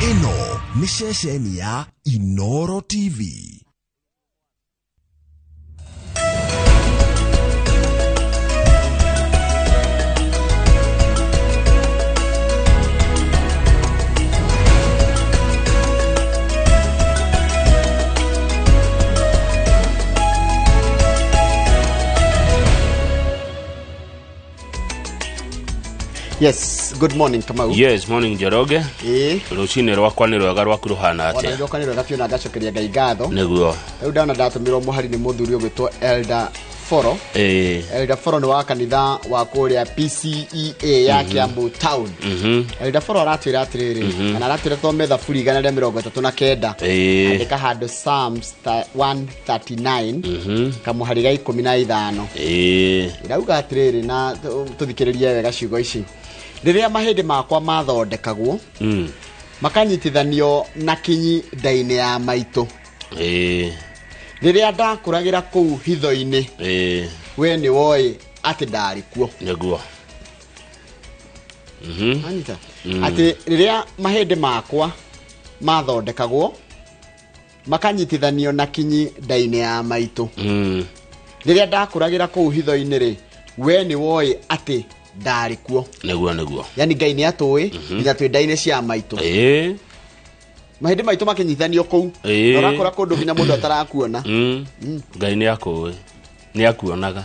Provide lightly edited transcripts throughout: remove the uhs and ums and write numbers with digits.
Ĩno nĩ ceceni ya Inoro TV. Yes, good morning, Kamau. Yes, morning, Njoroge. Ĩĩ. Rũcinĩ rwakwa nĩ rwega, rwaku rũhana Ona atĩa? rwakwa nĩ rwega biũ na ngacokeria Ngai ngatho. Nĩguo. Rĩu ndona ndatũmĩrwo mũhari nĩ mũthuri ũgwĩtwo Elder Foro. Elder Foro nĩ wa kanitha wa kũrĩa PCEA ya Kiambu Town. Elder Foro aratwĩra atĩrĩrĩ, kana aratwĩra thome Thaburi 139. Andĩka handũ Psalms 139 kamũhari ga 15. Ĩrauga atĩrĩrĩ, na tũthikĩrĩrie wega ciugo ici: rĩrĩa mahĩndĩ makwa mathondekagwo, makanyitithanio na kinyi nda-inĩ ya maitũ, rĩrĩa ndakũragĩra kũu hitho-inĩ, we nĩ woĩ atĩ ndarĩ kuo. Nĩguo. Anyita atĩ rĩrĩa mahĩndĩ makwa mathondekagwo, makanyitithanio na kinyi nda-inĩ ya maitũ, rĩrĩa ndakũragĩra kũu hitho-inĩ rĩ, we nĩ woĩ atĩ ndarĩ kuo. Nĩguo, nĩguo. Yani Ngai nĩ atũĩ nginya twĩ nda-inĩ cia maitũ, mahĩndĩ maitũ makĩnyitithanio kũu, na ũrakũra kũndũ nginya mũndũ atarakuona. Ngai nĩ akũĩ, nĩ akuonaga,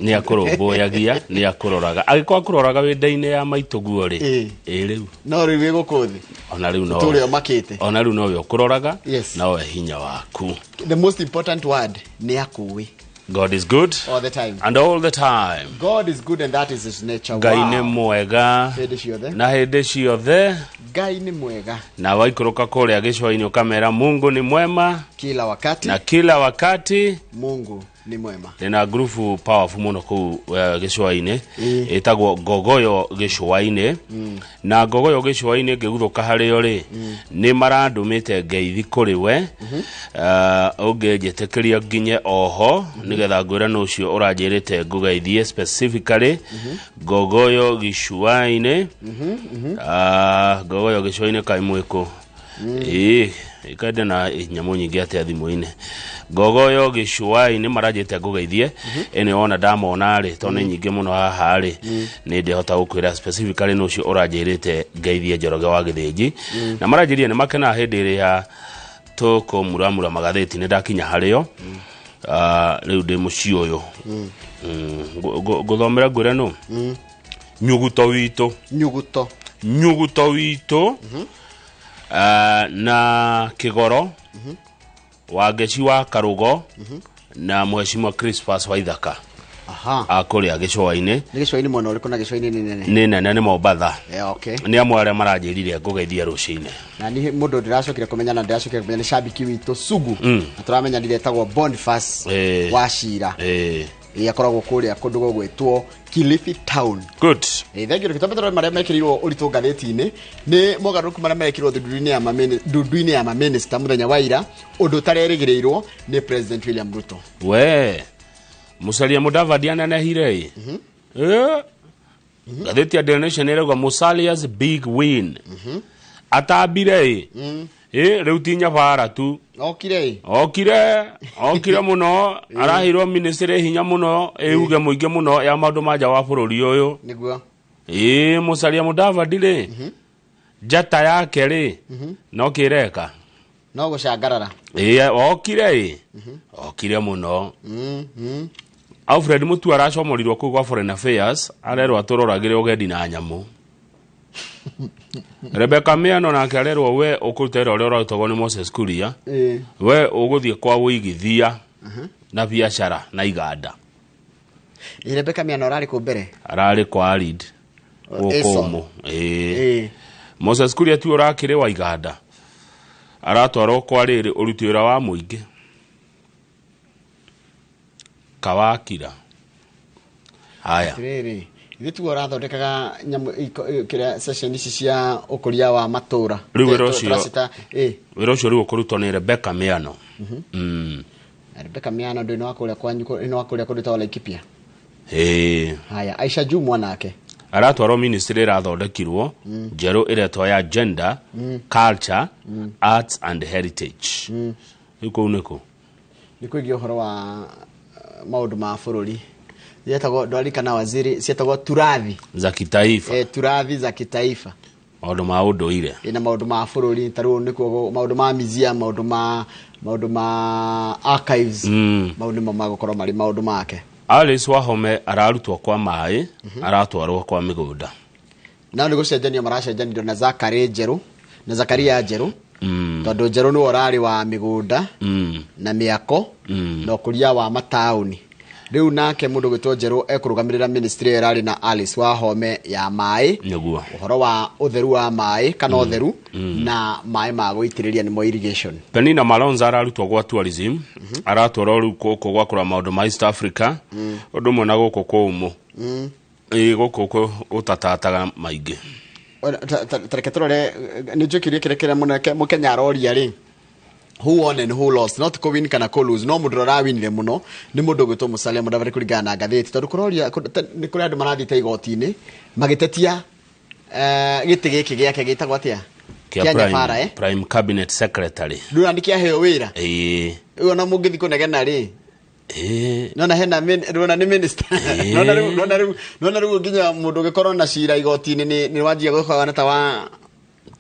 nĩ akũrũmbũyagia, nĩ akũroraga. Angĩkorwo akũroraga wĩ nda-inĩ ya maitũ guo rĩ, ĩ rĩu No rĩu wĩ gũkũ thĩ, ona rĩu no tũrĩa ũmakĩte. Ona rĩu nowe ũkũroraga. Nowe hinya waku. The most important word, nĩ akũĩ. God is good all the time. And all the time. God is good and that is his nature. Ngai nĩ mwega hĩndĩ ciothe. Na hĩndĩ ciothe. Ngai nĩ mwega. Na waikũrũka kũrĩa gĩcũa-inĩ ũkamera Mungu ni mwema kila wakati. Na kila wakati. Mungu ni mwema. Ndĩna ngurubu powerful mũno kũu gĩcũa-inĩ, ĩtagwo Ngogoyo gĩcũa-inĩ. Na Ngogoyo gĩcũa-inĩ ngĩguthũka harĩo rĩ, nĩ marandũmĩte ngeithi kũrĩ we. Ũngĩnjĩtĩkĩria nginye oho nĩgetha ngwĩre nũ ũcio ũranjĩrĩte ngũgeithie specifically. Ngogoyo gĩcũa-inĩ. Ngogoyo gĩcũa-inĩ kaĩ mwĩkũ? Ĩĩ, ĩkende na nyamũ nyingĩ atĩa thimũ-inĩ. Ngogoyo gĩcũa-inĩ maranjĩte ngũgeithie. Ĩnĩ wona ndamona rĩ, tondũ nĩ nyingĩ mũno haha rĩ, nĩ ndĩhota gũkwĩra specifically nũ ũcio ũranjĩrĩte ngeithie Njoroge wa Gĩthĩnji. Na maranjĩrire nĩ makenaga hĩndĩ ĩrĩa tũkũmuramura magathĩti, nĩ ndakinya harĩo. Rĩu ndĩ mũciĩ ũyũ. Ngũthomera ngwĩre nũ? Nyuguto witũ. Nyuguto. Nyuguto witũ. Na Kĩgoro, Wangeci wa Karũgo, na Mheshimiwa Crispus Waithaka akũrĩa gĩcũa-inĩ. Nĩ gĩcũa-inĩ mwena ũrĩkũ? Na gĩcũa-inĩ nĩ nene. Nĩ nene, nĩ Mombatha. Yeah, okay. Nĩ amwe arĩa maranjĩrire ngũgeithia rũcinĩ. Na niĩ mũndũ ndĩracokire kũmenya, na ndĩracokire kũmenya nĩ shabiki witũ sugu, na tũramenyanire etagwo Boniface wa Cira. Ĩĩ, akoragwo kũrĩa kũndũ gũgwĩtwo Kilifi Town. Good. Ĩĩ, thank you. Reke twambe marĩa mekĩrĩirwo ũritũ ngathĩti-inĩ nĩ mogarũrũku marĩa merekirwo ndundu-inĩ ya maminista mũthenya wa ira, ũndũ ũtarerĩgĩrĩirwo nĩ President William Ruto. We Musalia Mudavadi anenehire ĩ. Ngathĩti ya Daily Nation ĩrauga Musalia's big win. Atambire ĩ. Ĩ rĩu ti nyabara tu. Okire ĩ. Okire, okire mũno, araheirwo ministry hinya mũno, ĩuge mũingĩ mũno ya maũndũ ma nja wa bũrũri ũyũ. Nĩguo. Ĩ Musalia Mudavadi rĩ, njata yake rĩ, no kĩreka. No gũcangarara. Ĩ okire ĩ. Okire mũno. Alfred Mutua aracomorirwo kũu gwa Foreign Affairs, arerwo atũroragĩre ũgendi na nyamũ. Rebecca Miano nake arerwo we ũkũruta wĩra ũrĩa ũrarutagwo nĩ Moses Kuria, we ũgũthiĩ kwa ũigithia na biacara na iganda. Ĩ, Rebecca Miano ararĩ kũ mbere? Ararĩ kwa Arid gũkũ Ason. ũmũ. Ĩĩ. Moses Kuria tu ũrakĩrĩ wa iganda, aratwarwo kwa rĩrĩ ũruti wĩra wa mũingĩ kawakira haya. Atĩrĩrĩ, ithuĩ tuo ũrathondekaga nyamũ kĩrĩa session ici cia ũkũria wa matũra. Rĩu wĩra ũcio- Tũracita ĩ. Wĩra ũcio rĩu ũkũrutwo nĩ Rebecca Miano. Na Rebecca Miano ndũ ĩno wa kũrĩa kwanyu, ĩno wa kũrĩa kũndũ ta Laikipia. Ĩĩ. Haya, Aisha Jumwa nake. Aratwarwo ministry ĩrathondekirwo njerũ ĩretwo ya gender, culture, arts and heritage. Rĩu kũu nĩkũ? Nĩ kwĩgiĩ ũhoro wa maũndũ ma bũrũri cietagwo ndwarikana waziri cietagwo turathi Za kitaifa. Turathi za kitaifa. Maũndũ ma ũndũire. Ina maũndũ ma bũrũri ta rĩu nĩkuo maũndũ ma museum, maũndũ ma archives. Mau nĩmo magũkorwo marĩ maũndũ make. Alice Wahome ararutwo kwa maĩ, aratwarwo kwa mĩgũnda. Nao nĩ gũcenjanio maracenjanirio na Zakari Njerũ na Zakaria Njerũ, tondũ Njerũ nĩwe ũrarĩ wa mĩgũnda na mĩako na ũkũria wa mataũni. Rĩu nake mũndũ gwĩtwo Njerũ ekũrũgamĩrĩra ministry ĩyo ĩrarĩ na Alice Wahome ya maĩ, Nĩguo. Ũhoro wa ũtheru wa maĩ kana ũtheru na maĩ ma gũitĩrĩria nĩmo irrigation. Penina Malonza ararutwo gwa tourism, aratwarwo rĩu gũkũ gwa kũrora maũndũ ma East Africa, ũndũ ũmwe na gũkũ kũũmũ. Ĩ gũkũ gũtatataga maingĩ. Tareke tũrore nĩ njũĩ kĩũria kĩrĩa kĩrĩa mũno mũkenya aroria rĩ, who won and who lost? Not kũ win kana kũ lose, no mũndũ ũrĩa ũrawinire mũno nĩ mũndũ ũgwĩtwo Musalia Mudavadi kũringana na ngathĩti, tondũ kũroria nĩ kũrĩ andũ marathiĩte igoti-inĩ magĩtetia gĩtĩ gĩkĩ gĩake gĩtagwo atĩa? Kĩa Kĩa Nyabara. Prime, prime cabinet secretary. Rĩu nĩ kĩaheo wĩra. Rĩu ona mũngĩthiĩ kũnegena rĩ, nona hena rĩu nĩ minister. Nona rĩu nginya mũndũ ũngĩkorwo na cira igoti-inĩ nĩ wanjia gũkagana ta wa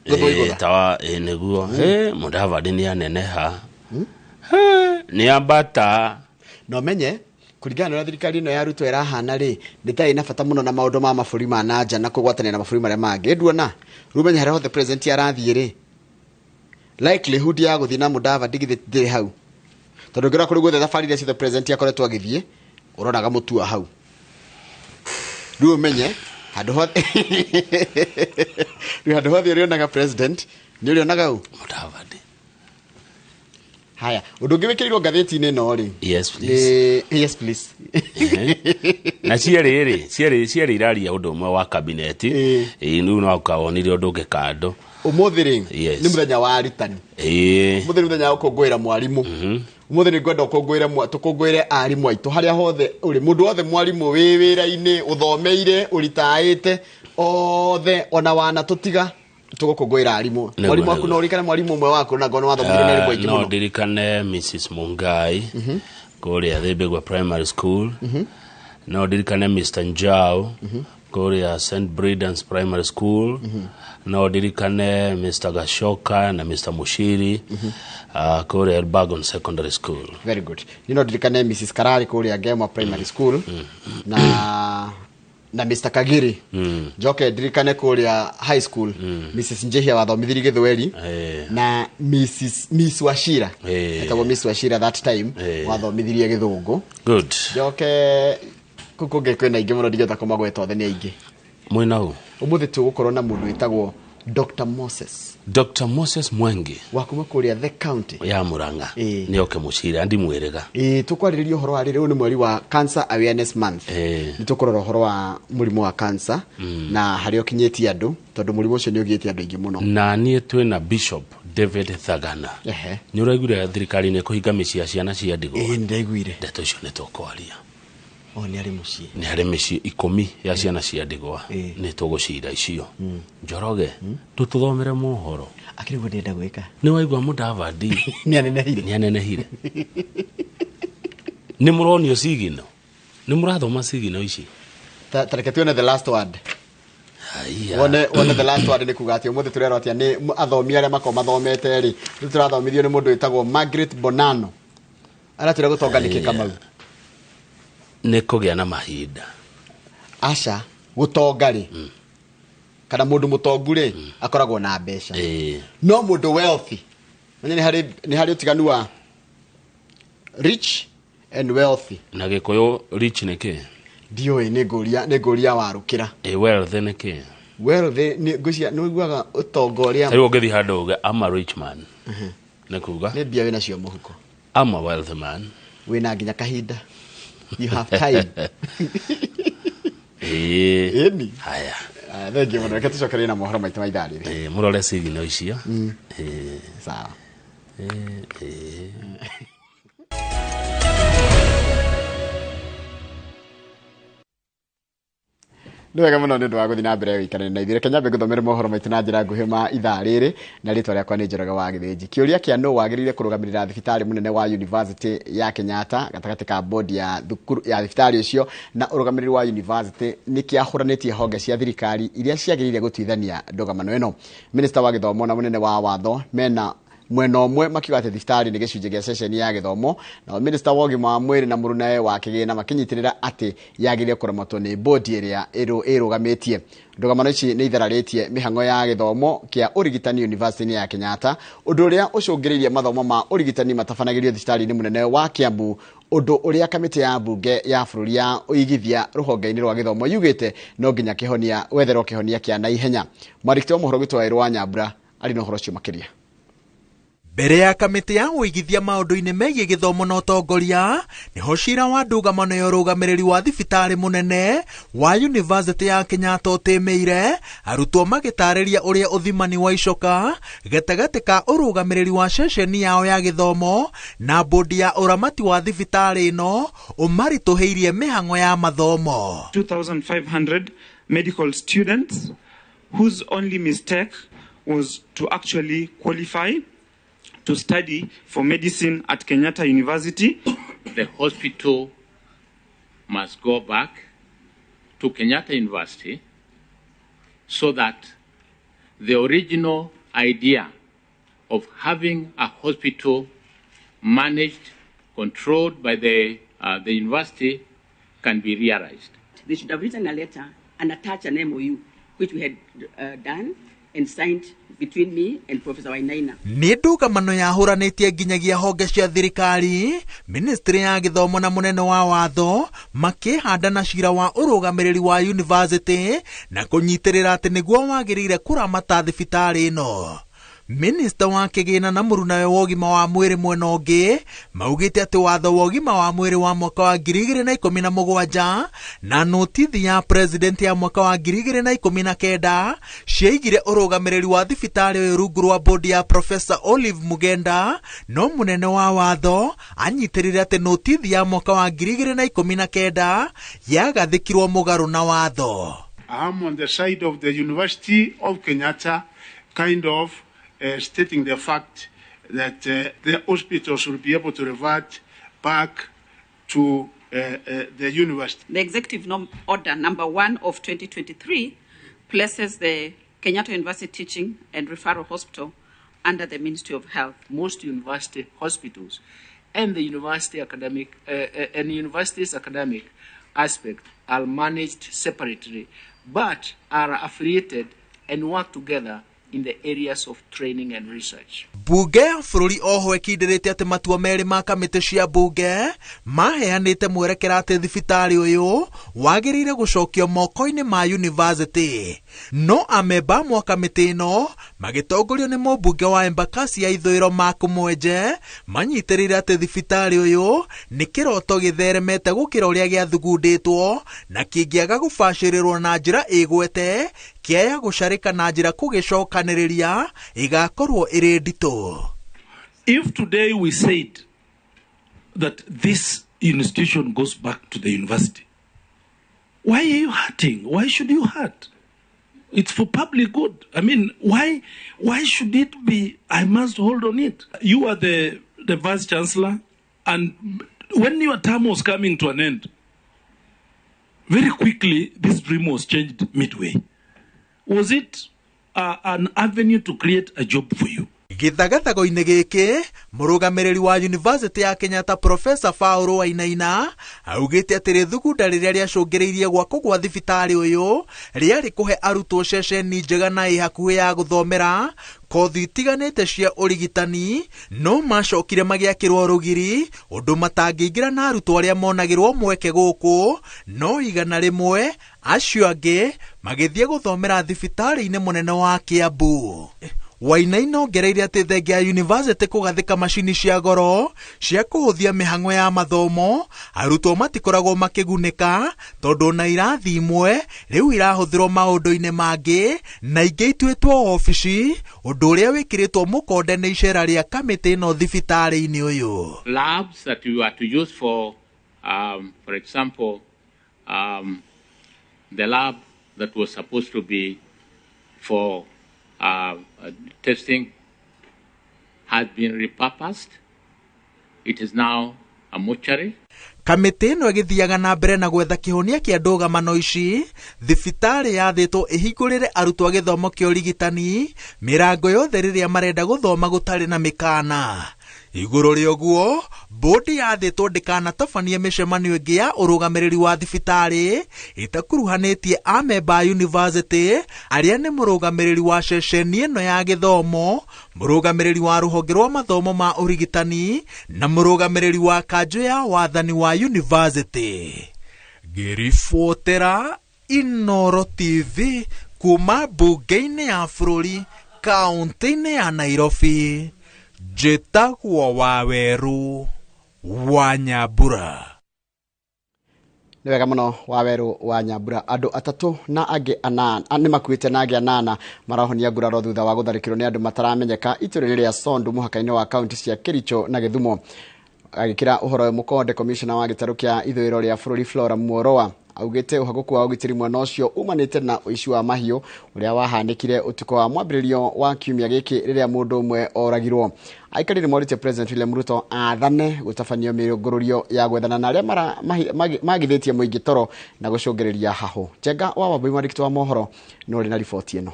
gũthwo igũtha. Tawa nĩguo. Mudavadi nĩ aneneha. Nĩ ambata. Na ũmenye kũringana na ũrĩa thirikari ĩno ya Ruto ĩrahana rĩ, nĩ ta ĩna bata mũno na maũndũ ma mabũrũri ma nanja na kũgwatanĩra na mabũrũri marĩa mangĩ. Nduona rĩu menye harĩa hothe president arathiĩ rĩ, likelihood ya gũthiĩ na Mudavadi githĩ ndĩrĩ hau, tondũ ũngĩrora kũrĩ guothe thabarĩ iria ciothe president akoretwo agĩthiĩ ũronaga mũtua hau. Rĩu ũmenye handũ hothe, rĩu handũ hothe ũrĩonaga president nĩ ũrĩonaga u Mudavadi. Haya, ũndũ ũngĩ wĩkĩrĩirwo ngathĩti-inĩ ĩno rĩ? Yes, please. Yes, please. Na cierĩ rĩ, cierĩ iraria ũndũ ũmwe wa kabineti. Rĩu no ũkawonire ũndũ ũngĩ kando. Ũmũthĩ rĩ, nĩ mũthenya wa arutani. Ũmũthĩ nĩ mũthenya wa gũkũngũĩra mwarimũ. Ũmũthĩ nĩ ngwenda ũkũngũĩre tũkũngũĩre arimũ aitũ harĩa hothe ũrĩ, mũndũ wothe mwarimũ wĩ wĩra-inĩ, ũthomeire, ũritaĩte, othe ona wana tũtiga tũgũkũngũĩra arimũ. Mwarimũ waku, no ũririkane mwarimũ ũmwe waku na ngona wathomithirio nĩ arimũ aingĩ No mũno? ndirikane Mrs Mungai kũrĩa Thĩmbĩgwe Primary School, no ndirikane Mr Njau kũrĩa St Bredans Primary School, no ndirikane Mr Gashoka na Mr Mushiri kũrĩa Elbagon Secondary School. Very good. Ni no ndirikane Mrs Karari kũrĩa Ngemwa Primary School na Mr Kagiri. Njoke ndirikane kũrĩa high school Mrs Njihia wathomithirie gĩthweri na Mrs Miss Washira, etagwo Miss Washira that time, wathomithirie gĩthũngũ. Good. Njoke kũu kũngĩ kwĩna aingĩ mũno, ndingĩhota kũmagweta othe nĩ aingĩ. Mwĩna ũ? Ũmũthĩ tũgũkorwo na mũndũ wĩtagwo Dr Moses. Dr Moses Mwengi. Wa kuma kũrĩa the county ya Murang'a. Nĩ oke mũcira ndimwĩrĩga. Ĩĩ, tũkwarĩrĩria ũhoro wa rĩrĩ, ũyũ nĩ mweri wa Cancer Awareness Month. Nĩ tũkũrora ũhoro wa mũrimũ wa cancer na harĩa ũkinyĩtie andũ, tondũ mũrimũ ũcio nĩ ũgiĩte andũ aingĩ mũno. Na niĩ twĩna Bishop David Thagana. Nĩ ũraiguire thirikari nĩ kũhinga mĩciĩ ya ciana cia ndigwa? Ĩĩ, nĩ ndaiguire. Ndeto icio nĩ tũkwaria. O nĩ arĩ mũciĩ? Nĩ harĩ mĩciĩ 10 ya ciana cia ndigwa. Nĩ tũgũcira icio. Njoroge, tũtũthomere mohoro. Akĩrĩ guo ndĩrenda gwĩka. Nĩ waigua Mudavadi nĩ anenehire. Nĩ anenehire. Nĩ mũronio cigino, nĩ mũrathoma cigino ici. Ta reke tuone the last word. Haiya. Wone the last word nĩ kuga atĩ ũmũthĩ tũrerwo atĩa nĩ athomi arĩa makoragwo mathomete rĩ. Rĩu tũrathomithio nĩ mũndũ wĩtagwo Margaret Bonanno, aratwĩra gũtonga nĩkĩ, Kamau? Nĩ kũgĩa na mahinda. Aca, gũtonga rĩ, kana mũndũ mũtongu rĩ, akoragwo na mbeca. No mũndũ wealthy, menya nĩ harĩ ũtiganu wa rich and wealthy. Na gĩkũyũ rich nĩ kĩ? Ndiũĩ, nĩ ngũria warũkĩra. Wealth nĩ kĩ? Wealthy nĩ ngwĩciria nĩ ũiguaga ũtonga ũrĩa Rĩu ũngĩthiĩ handũ uge, "I'm a rich man," nĩ kuga? Nĩ mbia wĩnacio mũhuko. I'm a wealthy man. Wĩna nginya kahinda, you have time. Ĩni. Haya. Thengiũ mũno, reke tũcokererie na mohoro maitũ ma ithaa rĩrĩ. Mũrore cigino icio. Sawa. Ĩĩ. Nĩ wega mũno nĩ ũndũ wa gũthiĩ na mbere gũikarania na ithuĩ. Reke nyambe ngũthomere mohoro maitũ na njĩra nguhĩ ma ithaa rĩrĩ, na rĩtwa rĩakwa nĩ Njoroge wa Gĩthĩnji. Kĩũria kĩa nũ wagĩrĩire kũrũgamĩrĩra thibitarĩ mũnene wa University ya Kenyatta gatagatĩ ka bodi ya thukuru ya thibitarĩ ũcio na ũrũgamĩrĩri wa university nĩ kĩahũranĩtie honge cia thirikari iria ciagĩrĩire gũtuithania ndũgamano ĩno. Minista wa gĩthomo na mũnene wa watho mena mwena ũmwe makiuga atĩ thibitarĩ nĩ gĩcunjĩ gĩa ceceni ya gĩthomo, nao minista wa ũgima wa mwĩrĩ na mũrunae wa kĩgĩna makĩnyitĩrĩra atĩ yagĩrĩire kũramatwo nĩ bodi ĩrĩa ĩrũgamĩtie. Ndũgamano ici nĩ ithararĩtie mĩhang'o ya gĩthomo kĩa ũrigitani University ya Kenyatta, ũndũ ũrĩa ũcũngĩrĩirie mathomo ma ũrigitani matabanagĩrio thibitarĩ-inĩ mũnene wa Kiambu, ũndũ ũrĩa kamĩtĩ ya mbunge ya bũrũri ya ũigithia rũhonge-inĩ rwa gĩthomo yugĩte no nginya kĩhonia wetherwo kĩhonia kĩa naihenya. Mwandĩki wa mohoro witũ wa Nyambura arĩ na ũhoro ũcio makĩria. Mbere ya kamĩtĩ ya ũigithia maũndũ-inĩ megiĩ gĩthomo na ũtongoria nĩho cira wa ndũgamano ya ũrũgamĩrĩri wa thibitarĩ mũnene wa University ya Kenyatta ũtĩmĩire arutwo magĩtarĩria ũrĩa ũthimani wa icoka gatagatĩ ka ũrũgamĩrĩri wa ceceni yao ya gĩthomo na bodi ya ũramati wa thibitarĩ ĩno ũmaritũhĩirie mĩhang'o ya mathomo. 2500 medical students whose only mistake was to actually qualify to study for medicine at Kenyatta University. The hospital must go back to Kenyatta University so that the original idea of having a hospital managed, controlled by the university can be realized. They should have written a letter and attached an MOU, which we had done and signed between me and Professor Wainaina. Nĩ ndũgamano yahũranĩtie nginyagia honge cia thirikari, ministry ya gĩthomo na mũnene wa watho makĩhanda na cira wa ũrũgamĩrĩri wa university na kũnyitĩrĩra atĩ nĩguo wagĩrĩire kũramata thibitarĩ ĩno. Minista wa kĩgĩna na mũrunawe wa ũgima wa mwĩrĩ mwena ũngĩ maugĩte atĩ watho wa ũgima wa mwĩrĩ wa mwaka wa 2017 na notithi ya president ya mwaka wa 2019 ciaigire ũrũgamĩrĩri wa thibitarĩ ũyũ rungu rwa bodi ya Professor Olive Mugenda, no mũnene wa watho anyitĩrĩire atĩ notithi ya mwaka wa 2019 yagathĩkirwo mũgarũ na watho. I am on the side of the University of Kenyatta, kind of stating the fact that the hospitals will be able to revert back to the university. The executive order number 1 of 2023 places the Kenyatta University Teaching and Referral Hospital under the Ministry of Health. Most university hospitals and the university academic and university's academic aspect are managed separately, but are affiliated and work together in the areas of training and research. Bunge ya bũrũri oho ĩkindĩrĩte atĩ matua merĩ ma kamĩtĩ cia bunge maheanĩte mwerekera atĩ thibitarĩ ũyũ wagĩrĩire gũcokio moko-inĩ ma university. No amemba mwa kamĩtĩ ĩno magĩtongorio nĩ mũmbunge wa Embakasi ya Ithũĩro Mark Mwenje manyitĩrĩire atĩ thibitarĩ ũyũ nĩ kĩroto gĩtheremete gũkĩra ũrĩa gĩathugundĩtwo na kĩngĩaga gũbacĩrĩrwo na njĩra ĩgwete kĩaya gũcarĩka na njĩra kũgĩcokanĩrĩria ĩgakorwo ĩrĩ nditũ. If today we said that this institution goes back to the university, why are you hurting? Why should you hurt? It's for public good. I mean, why should it be? I must hold on it. You are the vice chancellor, and when your term was coming to an end, very quickly this dream was changed midway. Was it an avenue to create a job for you? Gĩthagathago-inĩ gĩkĩ mũrũgamĩrĩri wa University ya Kenyatta Professor Paul Wainaina augĩte atĩ rĩthugunda rĩrĩa rĩacũngĩrĩirie gwakwo gwa thibitarĩ ũyũ rĩarĩ kũhe arutwo ceceni njega na ĩ hakuhĩ ya gũthomera kothi itiganĩte cia ũrigitani, no macokire magĩakĩrwo rũgiri ũndũ matangĩingĩra na arutwo arĩa monagĩrwo mweke gũkũ no 100 acio angĩ magĩthiĩ gũthomera thibitarĩ-inĩ mũnene wa Kiambu. Wainaina ongereire atĩ thengia ya university kũgathĩka macini cia goro cia kũhũthia mĩhang'o ya mathomo arutwo matikoragwo makĩgunĩka tondũ na irathi imwe rĩu irahũthĩrwo maũndũ-inĩ mangĩ na ingĩ ituĩtwo obici, ũndũ ũrĩa wĩkĩrĩtwo mũkonde nĩ icera rĩa kamĩtĩ ĩno thibitarĩ-inĩ ũyũ. Labs that we were to use for, for example, the lab that was supposed to be for testing has been repurposed. It is now a mortuary. Kamĩtĩ ĩno ĩgĩthiaga na mbere na gwetha kĩhonia kĩa ndũgamano ici, thibitarĩ yathĩtwo ĩhingũrĩre arutwo a gĩthomo kĩa ũrigitani mĩrango yothe rĩrĩa marenda gũthoma gũtarĩ na mĩkana. Igũrũ rĩa ũguo, bodi yathĩtwo ndĩkanatabanie mĩcemanio ĩngĩ ya ũrũgamĩrĩri wa thibitarĩ ĩtakuruhanĩtie amemba a university arĩa nĩ mũrũgamĩrĩri wa ceceni ĩno ya gĩthomo, mũrũgamĩrĩri wa rũhonge rwa mathomo ma ũrigitani na mũrũgamĩrĩri wa kanjũ ya wathani wa university. Ngĩribotera Inooro TV kuma mbunge-inĩ ya bũrũri kaũntĩ-inĩ ya Nairobi, njĩtagwo Waweru wa Nyambura. Nĩ wega mũno Waweru wa Nyambura. Andũ atatũ na angĩ anana nĩ makuĩte na angĩ anana marahonia nguraro thutha wa gũtharĩkĩrwo nĩ andũ mataramenyeka itũũra-inĩ rĩa Sondu mũhaka-inĩ wa kaunti cia Kericho na Gĩthumo. Agĩkĩra ũhoro ũyũ mũkonde, komishona wa gĩtarũ kĩa ithũĩro rĩa bũrũri Flora Muoroa augĩte ũhagũku wa ũgitĩri mwena ũcio umanĩte na ũici wa mahiũ ũrĩa wahanĩkire ũtukũ wa mwambĩrĩrio wa kiumia gĩkĩ rĩrĩa mũndũ ũmwe oragirwo. Aikari nĩ morĩtie President William Ruto athane gũtabanio mĩrũngũrũrio ya gwethana na arĩa magithĩtie mũingĩ toro na gũcũngĩrĩria hahũ. Njenga wa Wambui, mwandĩki wa mohoro, nĩ ũrĩ na riboti ĩno.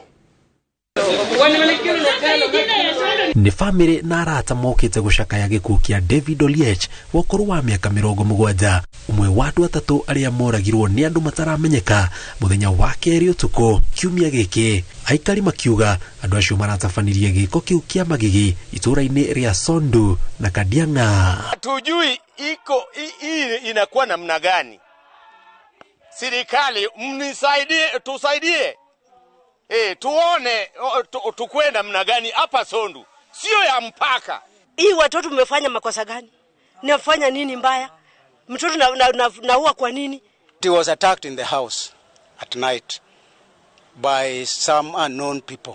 Nĩ bamĩrĩ na arata mokĩte gũcakaya gĩkuũ kĩa David Oliech wa ũkũrũ wa mĩaka 70, ũmwe wa andũ atatũ arĩa moragirwo nĩ andũ mataramenyeka mũthenya wa kerĩ ũtukũ kiumia gĩkĩ. Aikari makiuga andũ acio maratabanirie gĩko kĩu kĩa magigi itũũra-inĩ rĩa Sondu na Kadiang'a. Hatujui iko hii inakuwa namna gani. Serikali mnisaidie, tusaidie. Tuone tukue namna gani hapa Sondu. Sio ya mpaka. Hii watoto mmefanya makosa gani? Nafanya nini mbaya? Mtoto naua kwa nini? He was attacked in the house at night by some unknown people.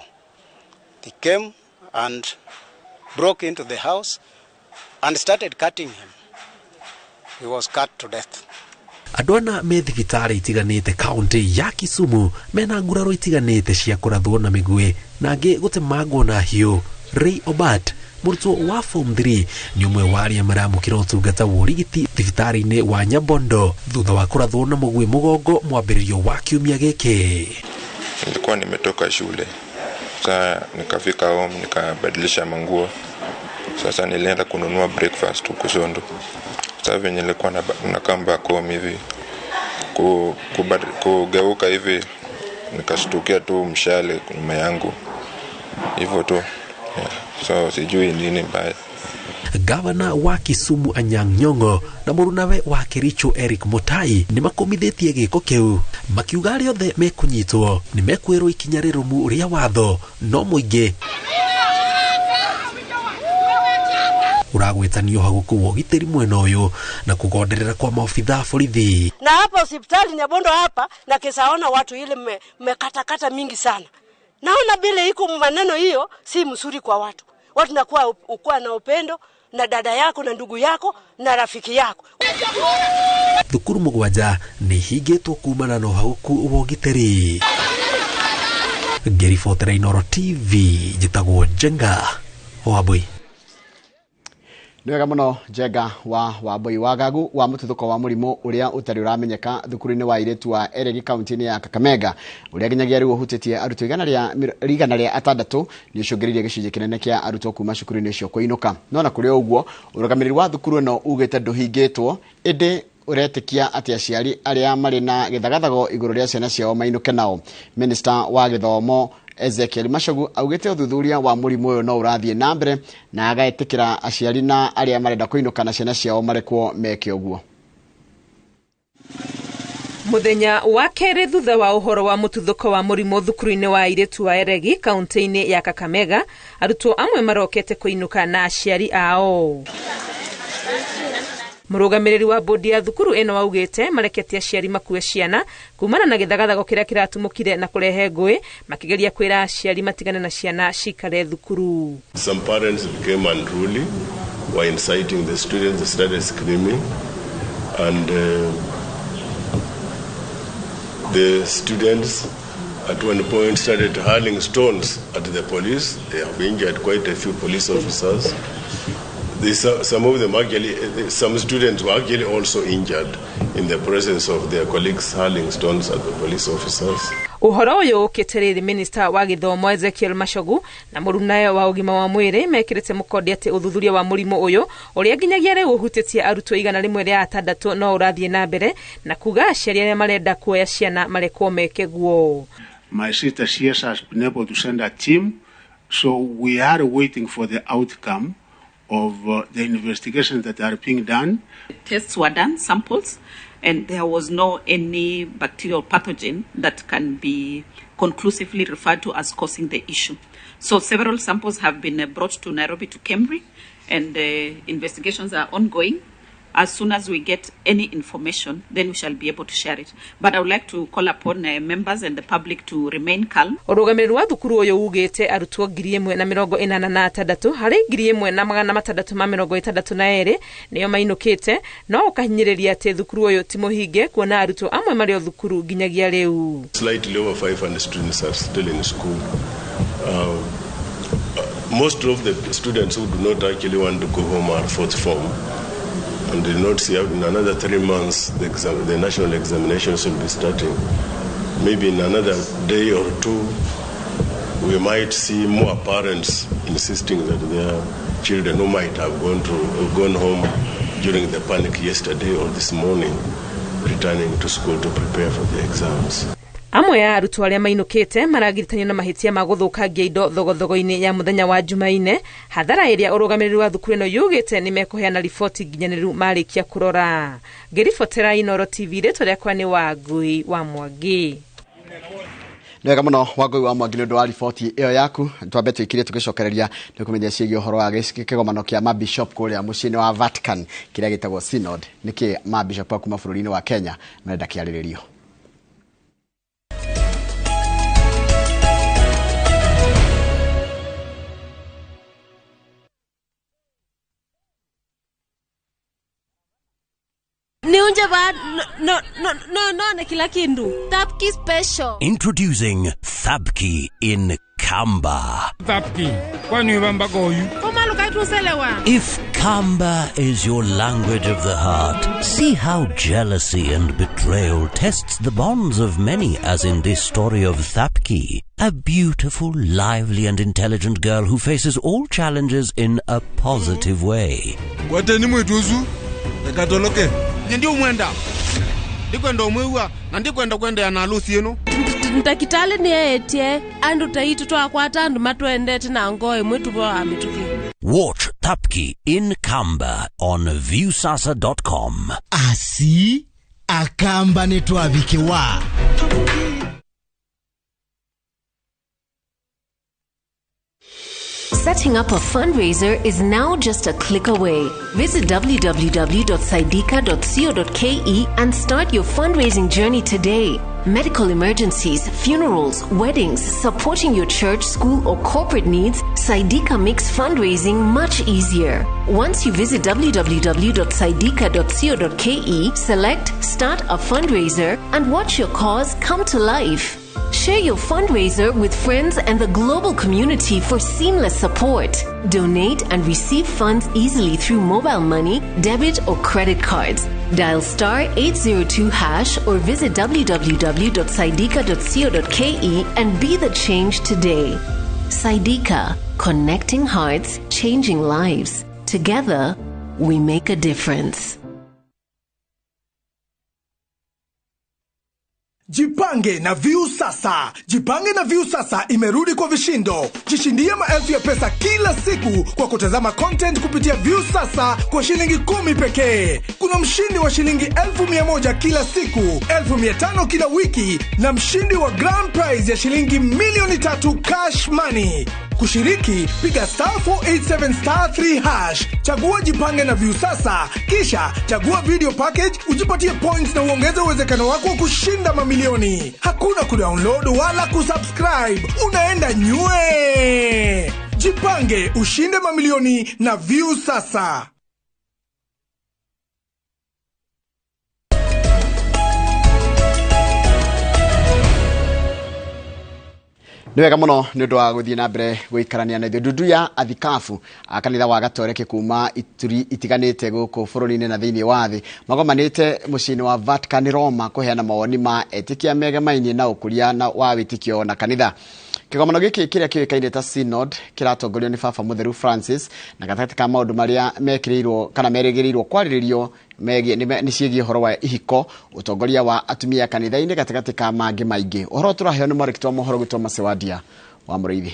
They came and broke into the house and started cutting him. He was cut to death. Andũ ana me thibitarĩ itiganĩte kaunti ya Kisumu mena nguraro itiganĩte cia kũrathwo na mĩguĩ na angĩ gũtemangwo na hiũ. Ray Obat, mũrutwo wa form 3, nĩ ũmwe wa arĩa maramũkĩra ũtungata wa ũrigiti thibitarĩ-inĩ wa Nyabondo thutha wa kũrathwo na mũguĩ mũgongo mwambĩrĩrio wa kiumia gĩkĩ. Nilikuwa nimetoka shule, sasa nikafika home nikabadilisha manguo. Sasa nilienda kununua breakfast huko Sondu. Sasa venye nilikuwa na back home hivi kugeuka hivi nikastukia tu mshale nyuma yangu hivyo tu. Yeah. So sijui nini mbaya. Gavana wa Kisumu Anyang' Nyong'o na mũrunawe wa Kericho Eric Mutai nĩ makomithĩtie gĩko kĩu, makiuga arĩa othe mekũnyitwo nĩ mekwĩrwo ikinya rĩrũmu rĩa watho, no mũingĩ ũragwĩtanio hagũkũ wa ũgitĩri mwena ũyũ na kũgonderera kwa maobitha borithi. Na hapa hospitali Nyabondo hapa na kesaona watu ile mekatakata mingi sana. Naona bile iko maneno hiyo si mzuri kwa watu. Watu nakuwa ukua na upendo na dada yako na ndugu yako na rafiki yako. Thukuru mũgwanja nĩ hingĩtwo kumana na ũhagũku wa ũgitĩri. Ngĩribotera Inooro TV, njĩtagwo Njenga Wambui. Nĩ wega mũno Njenga wa Wambui. Wagagu wa mũtuthũko wa mũrimũ ũrĩa ũtarĩ ũramenyeka thukuru-inĩ wa airĩtu wa Eregi kaunti-inĩ ya Kakamega ũrĩa nginyagia rĩu ũhutĩtie arutwo 106 nĩ ũcũngĩrĩirie gĩcunjĩ kĩnene kĩa arutwo kuma cukuru-inĩ ũcio kũinũka. No na kũrĩ ũguo, ũrũgamĩrĩri wa thukuru ĩno ugĩte ndũhingĩtwo, ĩndĩ ũretĩkia atĩ aciari arĩa marĩ na gĩthagathago igũrũ rĩa ciana ciao mainũke nao. Minister wa gĩthomo Ezekiel Machogu augĩte ũthuthuria wa mũrimũ ũyũ no ũrathiĩ na mbere na agaĩtĩkĩra aciari na arĩa marenda kũinũka na ciana ciao marekwo meke ũguo. Mũthenya wa kerĩ thutha wa ũhoro wa mũtuthũko wa mũrimũ thukuru-inĩ wa airĩtu wa Eregi kaunti-inĩ ya Kakamega, arutwo amwe marokete kũinũka na aciari ao. Mũrũgamĩrĩri wa bodi ya thukuru ĩno augĩte mareketie aciari makue ciana kumana na gĩthagathago kĩrĩa kĩratumũkire na kũrehe ngũĩ, makĩgeria kwĩra aciari matigane na ciana cikare thukuru. Some parents became unruly, were inciting the students, they started screaming, and the students At one point started hurling stones at the police. They have injured quite a few police officers. Some of them actually, some students were actually also injured in the presence of their colleagues hurling stones at the police officers. Uhoro uyu ukite riri minister wa githomo Ezekiel Machogu na murunayo wa ugima wa mwiri mekirite mukondi ati uthuthuria wa murimu uyu uria nginyagia riu uhutitie arutwo 106 no urathie na mbere na kuga aciari aria marenda kuoya ciana marekwo meke guo. My sister CS has been able to send a team, so we are waiting for the outcome of the investigations that are being done. Tests were done, samples, and there was no any bacterial pathogen that can be conclusively referred to as causing the issue. So several samples have been brought to Nairobi, to Kemri, and investigations are ongoing. As soon as we get any information, then we shall be able to share it. But I would like to call upon members and the public to remain calm. Urugamiriri wa thukuru uyu ugite arutwo 1086 hari 1662 niyo mainukite no ukahinyiriria ati thukuru uyu ti muhinge kuona arutwo amwe mari o thukuru nginyagia riu. Slightly over 500 students are still in school. Most of the students who do not actually want to go home are fourth form. And did not see out in another 3 months the national examinations will be starting. Maybe in another day or two we might see more parents insisting that their children who might have gone home during the panic yesterday or this morning returning to school to prepare for the exams. Amwe ya arutwo aria mainukite maragiritanio na mahitia ma guthukangia indo thogothogo-ini ya muthenya wa Jumaine hathara iria urugamiriri wa thukuru ino yugite ni mekuheana riboti nginyaniru marikia kurora. Ngiribotera Inoro TV ritwa riakwa ni Wangui wa Mwangi. Nĩ wega mũno Wangui wa Mwangi nĩ ũndũ wa riboti ĩyo yaku. Twambe twĩkire tũgĩcokereria nĩ kũmenya ciĩgiĩ ũhoro wa kĩgomano kĩa mabishop kũrĩa mũciĩ-inĩ wa Vatican kĩrĩa gĩtagwo Synod. Nĩkĩ mabishop a kuma bũrũri-inĩ wa Kenya marenda kĩarĩrĩrio. Niunje ba no no no no na kila kindu. Thapki special. Introducing Thapki in Kamba. Thapki. Kwani ubamba goyu? If Kamba is your language of the heart, see how jealousy and betrayal tests the bonds of many, as in this story of Thapki, a beautiful, lively and intelligent girl who faces all challenges in a positive way. Kwateni mwituzu? Ekatoloke. Ndio mwenda. Ndikwenda omwewa na ndikwenda kwenda na alusi eno. Ntakitale ni etie andu taitu twakwata andu matwendete na ngoe mwetu bo amituki. Watch Thapki in Kamba on viewsasa.com. Asi akamba ni twabikewa. Setting up a fundraiser is now just a click away. Visit www.saidika.co.ke and start your fundraising journey today. Medical emergencies, funerals, weddings, supporting your church, school, or corporate needs, Saidika makes fundraising much easier. Once you visit www.saidika.co.ke, select Start a Fundraiser and watch your cause come to life. Share your fundraiser with friends and the global community for seamless support. Donate and receive funds easily through mobile money, debit or credit cards. Dial star 802 hash or visit www.saidika.co.ke and be the change today. Saidika, connecting hearts, changing lives. Together, we make a difference. Jipange na Viusasa. Jipange na Viusasa imerudi kwa vishindo. Jishindie maelfu ya pesa kila siku kwa kutazama content kupitia Viusasa kwa shilingi 10 pekee. Kuna mshindi wa shilingi 1,100 kila siku, 1,500 kila wiki na mshindi wa grand prize ya shilingi 3,000,000 cash money. Kushiriki, piga star 487 star 3 hash. Chagua Jipange na Viusasa, kisha chagua video package, ujipatie points na uongeze uwezekano wako wa kushinda mamilioni. Hakuna kudownload wala kusubscribe. Unaenda nywe. Jipange, ushinde mamilioni na Viusasa. Nĩ wega mũno nĩ ũndũ wa gũthiĩ na mbere gũikarania na ithuĩ. Ndundu ya athikabu a kanitha wa Gatoreki kuma ituri itiganĩte gũkũ bũrũri-inĩ na thĩinĩ wa thĩ magomanĩte mũciĩ-inĩ wa Vatican Roma kũheana mawoni ma etĩkia megemainie na ũkũria na wa wĩtĩkio na kanitha. Kĩgomano gĩkĩ kĩrĩa kĩũĩkaine ta Synod kĩratongorio nĩ Baba Mũtheru Francis, na gatagatĩ ka maũndũ marĩa mekĩrĩirwo kana merĩgĩrĩirwo kwarĩrĩrio nĩ ciĩgiĩ ũhoro wa ihiko, ũtongoria wa atumia kanitha-inĩ gatagatĩ ka mangĩ maingĩ. Ũhoro tũraheo nĩ mwandĩki wa mohoro gwĩtwo Macewadia wa Mũrĩithi.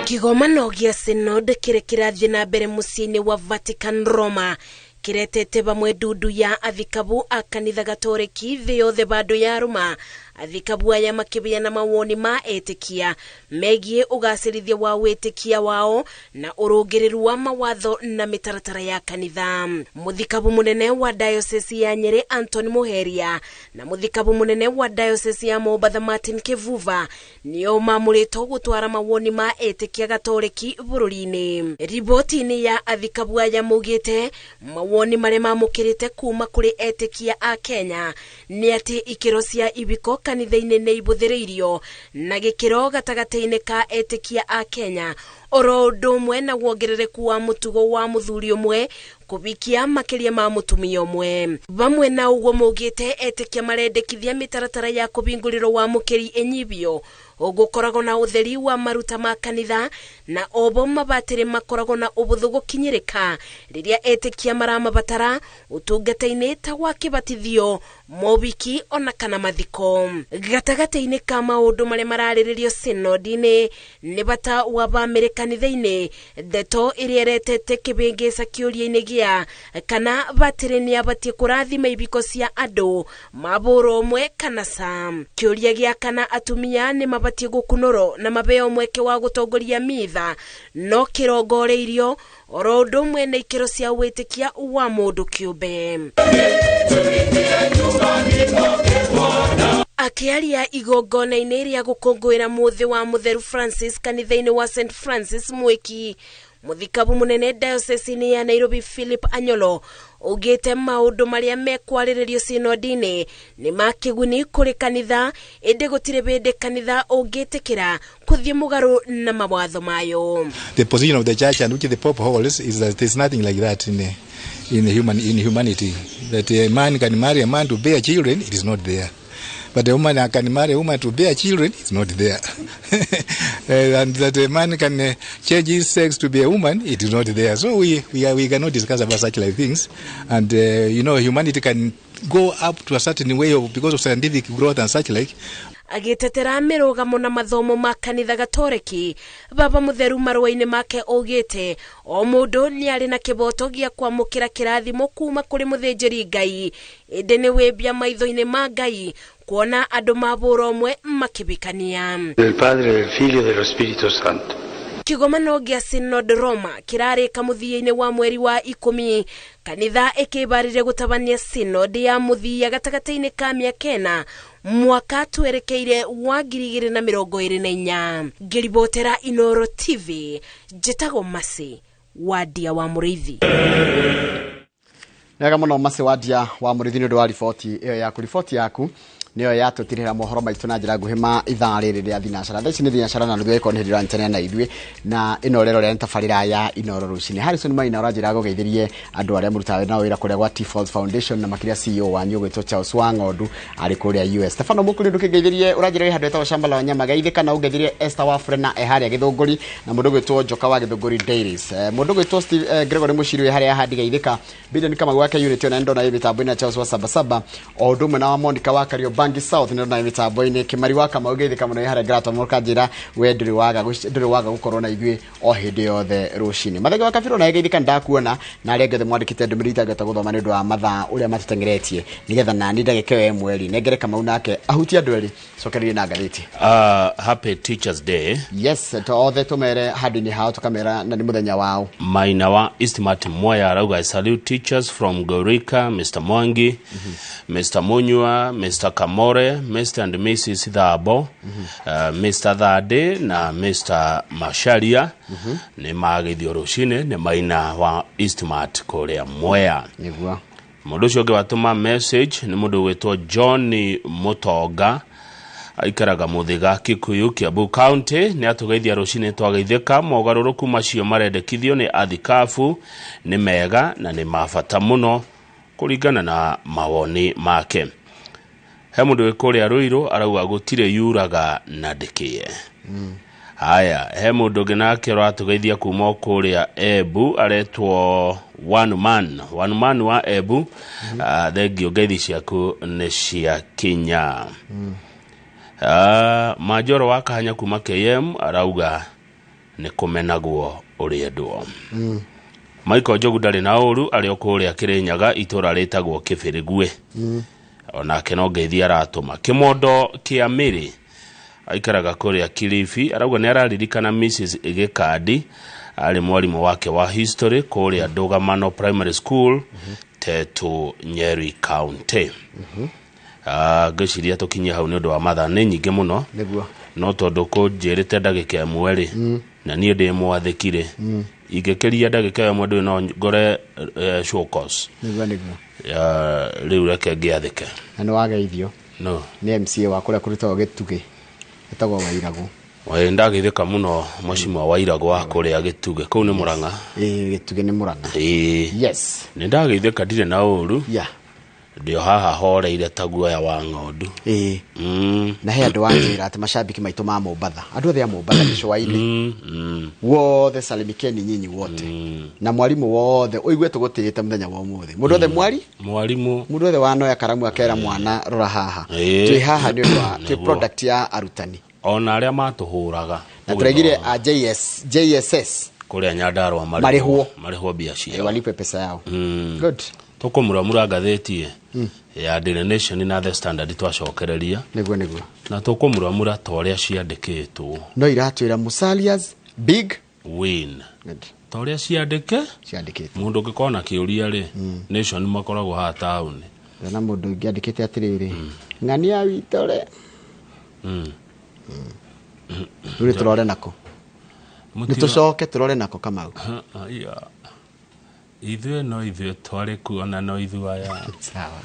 Kĩgomano gĩa Synod kĩrĩa kĩrathiĩ na mbere mũciĩ-inĩ wa Vatican Roma kĩretete vamwe ndundu ya athikabu a kanitha Gatoreki thĩ yothe bado ya Roma. Athikabu aya makĩgĩa na mawoni ma etĩkia megiĩ ũgacĩrithia wa wĩtĩkia wao na ũrũngĩrĩru wa mawatho na mĩtaratara ya kanitha. Mũthikabu mũnene wa diocese ya Nyeri Anthony Muheria na mũthikabu mũnene wa diocese ya Mombatha Martin Kivuva nĩo mamũrĩtwo gũtwara mawoni ma etĩkia Gatoreki bũrũri-inĩ. Riboti-inĩ ya athikabu aya maugĩte mawoni marĩa mamũkĩrĩte kuma kũrĩ etĩkia a Kenya nĩ atĩ ikĩro cia ibiko kanitha-inĩ nĩ ibũthĩrĩirio na gĩkĩro gatagatĩ-inĩ ka etĩkia a Kenya, oro ũndũ ũmwe na wongerereku wa mũtugo wa mũthuri ũmwe kũbikia makĩria ma mũtumia ũmwe. Vamwe na ũguo maugĩte etĩkia marendekithia mĩtaratara ya kũbingũrĩrwo wa mũkĩri ĩnyibio ũgũkoragwo na ũtheri wa maruta ma kanitha, na obo mabatĩrĩ makoragwo na ũbũthũ gũkinyĩrĩka rĩrĩa etĩkia maramabatara ũtungata-inĩ ta wa kĩbatithio, mobiki ona kana mathiko. Gatagatĩ-inĩ ka maũndũ marĩa mararĩrĩrio synod-inĩ nĩ bata wa bamĩrĩ kanitha-inĩ, ndeto ĩrĩa ĩretete kĩbĩngĩca kĩũria-inĩ gĩa kana batĩrĩ nĩ abatiĩ kũrathima ibiko cia andũ mabũrũ ũmwe kana ca. Kĩũria gĩa kana atumia nĩ mabatiĩ gũkunũrwo na mabeo mweke wa gũtongoria mitha no kĩrongoreirio oro ũndũ ũmwe na ikĩro cia wĩtĩkia wa mũndũ kĩũmbe. Akĩaria igongona-inĩ rĩa gũkũngũĩra mũthĩ wa Mũtheru Francis kanitha-inĩ wa St Francis Mwiki, mũthikabu mũnene diocese-inĩ ya Nairobi Philip Anyolo augĩte maũndũ marĩa mekwarĩrĩrio synod-inĩ nĩ ma kĩguni kũrĩ kanitha, ĩndĩ gũtirĩ bĩndĩ kanitha ũngĩtĩkĩra kũthiĩ mũgarũ na mawatho mayo. The position of the church and which the Pope holds is that there's nothing like that in humanity. That a man can marry a man to bear children, it is not there. But a woman can marry a woman to bear children, it's not there. And that a man can change his sex to be a woman, it is not there. So we cannot discuss about such like things. And you know, humanity can go up to a certain way of, because of scientific growth and such like. Agĩtetera mĩrũgamo na mathomo ma kanitha Gatoreki, Baba Mũtheru marũa-inĩ make augĩte o mũndũ nĩ arĩ na kĩboto gĩa kwamũkĩra kĩrathimo kuma kũrĩ mũthĩnjĩri Ngai, ĩndĩ nĩ wĩmbia maitho-inĩ ma Ngai kuona andũ mabũra ũmwe makĩbikania. Del Padre, del Figlio e dello Spirito Santo. Kĩgomano gĩa Synod Roma kĩrarĩka mũthia-inĩ wa mweri wa 10, kanitha ĩkĩbarĩria gũtabania synod ya mũthia gatagatĩ-inĩ ka mĩaka ĩna mwaka twerekeire wa 2024. Ngĩribotera Inoro TV, njĩtagwo Masi Wadia wa Mũrĩithi. Nĩwega mũno Masi Wadia wa Mũrĩithi nĩ ũndũ wa riboti ĩyo yaku. Riboti yaku nĩyo yatũtirĩra mohoro maitũ na njĩra nguhĩ ma ithaa rĩrĩ rĩa thinacara. Thaa ici nĩ thinacara na nuthu ĩkorwo nĩ hĩndĩ ũranyitanĩra na ithuĩ, na ĩno rĩro rĩa tabarĩra ya Inoro rũcinĩ. Harrison Maina ũranjĩra gũgeithĩrie andũ arĩa mũrutaga wĩra nao wĩra kũrĩa gwa T-Falls Foundation na makĩria CEO wanyu ũgwĩtwo Charles Wang'ondu arĩ kũrĩa US. Stefano Mũkũri ndũkĩngeithĩrie, ũranjĩra wĩ handũ hetagwo Shamba la Wanyama, geithĩka na ũngeithĩrie Esther Wafure na e harĩa Gĩthũngũri, na mũndũ ũgwĩtwo Njoka wa Gĩthũngũri Dairies. Mũndũ ũgwĩtwo Steve Gregory Mũciri wĩ harĩa Handi, geithĩka. Biden Kamau wake unit ona ndona ĩ mĩtambo-inĩ na Charles wa Sabasaba, o ũndũ ũmwe na wa Monica wa Kariobangi South nĩ ndona mĩtambo-inĩ. Kĩmari wa Kamau geithĩka mũno harĩa Ngarato mũkanjĩra we ndũrĩ waga gũkorwo na ithuĩ o hĩndĩ yothe rũcinĩ. Mathenge wa Kabiro naye geithĩka, ndakuona na arĩa angĩ othe mwandĩkĩte ndũmĩrĩri itangĩhota gũthoma nĩ ũndũ wa mathaa ũrĩa matũteng'eretie, nĩgetha nani ndagĩka ĩyo ĩmwe rĩ nengere Kamau nake ahutie andũ erĩ cokererie na ngathĩti. Happy Teachers Day. Yes, to othe tũmere handũ-inĩ hao tũkamera na nĩ mũthenya wao. Maina wa Eastmart Mwaya arauga I salute teachers from Gorika, Mr. Mwangi, Mr. Munyua, Mr. Kamore, Mr. and Mrs. Thabo, Mr. Thade na Mr. Masharia nĩ magĩthio rũcinĩ nĩ Maina wa Eastmart kũrĩa Mwea. Nĩguo. Mũndũ ũcio ũngĩ watũma message nĩ mũndũ ũgwĩtwo John Mũtonga, aikaraga Mũthĩga, Kikuyu, Kiambu County. Nĩ atũgeithia rũcinĩ twageithĩka. Mogarũrũku macio marendekithio nĩ athikabu nĩ mega na nĩ ma bata mũno kũringana na mawoni make. He mũndũ wĩ kũrĩa Rũirũ arauga gũtirĩ yuraga na ndĩkĩe. Haya, he mũndũ ũngĩ nake ũratũgeithia kuma o kũrĩa Embu, aretwo One Man, One Man wa Embu. Thengio, ngeithi ciaku nĩ ciakinya. Manjoro wa Kahanya kuma KM arauga nĩ kũmenagwo ũrĩendwo. Michael Njogu ndarĩ na ũru, arĩ o kũrĩa Kĩrĩnyaga, itũra rĩtagwo Kĩbĩrĩgwe. Onake no ngeithi aratũma. Kĩmondo kĩa Mĩrĩ aikaraga kũrĩa Kilifi, arauga nĩ araririkana Mrs Gĩkandi, arĩ mwarimũ wake wa history kũrĩa Ndũgamano Primary School, Tetu, Nyeri County. Ngwĩciria tũkinyie hau nĩ ũndũ wa mathaa nĩ nyingĩ mũno. Nĩguo. No tondũ kũnjĩrĩte ndagĩka ĩmwe rĩ, na niĩ ndĩ mwathĩki rĩ, ingĩkĩria ndagĩka ĩmwe ndũĩ no ngore show cause. Nĩguo nĩguo. Rĩu reke ngĩathĩke. Na nĩ wageithio no nĩ MCA wa kũrĩa kũrutagwo Gĩtugĩ, ĩtagwo Wairagũ. Ĩ, ndageithĩka mũno mheshimiwa Wairagũ wa kũrĩa Gĩtugĩ, kũu nĩ Mũrang'a. Ĩ, Gĩtugĩ nĩ Mũrang'a. Ĩ. Yes. Nĩ ndageithĩka, ndirĩ na ũru. Yeah. Ndĩ o haha horeire ta guoya wa ng'ondu. Ĩ. Na he andũ wanjĩra atĩ macambiki maitũ ma Mombatha, andũ othe a Mombatha gĩcũa-inĩ wothe, salimikeni nyinyi wote, na mwarimũ wothe ũigue tũgũtĩĩte mũthenya wa ũmũthĩ, mũndũ othe mwari mwarimũ, mũndũ othe wanoya karamu akera mwana rora haha, Ĩ. twĩ haha nĩ ũndũ wa twĩ Nĩguo. product ya arutani. Ona arĩa matũhũraga. Na tũraigire a JS, JSS kũrĩa Nyandarua marĩhwo. Marĩhwo mbia ciao. Walipwe pesa yao. Good. Tũkũmuramura ngathĩti ya Daily Nation na The Standard twacokereria. Nĩguo nĩguo. Na tũkũmuramura ta ũrĩa ciandĩkĩtwo. No iratwĩra Musalia's big win. Ta ũrĩa ciandĩke ciandĩkĩtwo. Mũndũ ũngĩkorwo na kĩũria rĩ, Nation makoragwo haha taũni. Ndĩrona mũndũ ũngĩ andĩkĩte atĩrĩrĩ, ng'ania witũ rĩ, rĩu tũrore nako, nĩ tũcoke tũrore nako Kamau. Aya. Ithuĩ no ithuĩ twarĩ kuo na no ithuĩ aya. Sawa.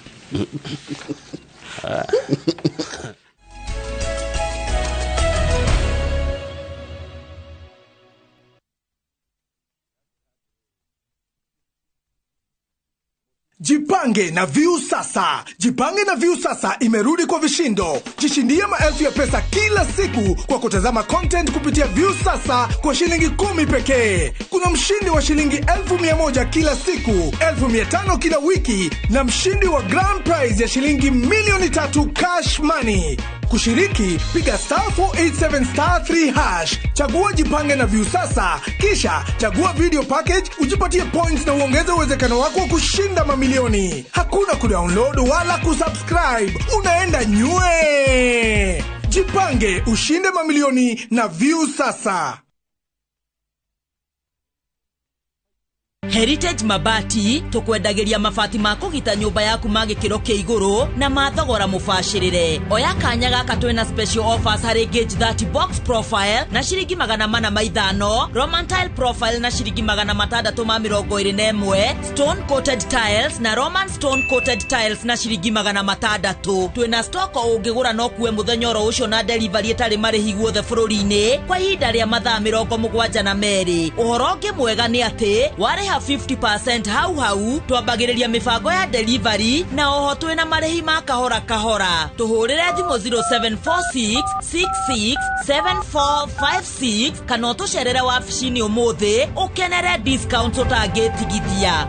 Jipange na View Sasa. Jipange na View Sasa imerudi kwa vishindo. Jishindie maelfu ya pesa kila siku kwa kutazama content kupitia View Sasa kwa shilingi 10 pekee. Kuna mshindi wa shilingi 1,100 kila siku, 5,000 kila wiki na mshindi wa grand prize ya shilingi 3,000,000 cash money. Kushiriki, piga star 487 star 3 hash. Chagua Jipange na View Sasa, kisha chagua video package, ujipatie points na uongeze uwezekano wako wa kushinda mamilioni. Hakuna kudownload wala kusubscribe. Unaenda nywe. Jipange ushinde mamilioni na View Sasa. Heritage Mabati tukwendagĩria mabati ma kũgita nyũmba yaku ma gĩkĩro kĩa igũrũ na ma thogora mũbacĩrĩre. Oya kanya gaka twĩna special offers harĩ gauge 30 box profile na ciringi 405, Roman tile profile na ciringi 621, stone coated tiles na Roman stone coated tiles na ciringi 600. Twĩna stock ũngĩgũra no kuwe mũthenya oro ũcio na delivery ĩtarĩ marĩhi guothe bũrũri-inĩ kwa ihinda rĩa mathaa 72. Ũhoro ũngĩ mwega nĩ atĩ warĩha 50% hau hau twambagĩrĩria mĩbango ya delivery na oho twĩna marĩhi ma kahora kahora. Tũhũrĩre thimũ 0746 66 7456 kana ũtũcerere wabici-inĩ ũmũthĩ ũkenere discount ũtangĩtigithia.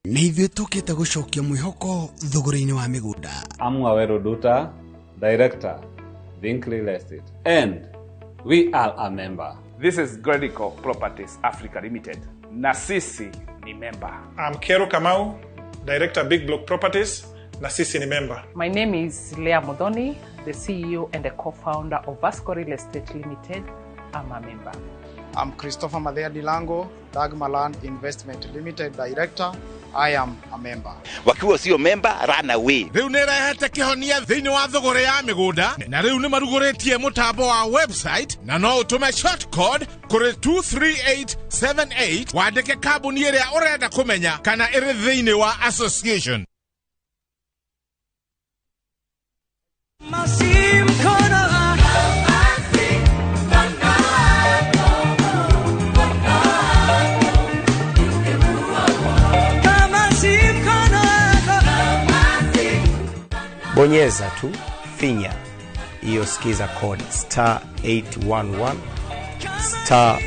Nĩ ithuĩ tũkĩte gũcokia mwĩhoko thogora-inĩ wa mĩgũnda. I'm Waweru Duta, Director, Think Real Estate, and we are a member. This is Gredico Properties Africa Limited. Na sisi ni member. I'm Kero Kamau, Director Big Block Properties. Na sisi ni member. My name is Leah Modoni, the CEO and the co-founder of Vasco Real Estate Limited. I'm a member. I'm Christopher Madea Dilango, Dagma Land Investment Limited Director. I am a member. Wakiwa sio member, run away. Rĩu nĩ ĩrehete kĩhonia thĩinĩ wa thũgũrĩ ya mĩgũnda na rĩu nĩ marugũrĩtie mũtambo wa website na no ũtũme short code kũrĩ 23878 wandĩke kambuni ĩrĩa ũrenda kũmenya kana ĩrĩ thĩinĩ wa association. Bonyeza tu, finya hiyo sikiza code star 811 star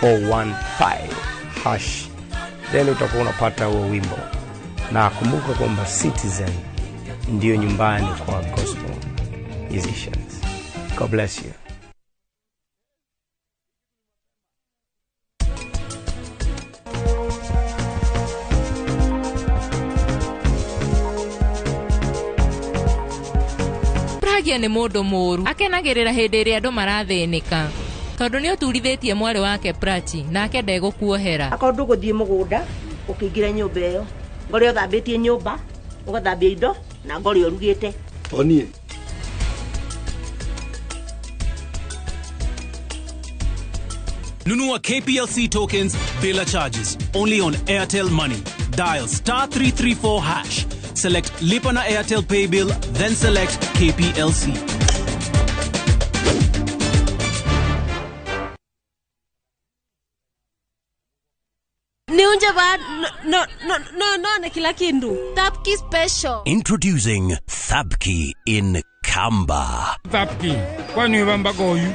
415 hash, then utakuwa unapata huo wimbo. Na kumbuka kwamba Citizen ndiyo nyumbani kwa gospel musicians. God bless you. Pragia nĩ mũndũ mũũru akenagĩrĩra hĩndĩ ĩrĩa andũ marathĩnĩka tondũ nĩ ũturithĩtie mwarĩ wake Prachi nake ndegũkuohera. Akorwo ndũgũthiĩ mũgũnda ũkĩingĩra nyũmba ĩyo ngorĩ ũthambĩtie nyũmba ũgathambia indo na ngorĩ ũrugĩte. Tonie. Nunua KPLC tokens bila charges only on Airtel Money. Dial star 334 hash. Select Lipa na Airtel Pay Bill, then select KPLC. Niunje ba no no no no na kila kindu. Thapki special. Introducing Thapki in Kamba. Thapki, kwani ubamba goyu?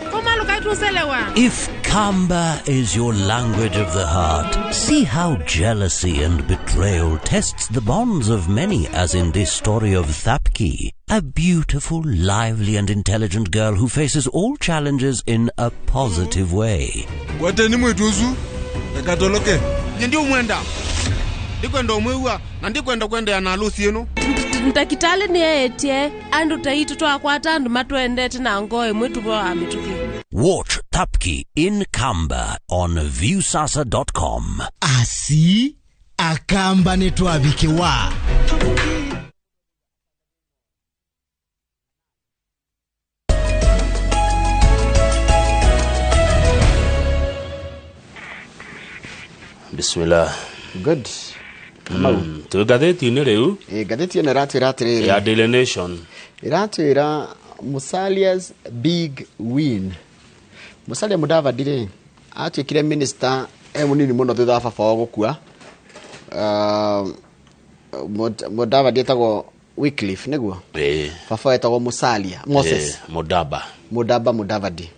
If Kamba is your language of the heart, see how jealousy and betrayal tests the bonds of many, as in this story of Thapki, a beautiful, lively and intelligent girl who faces all challenges in a positive way. Kwateni mwituzu, ekatoloke. Ndio mwenda. Ndikwenda umwiwa na ndikwenda kwenda na harusi yenu. Ndakitale ni etie andu taitu twakwata andu matwendete na ngoe mwitu wa mituki. Watch Thapki in Kamba on viewsasa.com. Asi akamba netwabikiwa. Bismillah. Good. Tu ngathĩti-inĩ rĩu. Ngathĩti ĩno ĩratwĩra atĩrĩrĩ. Ya Daily Nation. Ĩratwĩra Musalia's big win. Musalia Mudavadi rĩ atuĩkire minister e mũnini mũno thutha wa baba wao gũkua. Mudavadi etagwo Wycliffe nĩguo? Baba etagwo Musalia Moses. Mudaba. Mudaba Mudavadi.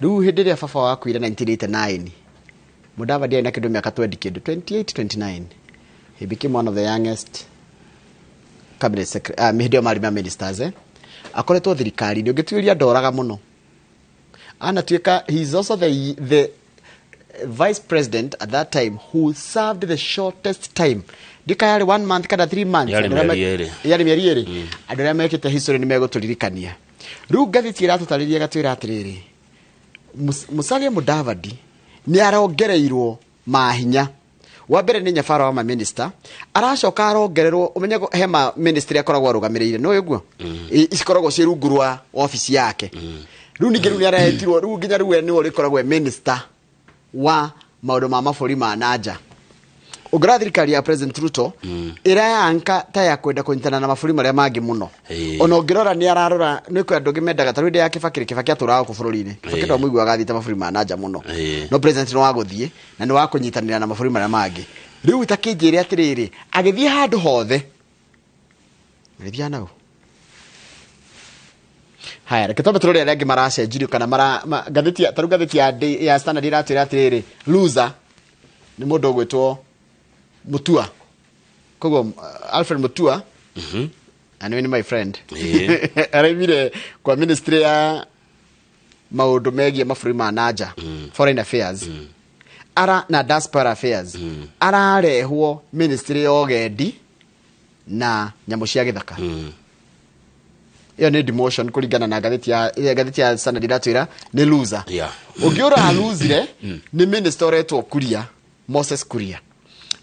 Rĩu hĩndĩ ĩrĩa baba wao akuire 1989 Mudavadi aina kĩndũ mĩaka 20 kĩndũ 28 29. He became one of the youngest cabinet secretary, hĩndĩ ĩyo marĩ ma ministers akoretwo thirikari-inĩ ũngĩtuĩria ndoraga mũno. Anatuĩka he is also the vice president at that time who served the shortest time. Ndika yarĩ 1 month kana 3 months. Yarĩ mĩeri ĩrĩ. Yarĩ mĩeri ĩrĩ. Andũ arĩa mekĩte history nĩ megũtũririkania. Rĩu ngathĩti ĩratũtarĩria ĩgatwĩra atĩrĩrĩ, Musalia Mudavadi nĩ arongereirwo mahinya. Wa mbere nĩ nyabara wa ma minister aracoka arongererwo umenye he ma ministry akoragwo arũgamĩrĩire no ũguo ikoragwo ciĩ rungu rwa office yake. Rĩu ningĩ rĩu nĩ aretirwo rĩu nginya rĩu we nĩwe ũrĩkoragwo e minister wa maũndũ ma mabũrũri ma nanja. Ũngĩrora thirikari ya President Ruto ĩrayanka ta ya kwenda kũnyitana na mabũrũri marĩa mangĩ mũno. Ona ũngĩrora nĩ ararora nĩ kwĩ andũ angĩ mendaga ta rĩu hĩndĩ ya Kibaki Kibaki atũraga gũkũ bũrũri-inĩ. Kibaki ndwamũiguaga athiĩte mabũrũri ma nanja mũno. No president nĩ wa gũthiĩ na nĩ wa kũnyitanĩra na mabũrũri marĩa mangĩ. Rĩu ta kĩnjĩre atĩrĩrĩ agĩthiĩ handũ hothe agĩthiĩ nau. Haya, reke twambe tũrore arĩa angĩ maracenjirio kana ngathĩti ta rĩu ngathĩti ya Standard ĩratwĩra atĩrĩrĩ loser nĩ mũndũ ũgwĩtwo Mutua. Koguo Alfred Mutua. And ni my friend. Araimire kwa ministry ya maũndũ megiĩ mabũrũri ma nanja, foreign affairs. Ara na diaspora affairs. Ararehwo ministry ya ũgendi na nyamũ cia gĩthaka. Iyo nĩ demotion kũringana na ngathĩti ya Standard ĩratwĩra nĩ loser. Ũngĩũra aluzire nĩ minister ũretwo Kuria, Moses Kuria.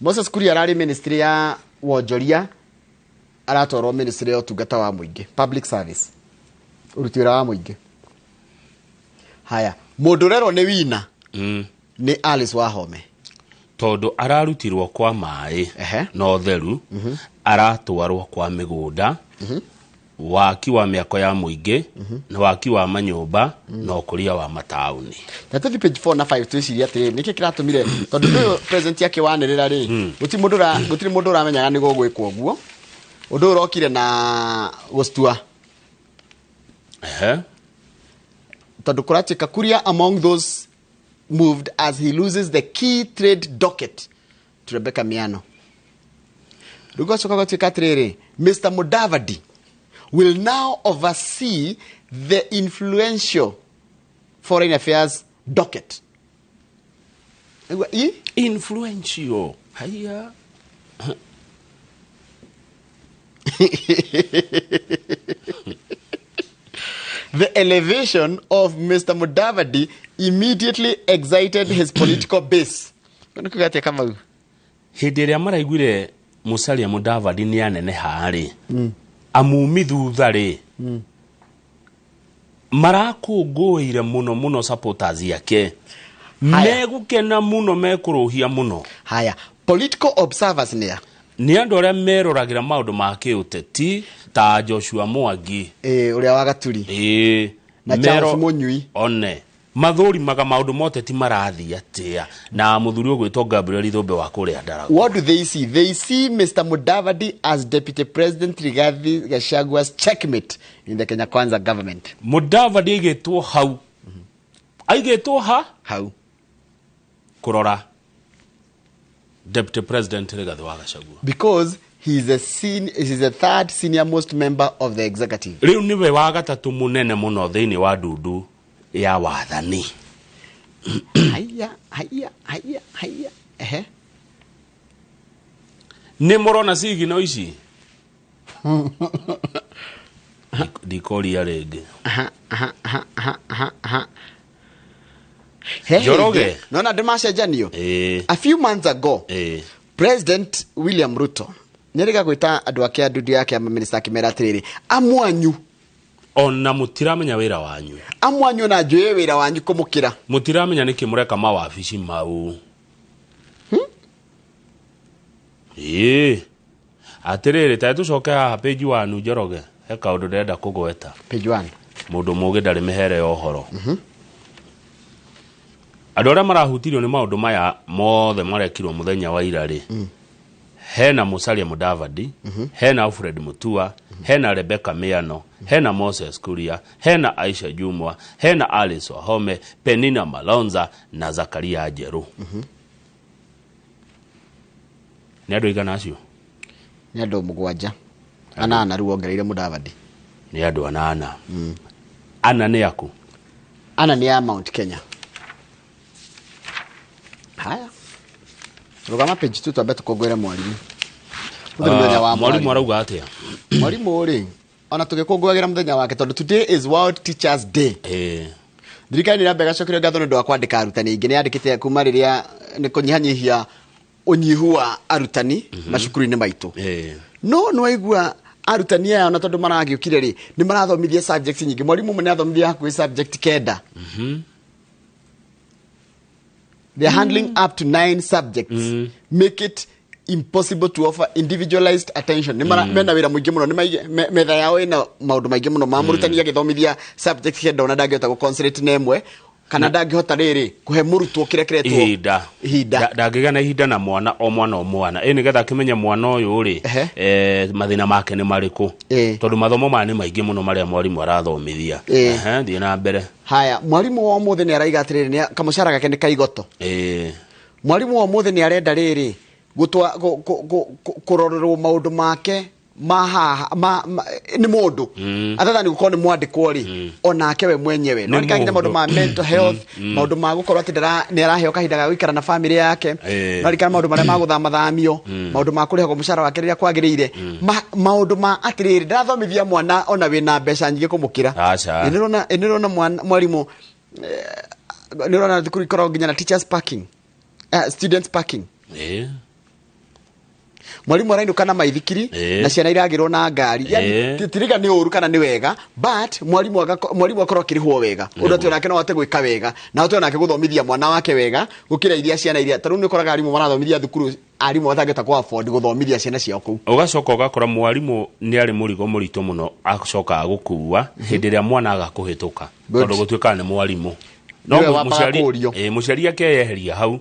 Moses Kuria ararĩ ministry ya wonjoria, aratwarwo ministry ya ũtungata wa mũingĩ, public service, ũruti wĩra wa mũingĩ. Haya, mũndũ ũrerwo nĩ wina nĩ Alice Wahome. Tondũ ararutirwo kwa maĩ na ũtheru, aratwarwo kwa mĩgũnda, waki wa mĩako ya mũingĩ na waki wa manyũmba na ũkũria wa mataũni. Na tũthiĩ page 4 na 5 twĩcirie atĩrĩrĩ, nĩkĩ kĩratũmire, tondũ ũyũ president yake wanĩrĩra rĩ, gũtirĩ mũndũ ũramenyaga nĩ gũgwĩkwo ũguo. Ũndũ ũyũ ũrokire na gũctua. Tondũ kũratuĩka Kuria among those moved as he loses the key trade docket to Rebecca Miano. Rĩu gwacoka gwatuĩka atĩrĩrĩ, Mr. Mudavadi will now oversee the influential foreign affairs docket. Influential. Haya. The elevation of Mr. Mudavadi immediately excited his political base. Hĩndĩ ĩrĩa maraiguire Musalia Mudavadi nĩ aneneha rĩ, amumi thutha rĩ, marakũngũĩire mũno mũno supporters yake, megũkena mũno, mekũrũhia mũno. Haya, political observers nĩa nĩ andũ arĩa meroragĩra maũndũ ma kĩũteti ta Joshua Mwangi, ũrĩa wa Gaturi, na Charles Munyui, one mathũrimaga maũndũ ma ũteti marathiĩ atĩa, na mũthuri ũgwĩtwo Gabriel Thũmbĩ wa kũrĩa Ndaragwa. What do they see? They see Mr. Mudavadi as Deputy President Rigathi Gachagwa's checkmate in the Kenya Kwanza government. Mudavadi aigĩtwo hau, aigĩtwo ha hau kũrora Deputy President Rigathi wa Gachagua, because he is the third senior most member of the executive. Rĩu nĩwe wa gatatũ mũnene mũno thĩinĩ wa ndundu ya wathani. Haya, haya, haya, haya. Ehe. Nĩ mũrona cigino ici? Ndikoria rĩngĩ. Aha, aha, aha, aha, aha. Njoroge. Nona andũ macenjanio. A few months ago, President William Ruto nĩarĩga gwĩta andũ ake a ndundu yake a maminista akĩmera atĩrĩrĩ, amwanyu ona mũtiramenya wĩra wanyu, amwanyu na njũĩ wĩra wanyu kũmũkĩra, mũtiramenya nĩkĩ mũreka mawabici mau. Atĩrĩrĩ, ta tũcoke haha page 1 Njoroge, he kaũndũ ndĩrenda kũgweta. Page 1. Mũndũ mũũgĩ ndarĩ mĩhere ya ũhoro. Andũ arĩa marahutirio nĩ maũndũ maya mothe marekirwo mũthenya wa ira rĩ, hena Musalia Mudavadi, hena Alfred Mutua, hena Rebecca Miano, hena Moses Kuria, hena Aisha Jumwa, hena Alice Wahome, Penina Malonza na Zakaria Njeru. Nĩ andũ aigana acio? Nĩ andũ 7. 8 rĩu wongereire Mudavadi. Nĩ andũ 8. Ana nĩ aku? Ana nĩ ya Mount Kenya. Haya. Rũgama page 2 twambe tũkũngũĩre mwarimu. Mũthenya wa mwarimu arauga atĩa? Mwarimu rĩ, ona tũgĩkũngũagĩra mũthenya wake tondũ today is World Teachers Day. Thirikari nĩ ĩramba ĩgacokerio ngatho nĩ ũndũ wa kwandĩka arutani aingĩ. Nĩ yandĩkĩte kuma rĩrĩa nĩ kũnyihanyihia ũnyihu wa arutani macukuru-inĩ maitũ. No nĩ waigua arutani aya ona tondũ maragĩũkire rĩ, nĩ marathomithia subjects nyingĩ. Mwarimu ũmwe nĩ athomithia hakuhĩ subject 9. They are handling up to 9 subjects. Make it impossible to offer individualized attention. Nĩ mena wĩra mũingĩ mũno, nĩ metha yao ĩna maũndũ maingĩ mũno. Ma mũrutani agĩthomithia subject 9 ona ndangĩhota gũ concentrate na ĩmwe, kana ndangĩhota rĩrĩ kũhe mũrutwo kĩrĩa kĩretwo ihinda. Ndangĩgĩa na ihinda na mwana o mwana o mwana, nĩgetha akĩmenye mwana ũyũ rĩ, mathĩna make nĩ marĩkũ, tondũ mathomo maya nĩ maingĩ mũno marĩa mwarimũ arathomithia. Thiĩ na mbere. Haya, mwarimu wa ũmũthĩ nĩ araiga atĩrĩrĩ, kamũcara gake nĩ kaigoto. Mwarimu wa ũmũthĩ nĩ arenda rĩrĩ kũrorerwo maũndũ make ma haha nĩ mũndũ athatha nĩ gũkorwo nĩ mwandĩkwo rĩ, onake we mwenyewe no nĩkaginya maũndũ ma mental health, maũndũ ma gũkorwo atĩ nĩ araheo kahinda ga gũikara na family yake, no arikana maũndũ marĩa ma gũthamathamio, maũndũ ma kũrĩhagwo mũcara wake rĩrĩa kwagĩrĩire, maũndũ ma atĩrĩrĩ ndarathomithia mwana ona wĩna mbeca nyingĩ kũmũkĩra. Nĩrona mwarimũ, nĩrona thukuru ikoragwo nginya na teachers parking, students parking. Mwarimu arainũka na maithikiri na ciana iragĩrwo na ngari. Yani tiriga nĩ ũru kana nĩ wega, but mwarimu mwarimu akorwo akĩrĩhwo wega ũndũ atĩ onake no ahote gwĩka wega na ahote onake gũthomithia mwana wake wega gũkĩra iria ciana iria tarĩu nĩ ũkoraga arimũ marathomithia thukuru arimũ matangĩhota kũ afford gũthomithia ciana ciao kũu. Ũgacoka ũgakora mwarimũ nĩ arĩ mũrigo mũritũ mũno acokaga gũkua hĩndĩ ĩrĩa mwana aga kũhĩtũka tondũ gũtuĩkaga nĩ mwarimũ. No mũciari mũciari akeyeheria hau,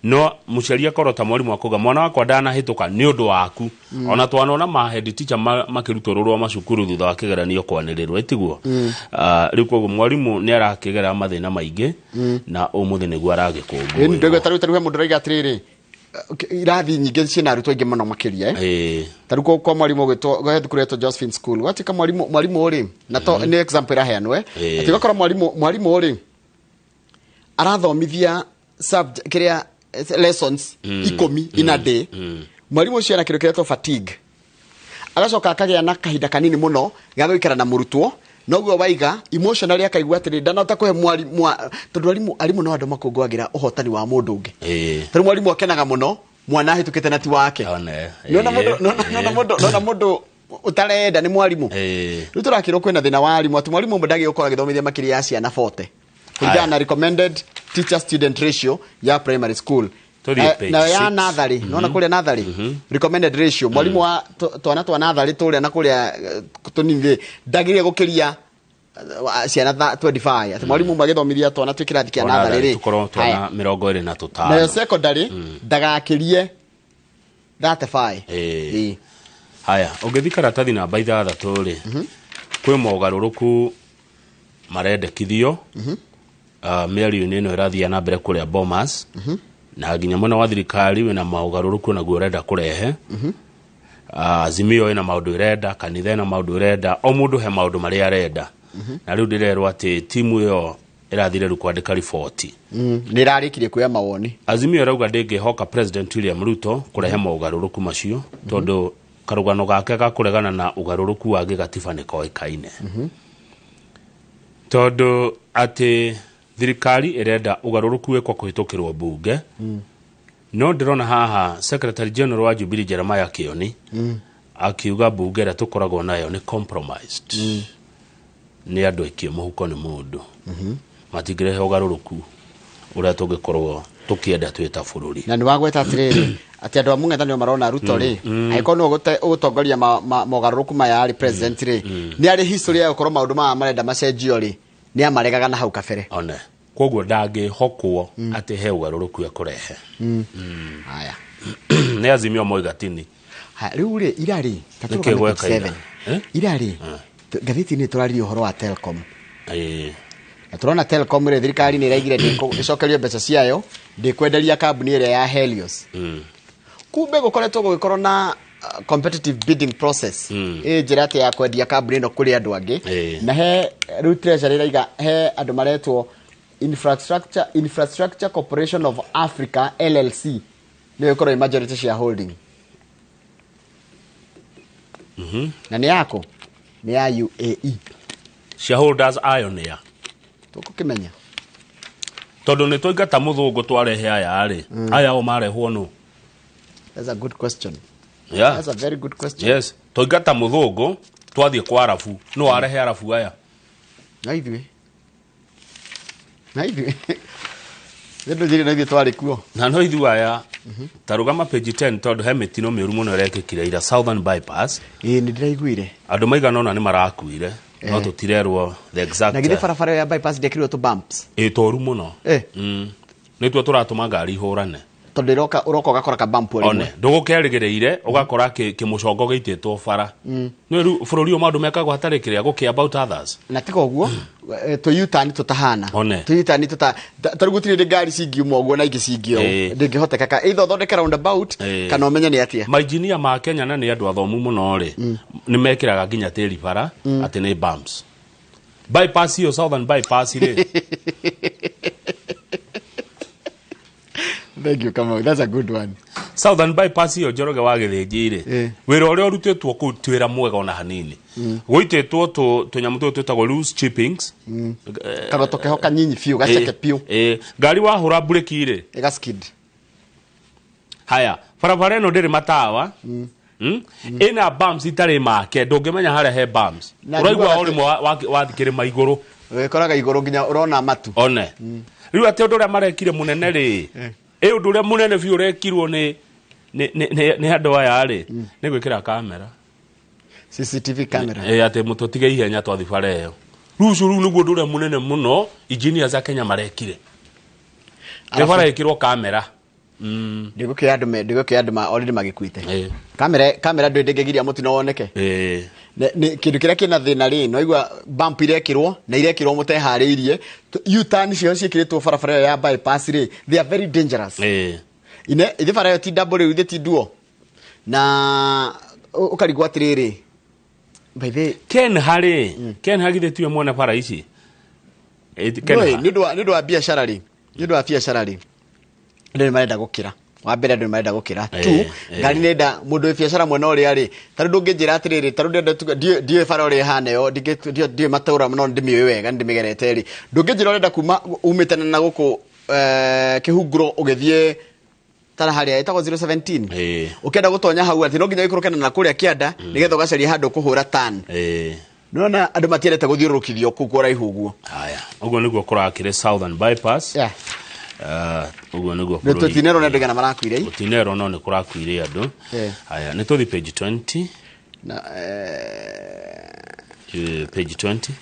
no mũciari akorwo ta mwarimũ akauga mwana wakwa ndanahĩtũka nĩ ũndũ waku. Ona twanona ma head teacher makĩrutũrũrwo macukuru thutha wa kĩgeranio kwanĩrĩrwo ĩtiguo. Rĩu koguo mwarimũ nĩ arakĩgera mathĩna maingĩ na ũmũthĩ nĩguo aragĩkũngũĩrwo. Ndĩgwe tarĩu he mũndũ ũrauga atĩrĩrĩ, irathi nyingĩ ciĩna arutwo aingĩ mũno makĩria tarĩu kwa mwarimũ ũgĩtwo he thukuru ĩtwo Josephine School gwatuĩka mwarimũ rĩ, na to nĩ example ĩraheanwo atĩ ũgakora mwarimũ rĩ arathomithia subject kiria lessons 10 in a day. Mwarimu ũcio ena kĩndũ kĩretwo fatigue, agacoka akagĩa na kahinda kanini mũno ga gũikara na mũrutwo, noguo waiga emotionally akaigua atĩrĩ ndanahota kũhe mwarimu, tondũ arimũ no andũ makũngũagĩra ũhotani wa mũndũ ũngĩ. Tarĩu mwarimũ akenaga mũno mwana ahĩtũkĩte na ti wake. Nona mũndũ ũtarenda nĩ mwarimũ. Rĩu tũrakĩrwo kwĩna thĩna wa arimũ atĩ mwarimũ ũmwe ndagĩrĩirwo gũkorwo agĩthomithia makĩria ya ciana 40 kũringana na recommended teacher student ratio ya primary school. Na ya natharĩ, nona kũrĩa natharĩ recommended ratio mwarimu wa twana twa natharĩ tũrĩa na kũrĩa tũnini ndagĩrĩire gũkĩria ciana 25 atĩ mwarimu ũmwe agĩthomithia twana twĩ kĩrathi kĩa natharĩ rĩ tũkorwo twana 25 nayo secondary ndagakĩrie 35. Haya, ũngĩthiĩ karatathi namba 6 rĩ, kwĩ mogarũrũku marendekithio mĩario-inĩ ĩno ĩrathiĩ na mbere kũrĩa Bomas, na nginya mwena wa thirikari wĩna maũgarũrũku naguo ũrenda kũrehe. Azimio ĩna maũndũ ĩrenda, kanitha ĩna maũndũ ĩrenda, o mũndũ he maũndũ marĩa arenda. Na rĩu ndĩrerwo atĩ timu ĩyo ĩrathire rĩu kwandĩka riboti. Nĩ ĩrarĩkirie kuoya mawoni. Azimio ĩrauga ndĩngĩhoka President William Ruto kũrehe maũgarũrũku macio tondũ karũgano gake ga kũregana na ũgarũrũku wa gĩgatiba nĩ koĩkaine. Tondũ atĩ thirikari ĩrenda ũgarũrũku wĩkwo kũhĩtũkĩrwo mbunge. No ndĩrona haha Secretary General wa Jubilee Jeremiah Kioni akiuga mbunge ĩrĩa tũkoragwo nayo nĩ compromised. Nĩ andũ aikie mũhuko nĩ mũndũ. Matingĩrehe ũgarũrũku ũrĩa tũngĩkorwo tũkĩenda twĩ ta bũrũri. Na nĩ wagweta atĩrĩrĩ atĩ andũ a mũng'ethanĩro marona Ruto rĩ angĩkorwo nĩwe ũgũtongoria mogarũrũku maya arĩ president rĩ, nĩ arĩ history ya gũkorwo maũndũ maya marenda macenjio rĩ nĩ amaregaga na hau kabere. One koguo ndangĩhokwo atĩ he ũgarũrũku ekũrehe. Haya, nĩ Azimio moigatini. Rĩu rĩ irarĩ irarĩ ngathĩti-inĩ tũraririe ũhoro wa Telcom. Na tũrona Telcom rĩ thirikari nĩ ĩraigire ĩcokerio mbeca ciayo ndĩkwenderia kambuni ĩrĩa ya Helios. Kumbe gũkoretwo gũgĩkorwo na competitive bidding process ĩ njĩra atĩ ya kwendia kambuni ĩno kũrĩ andũ angĩ, na he rĩu Treasury ĩraiga he andũ maretwo Infrastructure Corporation of Africa LLC nĩyo ĩkorwo ĩ majority shareholding. Na nĩ yako nĩ ya UAE. Shareholders ayo nĩ ya tũkũkĩmenya tondũ nĩ twaingata mũthũngũ twarehe aya rĩ, aya o marehwo nũ? That's a good question. Yeah. That's a very good question. Yes. Twaingata mũthũngũ twathiĩ kwa arabu, no arehe arabu aya. Na ithuĩ. Na ithuĩ. Nĩ njĩrĩ na ithuĩ twarĩ kuo. Na no ithuĩ aya ta rũgama page 10 tondũ he mĩtino mĩũru mũno ĩrekĩkire ira Southern Bypass. Ĩĩ nĩ ndĩraiguire. Andũ maigana ũna nĩ marakuire. No tũtirerwo the exact. Na githĩ barabara ya bypass ndĩekĩrirwo tũ bumps. Ĩĩ tũru mũno. Nĩ tuo tũratũma ngari ihũrane. Tondũ ĩroka ũroka ũgakora ka bump rĩmwe. One ndũgũkerĩgĩrĩire ũgakora kĩmũcongo gĩitĩtwo bara. Nĩ rĩu bũrũri ũyũ maũndũ mekagwo hatarĩ kĩrĩa gũkĩ about others. Na tiga ũguo tũ U-turn tũtahana. Tũ U-turn tũta tarĩu gũtirĩ hĩndĩ ngari cingiuma ũguo na ingĩ cingĩ ũũ. Ndĩngĩhotekeka either ũthondeke roundabout kana ũmenye nĩ atĩa. Mainjinia ma Kenya na nĩ andũ athomu mũno rĩ nĩ mekĩraga nginya tĩri bara atĩ nĩ bumps. Bypass ĩyo Southern Bypass rĩ. Thank you, Kamau. That's a good one. Southern Bypass iyo Njoroge wa Gĩthĩnji rĩ, wĩra ũrĩa ũrutĩtwo kũu ti wĩra mwega ona hanini. Gũitĩtwo tũnyamũ tũtũ twĩtagwo loose chippings. Kagoto keho kanyinyi biũ, gaceke biũ. Ngari wahũra mburĩki rĩ, ĩga skid. Haya, barabara ĩno ndĩrĩ matawa. Ĩna bumps itarĩ make, ndũngĩmenya harĩa he bumps. Na Ũraigua njiguaga ũrĩmwe wathiĩ kĩrĩma igũrũ. Wĩkoraga igũrũ nginya ũrona matu. One. Rĩu atĩ ũndũ ũrĩa marekire mũnene rĩ, ĩ ũndũ ũrĩa mũnene biũ ũrekirwo nĩ nĩ andũ aya rĩ, nĩ gwĩkĩra kamera. CCTV camera. Ĩ atĩ mũtũtige ihenya twathi bara ĩyo. Rĩu ũcio rĩu nĩguo ũndũ ũrĩa mũnene mũno engineers a Kenya marekire. Nĩ bara ĩkĩrwo kamera. Ndigũkĩoya andũ ndigũkĩoya andũ already magĩkuĩte. Kamera kamera ndũ ndĩngĩgiria mũtino woneke. Kĩndũ kĩrĩa kĩna thĩna rĩ, no igua bump irekĩrwo na irekĩrwo mũteharĩirie. U-turn cio ciĩkĩrĩtwo barabara ĩyo ya bypass rĩ, they are very dangerous. Ine ithe bara ĩyo ti double rĩu, ithe ti duo. Na ũkarigwo atĩrĩrĩ, by the Ken harĩ, Ken hagithĩ tiwe mwene bara ici. Ken Nĩ ũndũ wa biacara rĩ, nĩ ũndũ wa biacara rĩ, andũ nĩ marenda gũkĩra. Wa mbere andũ nĩ marenda gũkĩra. Two, ngari nĩ enda mũndũ wĩ biacara mwena ũrĩa rĩ, ta rĩu ndũngĩnjĩra atĩrĩrĩ, ta rĩu ndĩrenda tuge, ndiũĩ bara ũrĩa ĩhana ĩyo, ndiũĩ matũra no ndĩmĩũĩ wega, nĩ ndĩmĩgerete rĩ. Ndũngĩnjĩra ũrenda kuma umĩte na gũkũ kĩhunguro ũgĩthiĩ tara harĩa ĩtagwo 017. Ũkĩenda gũtonya hau atĩ no nginya ũikũrũke na kũrĩa kĩanda nĩgetha ũgacaria handũ kũhũra turn. Nĩwona andũ matiendete gũthiũrũrũkithio kũu kũraihu ũguo. Haya, ũguo nĩguo kũrakĩrĩ Southern Bypass. Ũguo nĩguo Nĩ tũtinerwo nĩ andũ aigana marakuire. Gũtinerwo no nĩ kũrakuire andũ. Haya, nĩ tũthi page 20. Na Page 20.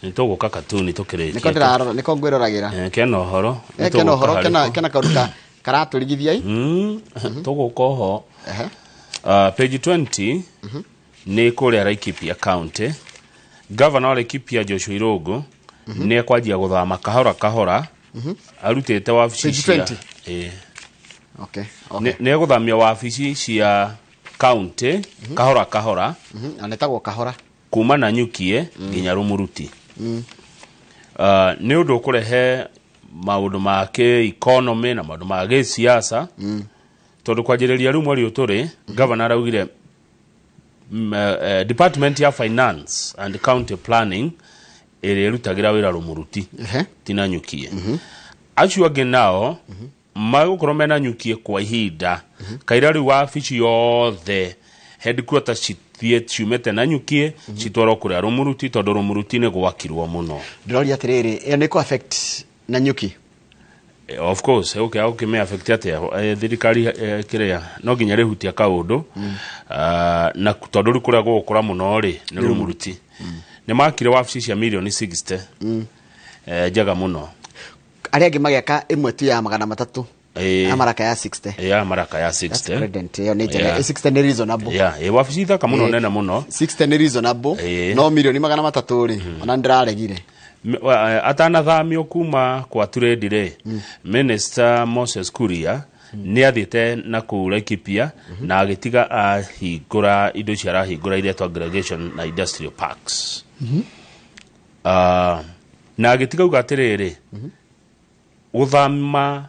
Nĩ tũgũka katuni tũkĩrĩkia. Nĩko ndĩrarora, nĩko ngwĩroragĩra. Kena ũhoro. Nĩ Kena tũgũka ũhoro, harĩ kena kũ? kena kaũndũ karatũrigithia i. Tũgũka oho. Page 20 nĩ kũrĩa Laikipia County. Governor wa Laikipia Joshua Irũngũ nĩ ekwanjia gũthama kahora kahora arutĩte wabici Page cia 20? Okay. Nĩ egũthamia wabici cia county kahora kahora. Na nĩtagwo kahora. Kuma Nanyukie nginya Rumuruti. Nĩ ũndũ ũkũrehe maũndũ ma kĩ-economy na maũndũ ma gĩsiasa, tondũ kwanjĩrĩria rĩu mweri ũyũ tũrĩ, governor araugire department ya finance and county planning ĩrĩa ĩrutagĩra wĩra Rumuruti, ti Nanyukie. Acio angĩ nao magũkorwo me Nanyukie kwa ihinda kaira rĩu wabici yothe headquarter cithiĩ ciumĩte Nanyukie citwarwo kũrĩa Rumuruti, tondũ Rumuruti nĩ gwakirwo mũno. Ndĩroria atĩrĩrĩ, ĩyo nĩ kũ affect Nanyuki? Of course, okay, ũkĩmĩ affect atĩa? Thirikari kĩrĩa no nginya rĩhutia kaũndũ. Na tondũ rĩu kũrĩa gũgũkũra mũno rĩ nĩ Rumuruti. Nĩ makire wabici cia mirioni 60 njega mũno. Arĩa angĩ magĩaka ĩmwe tu ya 300. Ya maraka ya 60. Ya maraka ya 60. That's prudent, ĩyo nĩ njega. 60 nĩ reasonable. Yeah, wabici thaka mũno, nene mũno. 60 nĩ reasonable. No mirioni 300 rĩ, ona ndĩraregire. Atanathamio kuma kwa trade rĩ, Minister Moses Kuria nĩ athiĩte na kũu Laikipia na agĩtiga ahingũra indo icio arahingũra iretwo aggregation na industrial parks. Na agĩtiga uga atĩrĩrĩ, gũthama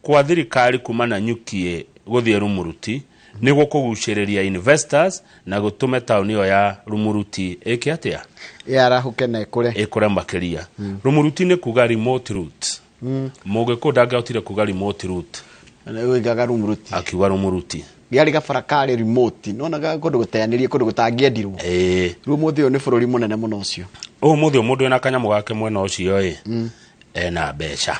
kwa thirikari kuma Nanyukie gũthiĩ Rumuruti nĩ gũkũgucĩrĩria investors na gũtũme taũni ĩyo ya Rumuruti ĩke atĩa? Ĩarahũke na ĩkũre. Ĩkũre makĩria. Rumuruti nĩ kuga remote route. Mũgĩkũyũ ndangĩahotire kuga remote route. Oigaga Rumuruti. Akiuga Rumuruti. Gĩarĩ gabara karĩ remote, nĩwonaga kũndũ gũteanĩrie, kũndũ gũtangĩendirwo. Rĩu ũmũthĩ ũyũ nĩ bũrũri mũnene mũno ũcio. Ũmũthĩ ũyũ mũndũ wĩna kanyamũ gake mwena ũcio ĩ ena mbeca.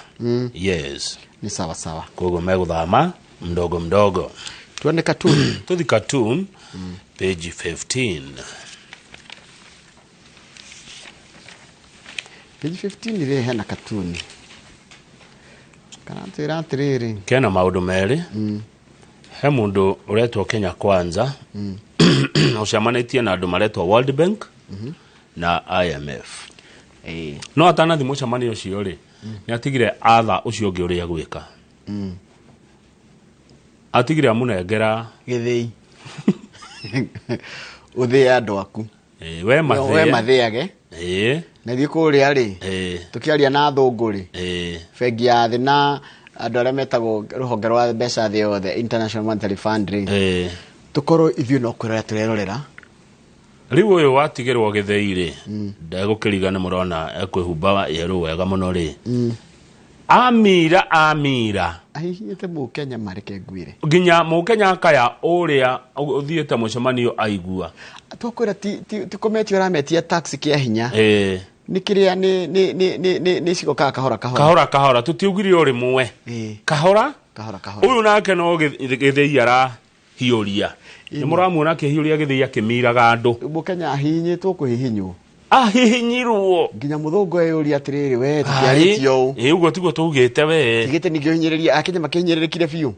Yes. Ni sawa sawa. Koguo megũthama mdogo mdogo. Tuone cartoon. Tuthi cartoon page 15. Page 15 rĩ hena cartoon. Karatwĩra atĩrĩrĩ. Kena maũndũ merĩ. He mũndũ ũretwo Kenya Kwanza ũcemanĩtie na andũ maretwo World Bank na IMF. No atanathi mũcemanio ũcio rĩ, nĩ atigire atha ũcio ũngĩ ũrĩa gwĩka. Atigire amũnengera gĩthĩi. Ũthĩe andũ aku. We We mathĩe. mathĩage. Na ithuĩ kũrĩa rĩ, tũkĩaria na athũngũ rĩ, bengi ya thĩ na andũ arĩa metagwo rũhonge rwa mbeca thĩ yothe, International Monetary Fund rĩ, tũkorwo ithuĩ no kwĩrorera tũrerorera. Rĩu ũyũ watigĩrwo gĩthĩi rĩ, ndegũkĩriga nĩ mũrona ekwĩhumba yerũ wega mũno rĩ. Amira amira ahihinyĩte mũkenya mareke ngwĩre nginya mũkenya akaya ũrĩa ũthiĩte mũcemanio aigua twakwĩra ti kũmetia ũrametia tax kĩa hinya ĩĩ nĩ kĩrĩa nĩ cigo ka kahora kahora kahora kahora tũtiugire o rĩmwe kahora kahora kahora ũyũ nake no gĩthĩi arahiũria nĩ mũramuona akĩhiũria gĩthĩi akĩmiraga andũ mũkenya ahihinyĩtwo kũhihinywo ahihinyirwo nginya mũthũngũ eyũria atĩrĩrĩ we tũtiarĩtio ũũ ĩ ũguo tiguo tũugĩte we tigĩte ningĩ ũhinyĩrĩria akenya makĩhinyĩrĩrĩkire biũ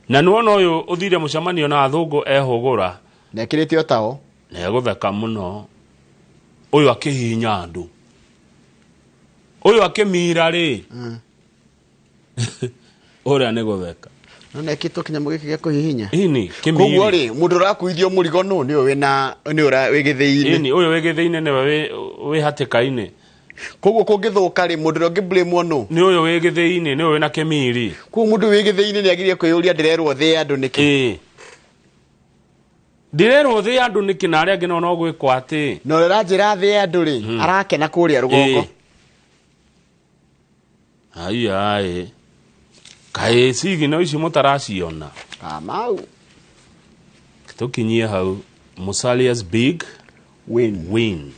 na nĩwona ũyũ ũthire mũcemanio na athũngũ ehũgũra na ekĩrĩte o tao na egũtheka mũno ũyũ akĩhihinya andũ ũyũ akĩmira rĩ ũrĩa nĩ gũtheka no na ekĩtwo kĩnyamũ gĩkĩ gĩa kũhihinya ini kĩmiri koguo rĩ mũndũ ũrakuithio mũrigo nũ nĩ ũyũ wĩna nĩ ũra wĩ gĩthĩi-inĩ ini ũyũ wĩ gĩthĩi-inĩ nĩwe wĩ hatĩka-inĩ koguo kũngĩthũka rĩ mũndũ ũrĩa ũngĩ-blame nũ nĩ ũyũ wĩ gĩthĩi-inĩ nĩ ũyũ wĩna kĩmiri koguo mũndũ wĩ gĩthĩi-inĩ nĩ agĩrĩire kwĩyũria ndĩrerwo thĩ andũ nĩkĩ ndĩrerwo thĩ andũ nĩkĩ na arĩa angĩ nao no gwĩkwo atĩ na ũrĩa ũranjĩra thĩ andũ rĩ arakena kũrĩa rũgongo ai kaĩ cigino ici mũtaraciona Kamau tũkinyie hau Musalia's big win.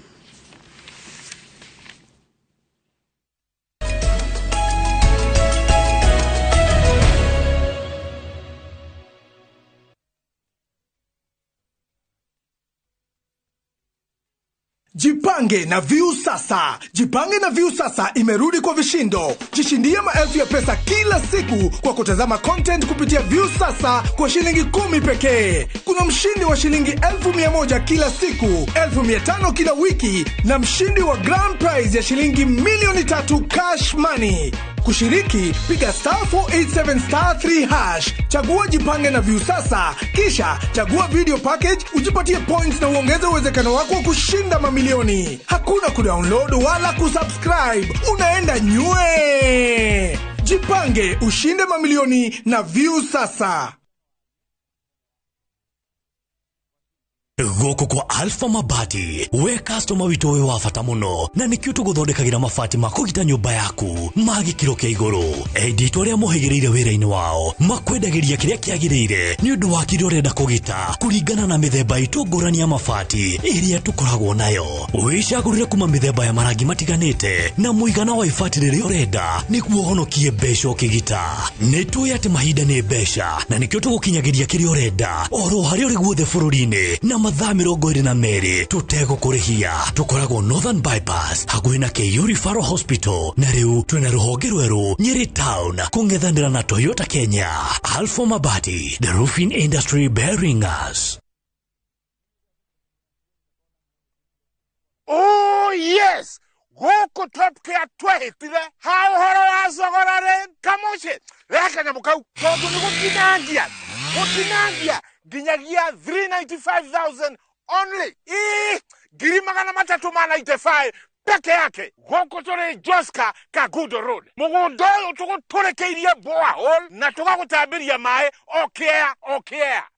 Jipange na View Sasa. Jipange na View Sasa imerudi kwa vishindo. Jishindie maelfu ya pesa kila siku kwa kutazama content kupitia View Sasa kwa shilingi 10 pekee. Kuna mshindi wa shilingi 1,100 kila siku, 5,000 kila wiki na mshindi wa grand prize ya shilingi 3,000,000 cash money. Kushiriki, piga *487 *3#, chagua Jipange na View Sasa, kisha chagua video package, ujipatie points na uongeze uwezekano wako wa kushinda mamilioni. Hakuna kudownload wala kusubscribe, unaenda nywe. Jipange, ushinde mamilioni na View Sasa. Gũkũ kwa Alpha Mabati we customer witũ wĩ wa bata mũno na nĩkĩo tũgũthondekagĩra mabati ma kũgita nyũmba yaku ma gĩkĩro kĩa igũrũ. Enditũ arĩa mohĩgĩrĩire wĩra-inĩ wao makwendagĩria kĩrĩa kĩagĩrĩire nĩ ũndũ wa kĩrĩa ũrenda kũgita kũringana na mĩthemba itũ ngũrani ya mabati ĩrĩa tũkoragwo nayo. Wĩcagũrĩre kuma mĩthemba ya marangi matiganĩte na mũigana wa ibati rĩrĩa ũrenda nĩguo ũhonokie mbeca ũkĩgita. Nĩ tũĩ atĩ mahinda nĩ mbeca na nĩkĩo tũgũkinyagĩria kĩrĩa ũrenda oro harĩa ũrĩ guothe bũrũri-inĩ na mathaa 22 tũtegũkũrĩhia. Tũkoragwo Northern Bypass hakuhĩ na KU Referral Hospital na rĩu twĩna rũhonge rwerũ Nyeri Town kũng'ethanĩra na Toyota Kenya. Alpha Mabati, the roofing industry bearing us. Oh yes, gũkũ Top Care twehĩtire ha ũhoro wa thogora rĩ kamũciĩ rehe kanyamũ kau tondũ nĩ gũtinangia nginyagia 395,000 only. 395,000 peke yake. Gũkũ tũrĩ Joska Kagudo Road. Mũgũnda ũyũ tũgũtũrĩkĩirie borehole na tũgagũtambĩria maĩ o kĩa.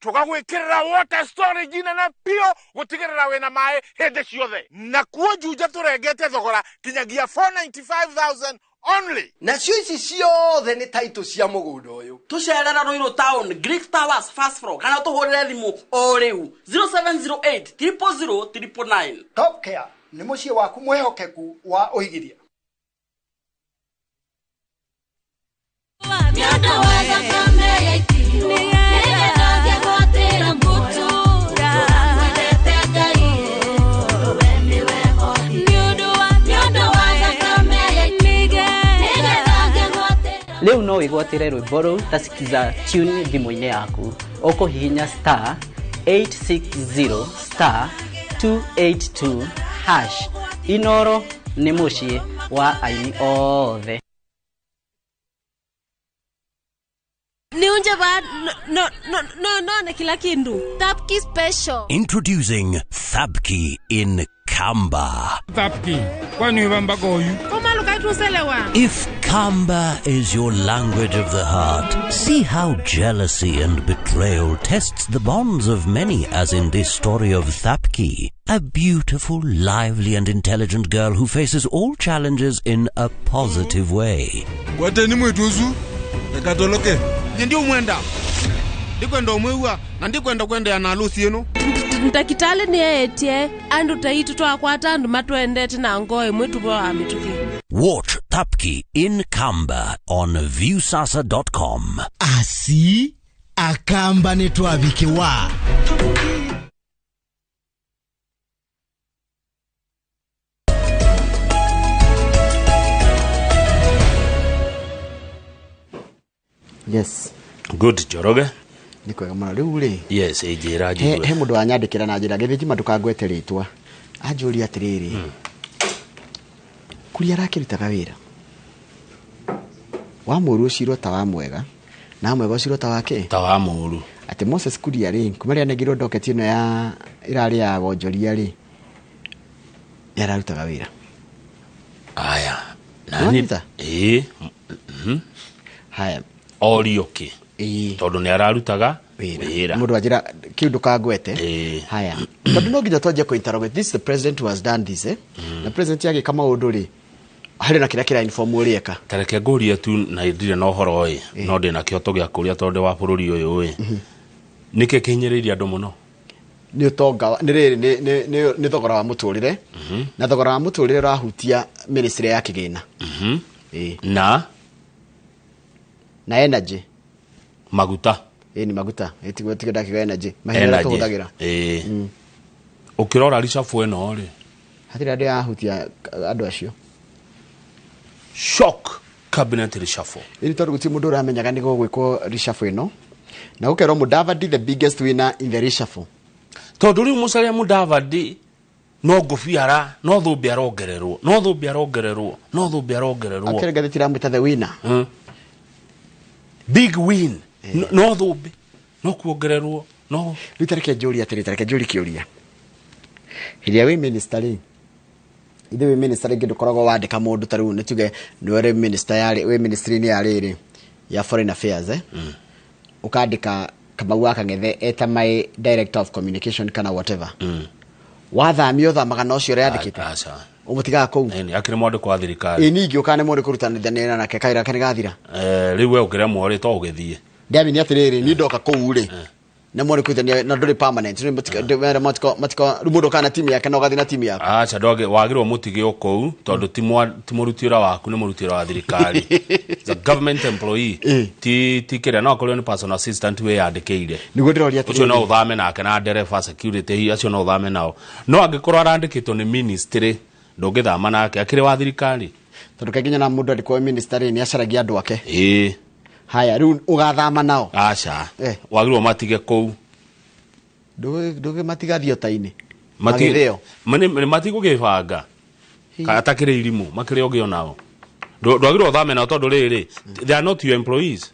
Tũgagwĩkĩrĩra water storage nene biũ gũtigĩrĩra wĩna maĩ hĩndĩ ciothe. Na kuo Juja tũrengete thogora nginyagia 495,000 only. Nacio ici ciothe nĩ taitũ cia mũgũnda ũyũ. Tũcerera Ruiru Town, Greek Towers first floor, kana tũhũrĩre thimũ o rĩu 0708 000 999. Top Care nĩ mũciĩ waku mwĩhokeku wa ũigithia. Rĩu no wĩgwatĩre rwĩmbo rũu ta Sikiza tune thimũ-inĩ yaku. Ũkũhihinya *860 *282 hash. Inoro nĩ mũciĩ wa aini othe. Niunje ba no no no no na kila kindu. Thapki special. Introducing Thapki in Kamba. Thapki, kwani wamba goyu? If Kamba is your language of the heart, see how jealousy and betrayal tests the bonds of many, as in this story of Thapki. Thapki, a beautiful, lively and intelligent girl who faces all challenges in a positive way. Gwateni mwitu usu rekatoloke nyendi umwenda ndikwenda umwiwa na ndikwenda kwendea na alusi ino. Ndakitali ni etie andu taitu twakwata andu matwendete na ngoo imwe tuvoa mituki. Watch Thapki in Kamba on viewsasa.com. Asi akamba nitwavikiwa. Yes. Good, Njoroge. Nĩ kwega mũno rĩu rĩ. Yes, ĩnjĩra njigue. He mũndũ wanyandĩkĩra na njĩra gĩthĩnji ndũkangwete rĩtwa. Anjũria atĩrĩrĩ. Kuria arakĩrutaga wĩra. Wa mũru ũcirwo ta wa mwega na mwega ũcirwo ta wake. Ta wa mũru. Atĩ Moses Kuria rĩ, kuma rĩrĩa anengirwo docket ĩno ya ĩrarĩ ya wonjoria rĩ, nĩ ararutaga wĩra. Aya. Nani? Ĩĩ. Haya. Orio kĩ? Tondũ nĩ ararutaga wĩra. Mũndũ anjĩra kĩu ndũkangwete. Haya. Tondũ no nginya twanjie kũ interrogate this, the president who has done this, eh? Na president agĩka maũndũ rĩ, harĩ na kĩrĩa kĩra inform ũrĩa eka. Ta reke ngũrie tu na ndirĩ na ũhoro ĩ, no ndĩ na kĩhoto gĩa kũria tondũ ndĩ wa bũrũri ũyũ ĩ. Nĩkĩ kĩhinyĩrĩirie andũ mũno? Nĩ ũtonga, nĩ rĩrĩ, nĩ thogora wa mũtũrĩre. Na thogora wa mũtũrĩre ũrahutia ministry ya kĩgĩna. Na energy. Maguta. Ĩ ni maguta. Ĩ tiguo tiga ndakiuga energy. Mahiũ marĩa tũhũthagĩra. Ĩ. Ũkĩrora reshuffle ĩno rĩ, hatirĩ andũ yahutia andũ acio. Shock cabinet reshuffle. Ĩ tondũ gũtirĩ mũndũ ũramenyaga nĩ gũgwĩkwo reshuffle ĩno. Na gũkerwo Mudavadi the biggest winner in the reshuffle. Tondũ rĩu Musalia Mudavadi no ngũbiara, no thũmbĩ arongererwo, no thũmbĩ arongererwo, no thũmbĩ arongererwo. Akĩrĩ ngathĩti iramwĩta the winner. Big win. No thũmbĩ, no kuongererwo, no. Rĩu ta reke njũrie atĩrĩ, ta reke njũrie kĩũria. Hĩndĩ ĩrĩa wĩ minister rĩ, ithe wĩ minister rĩngĩ ndũkoragwo wandĩka mũndũ ta rĩu nĩ tuge nĩwe rĩ minister yarĩ, wĩ ministry-inĩ ya rĩrĩ ya foreign affairs, eh? Ũkandĩka Kamau wa Kang'ethe eta my director of communication kana whatever. Wathamio ũthamaga na ũcio ũrĩa andĩkĩte. Aca. Ũmũtigaga kũu. Ĩni, akĩrĩ mwandĩko wa thirikari. Ĩ ningĩ ũkane mũndũ kũrutanithania nake kawĩra ke nĩgathira. Rĩu we ũngĩremwo rĩ, to ũgĩthiĩ. Ndĩamini atĩrĩrĩ, niĩ ndoka kũu rĩ, na mwandĩko kũrutanithania na ndũrĩ permanent, rĩu matiko, rĩu mũndũ ũkaga na timu yake na ũgathiĩ na timu yaku. Aca, wagĩrĩirwo mũtige o kũu, tondũ ti mũruti wĩra waku, nĩ mũruti wĩra wa thirikari. The government employee. Ti kĩrĩa, no akorwo nĩ personal assistant wĩyandĩkĩire. Nĩguo ndĩroria atĩrĩrĩ. Ũcio no ũthame nake na ndereba security, acio no ũthame nao. No angĩkorwo arandĩkĩtwo nĩ ministry, ndũngĩthama nake, akĩrĩ wa thirikari. Tondũ kaingĩ nyonaga mũndũ andĩkwo minister rĩ, nĩ acaragia andũ ake. Ĩĩ. Haya, rĩu ũgathama nao? Aca. Wagĩrĩirwo matige kũu. Ndũgĩmatiga thiota-inĩ. Magĩthĩo. Matigũgĩbanga. Kana takĩrĩ irimũ, makĩrĩ ũngĩ onao. Ndwagĩrĩirwo ũthame nao tondũ rĩrĩ, they are not your employees.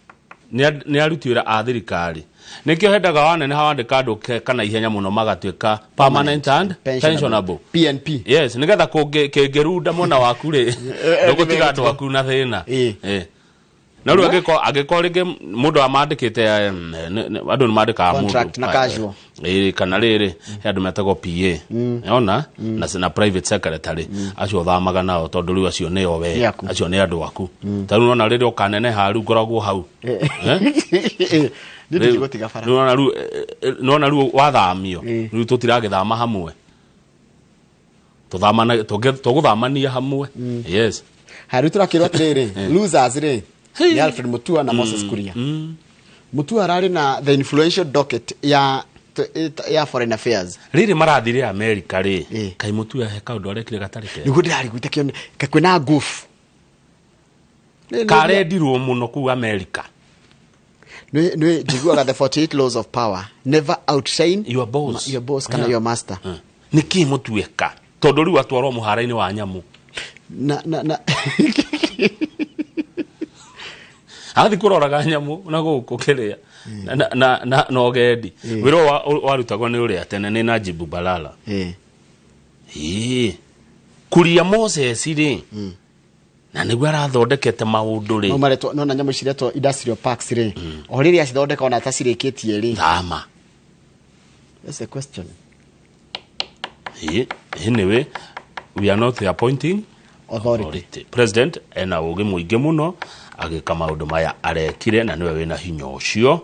Nĩ aruti wĩra a thirikari. Nĩkĩo hendaga waneneha wandĩka andũ kana ihenya mũno magatuĩka permanent and pensionable. PNP. Yes, nĩgetha kĩngĩrunda mwena waku rĩ, ndũgũtiga andũ aku na thĩna. Na rĩu angĩkorwo rĩngĩ mũndũ amandĩkĩte, andũ nĩ mandĩkaga mũndũ. Contract na casual. Ĩĩ, kana rĩrĩ, he andũ metagwo PA. Ona na private secretary, acio ũthamaga nao tondũ rĩu acio nĩo we, acio nĩ andũ aku. Ta rĩu nona rĩrĩa ũkaneneha rĩu ngoragwo hau. Nĩ ndigũtiga bara. Nona rĩu wathamio, rĩu tũtiragĩthama hamwe. Tũgũthamania hamwe. Yes. Haya, rĩu tũrakĩrwo atĩrĩrĩ, losers rĩ, ni Alfred Mutua na Moses Kuria. Mutua ararĩ na the influential docket ya foreign affairs. Rĩrĩ marathire America rĩ, kai Mutua he kaũndũ arekire gatarĩ kega. Nĩguo ndĩrarigwĩte kĩone, kwĩna goof. Karendirwo mũno kũu America. Nĩ njiguaga the 48 laws of power, never outshine your boss, your boss kana your master. Nĩkĩ Mutueka? Tondũ rĩu atwarwo mũhara-inĩ wa nyamũ. Na athi kũroraga nyamũ na gũkũ kĩrĩa na ũgendi. Wĩra warutagwo nĩ ũrĩa tene nĩ Najibu Balala. Ĩĩ. Kuria Moses rĩ, na nĩguo arathondekete maũndũ rĩ. No maretwo, no na nyamũ ici iretwo industrial parks rĩ. O rĩrĩa acithondeka ona atacirĩkĩtie rĩ. Thama. That's the question. Anyway, we are not the appointing authority. President ena ũgĩ mũingĩ mũno agĩka maũndũ maya arekire na nĩwe wĩna hinya ũcio.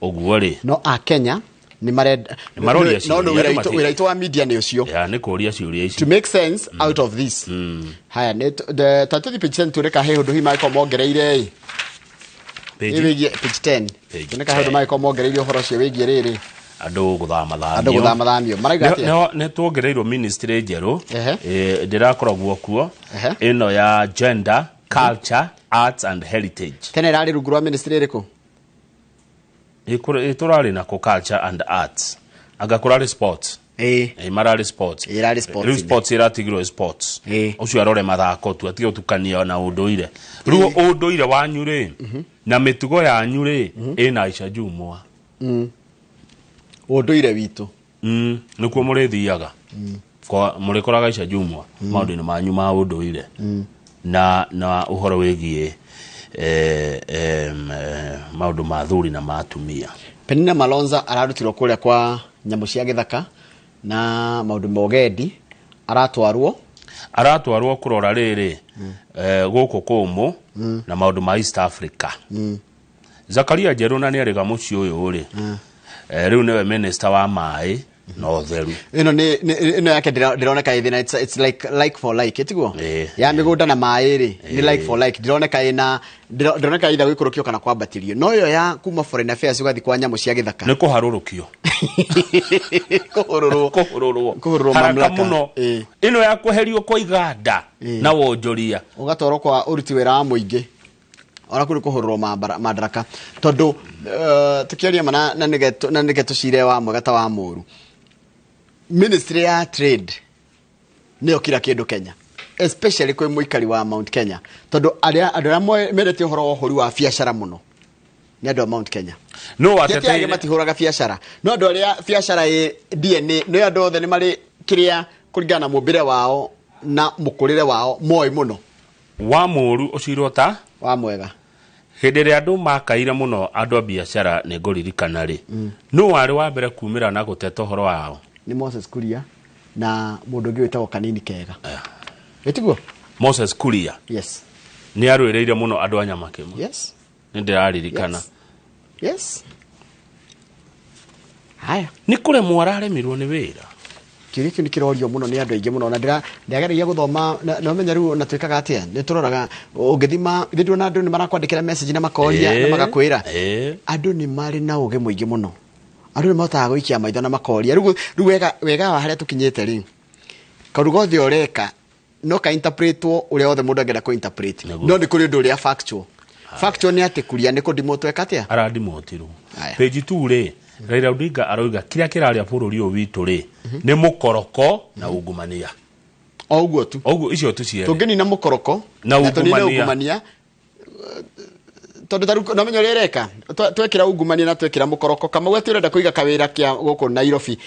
Ũguo rĩ, no a Kenya nĩ marenda Nĩ maroria no no ciũria, wĩra andũ witũ wĩra witũ wa media nĩ ũcio. Ya nĩ kũria ciũria ici to make sense out of this. Haya, nĩ tatũthi page 10 tuone ka he ũndũ hihi mangĩkorwo mongereire ĩ. Page? Ĩ wĩgiĩ page 10 Page tuone ka he ũndũ 10. mangĩkorwo mongereire ũhoro ũcio wĩgiĩ rĩrĩ andũ gũthamathamio. Andũ gũthamathamio. Marauga atĩa? Nĩ tuongereirwo ministry njerũ. Ehe. Ndĩrakoragwo kuo ĩno ya gender, culture, arts and heritage. Tene ĩrarĩ rungu rwa ministry ĩrĩkũ? Tũrarĩ nako culture and arts, anga kũrarĩ sports. Ĩ mararĩ sports. Ĩrarĩ sports. Rĩu sports ĩratigirwo ĩ sports. Ũcio arore mathako tu, atige gũtukania na ũndũire. Rĩu ũndũire wanyu rĩ na mĩtugo yanyu rĩ ĩna Aisha Jumwa. Ũndũire witũ. Nĩkuo mũrĩthiaga. Mũrĩkoraga Aisha Jumwa maũndũ-inĩ manyu ma ũndũire na ũhoro wĩgiĩ maũndũ ma athuri na ma atumia. Penina Malonza ararutirwo kũrĩa kwa nyamũ cia gĩthaka na maũndũ ma ũgendi, aratwarwo kũrora rĩrĩ gũkũ kũmũ na maũndũ ma East Africa. Zakaria Njerũ na nĩarĩga mũciĩ ũyũ rĩ, rĩu nĩwe minister wa maĩ na ũtheru. Ĩno nĩ ĩno yake ndĩroneka ĩ thĩna, it's like for like, ĩtiguo ya mĩgũnda na maĩ rĩ nĩ like for like, ndĩroneka ĩna ndĩroneka either gũikũrũkio kana kwambatĩrio. No ĩyo ya kuma foreign affairs ũgathiĩ kwa nyamũ cia gĩthaka nĩ kũharũrũkio. Kũhũrũrwo Haraka mamlaka. Mũno ĩno ya kweherio kwa iganda na wonjoria ũgatwarwo kwa ũruti wĩra wa mũingĩ, ona kũrĩ kũhũrũrwo madaraka tondũ tũkĩaria ma na nĩge tũcire wa mwega ta wa mũru. Ministry ya trade nĩyo kila kĩndũ Kenya, especially kwĩ mũikari wa Mount Kenya, tondũ andũ arĩa mendete ũhoro wa ũhũri wa biacara mũno nĩ andũ a Mount Kenya. No Ti atĩ wateteire angĩ matihũraga biacara, no andũ arĩa biacara ĩ DNA, nĩ andũ othe nĩ marĩ kĩrĩa kũringana na mũmbĩre wao na mũkũrĩre wao moĩ mũno. Wa mũru ũcirwo ta wa mwega. Hĩndĩ ĩrĩa andũ makaire mũno andũ a biacara nĩ ngũririkana rĩ, nũ warĩ wa mbere kumĩra na gũteta ũhoro wao? Nĩ Moses Kuria na mũndũ ũngĩ wĩtagwo Kanini Kega. Ĩtiguo? Moses Kuria. Yes. Nĩ arũĩrĩire mũno andũ a Nyamakĩma. Yes. Nĩ ndĩraririkana. Yes. Haya. Nĩ kũremwo araremirwo nĩ wĩra. Kĩũria kĩu nĩ kĩrorio mũno nĩ andũ aingĩ mũno, na ndĩrageragia gũthoma na ũmenya rĩu ona twĩkaga atĩa, nĩ tũroraga ũngĩthima ithuĩ ndũrona andũ nĩ marakwandĩkĩra message na makoria na magakwĩra. Andũ nĩ marĩ na ũgĩ mũingĩ mũno, andũ nĩ mahotaga gũikia maitho na makoria. Rĩu wega wa harĩa tũkinyĩte rĩ, kaũndũ gothe ũreka no ka interpretwo ũrĩa wothe mũndũ angĩenda kũ interpret, no nĩ kũrĩ ũndũ ũrĩa factual. Factual nĩ atĩ Kuria nĩ kũndimotwo eka atĩa? Arandimotirwo. Page 2 rĩ, Raila Odinga aroiga kĩrĩa kĩrarĩa bũrũri ũyũ witũ rĩ nĩ mũkoroko na ungumania. O ũguo tu. O ũguo icio tu cierĩ. Tũngĩnina mũkoroko na tũnine ungumania, tondũ tarĩu no menya ũrĩa ĩreka, twekĩra ungumania na twekĩra mũkoroko, Kamau atĩ ũrenda kũiga kawĩra kĩa gũkũ Nairobi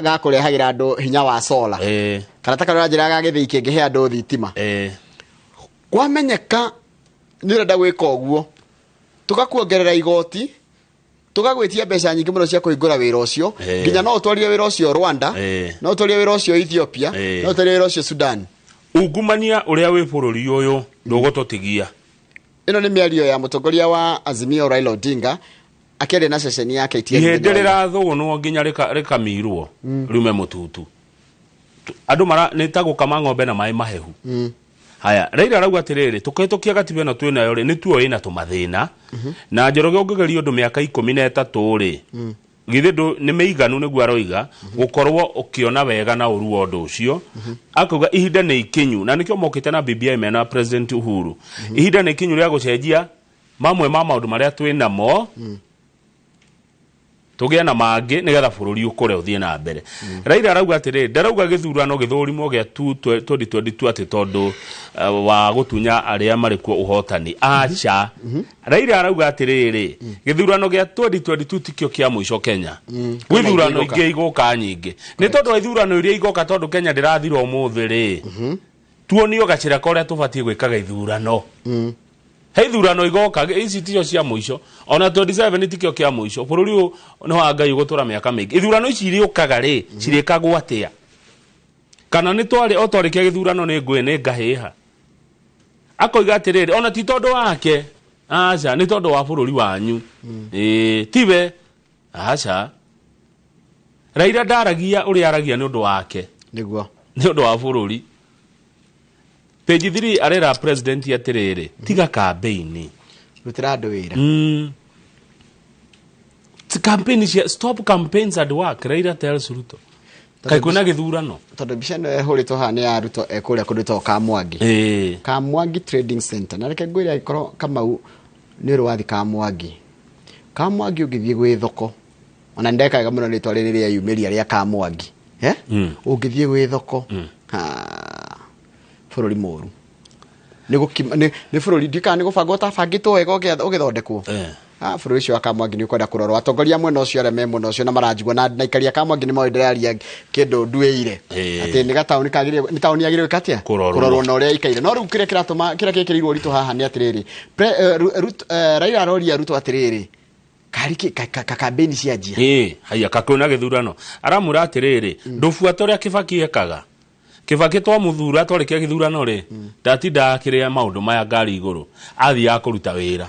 ga kũrehagĩra andũ hinya wa solar, kana ta karĩa njĩra ga gĩthĩi kĩngĩhe andũ thitima. Kwamenyeka nĩ ũrenda gwĩka ũguo, tũgakuongerera igoti, tũgagwĩtia mbeca nyingĩ mũno cia kũhingũra wĩra ũcio, nginya no ũtwarire wĩra ũcio Rwanda, no ũtwarire wĩra ũcio Ethiopia, no ũtwarire wĩra ũcio Sudan. Ungumania ũrĩa wĩ bũrũri ũyũ ndũgũtũtigia. Ĩno nĩ mĩario ya mũtongoria wa Azimio Raila Odinga akĩaria na ceceni ya KTN. Ihĩndĩ rĩrathũgũnwo nginya rĩkamirwo riume mũtutu. Andũ mara nĩ ta gũkama ng'ombe na maĩ mahehu. Haya, Raila arauga atĩrĩrĩ, tũkĩhĩtũkia gatiba ĩno twĩ nayo rĩ, nĩ tuo ĩna tũmathĩna. Na Njoroge ũngĩgeria ũndũ mĩaka 13 rĩ, githĩ nĩ mĩiganu nĩguo aroiga gũkorwo ũkĩona wega na ũru wa ũndũ ũcio. Akauga ihinda nĩ ikinyu, na nĩkĩo mokĩte na BBI mena President Uhuru. Ihinda nĩ ikinyu rĩa gũcenjia mamwe ma maũndũ marĩa twĩ namo, tũgĩe na mangĩ nĩgetha bũrũri ũkũre ũthiĩ na mbere. Raila arauga atĩrĩrĩ, ndarauga gĩthurano gĩthũrimwo gĩa 2022 atĩ tondũ wa gũtunya arĩa marĩ kuo ũhotani. Aca. Raila arauga atĩrĩrĩ, gĩthurano gĩa 2022 tikĩo kĩa mũico Kenya. Gwĩ ithurano ingĩ igũka nyingĩ. Nĩ tondũ wa ithurano iria igoka tondũ Kenya ndĩrathira ũmũthĩ rĩ, tuonio gacĩra karĩa tũbatiĩ gwĩkaga ithurano. He ithurano igoka ici ticio cia mũico, ona 27 tikio kia mũico. Bũrũri ũyũ nĩ wa Ngai ũgũtũra mĩaka mĩingĩ. Ithurano ici irĩũkaga rĩ, cirĩkagwo atĩa? Kana nĩ twarĩ o twarĩkia gĩthurano nĩ ngũĩ nĩ ngahĩha. Akoiga atĩrĩrĩ, ona ti tondũ wake, aca, nĩ tondũ wa bũrũri wanyu. Ĩĩ, tiwe, aca. Raila ndaragia ũrĩa aragia nĩ ũndũ wake. Nĩguo. Nĩ ũndũ wa bũrũri. Page 3 arera president atĩrĩrĩ, tiga campaign. Rutĩra andũ wĩra. Campaign cia stop campaigns and work, Raila tells Ruto. Kaĩ kwĩna gĩthurano? Tondũ mbica ĩno ĩhũrĩtwo haha nĩ ya Ruto e kũrĩa kũndũ gwĩtagwo Kamwangi. Kamwangi Trading Center. Na reke ngwĩre angĩkorwo Kamau nĩ ũrĩ wathiĩ Kamwangi. Kamwangi ũngĩthiĩ gwĩ thoko, ona nĩndeka wega mũno rĩtwa rĩrĩ rĩeyumĩria rĩa Kamwangi. Ũngĩthiĩ gwĩ thoko, bũrũri mũru. Nĩ gũkima nĩ bũrũri ndiũĩ kana nĩ gũbangwo ũtabangĩtwo wega ũgĩthondekwo. Bũrũri ũcio wa Kamwangi nĩ ũkwenda kũrorwo. Atongoria mwena ũcio arĩa me mwena ũcio na maranjigua na aikari a Kamwangi nĩ moĩ ndĩraria kĩndũ nduĩire. Atĩ nĩ gataũni kagĩrĩire, nĩ taũni yagĩrĩire gwĩka atĩa? Kũrorwo na ũrĩa ĩikaire. No rĩu kĩrĩa kĩratũma, kĩrĩa gĩkĩrĩirwo ũritũ haha nĩ atĩrĩrĩ, Raila aroria Ruto atĩrĩrĩ, karĩ campaign cianjia. Haya kakwĩna gĩthurano. Aramwĩra atĩrĩrĩ, ndũbuate ũrĩa Kibaki ekaga. Kibaki twamuthura twarĩkia gĩthurano rĩ, ndatindaga akĩrĩa maũndũ maya ngari igũrũ, athiaga kũruta wĩra.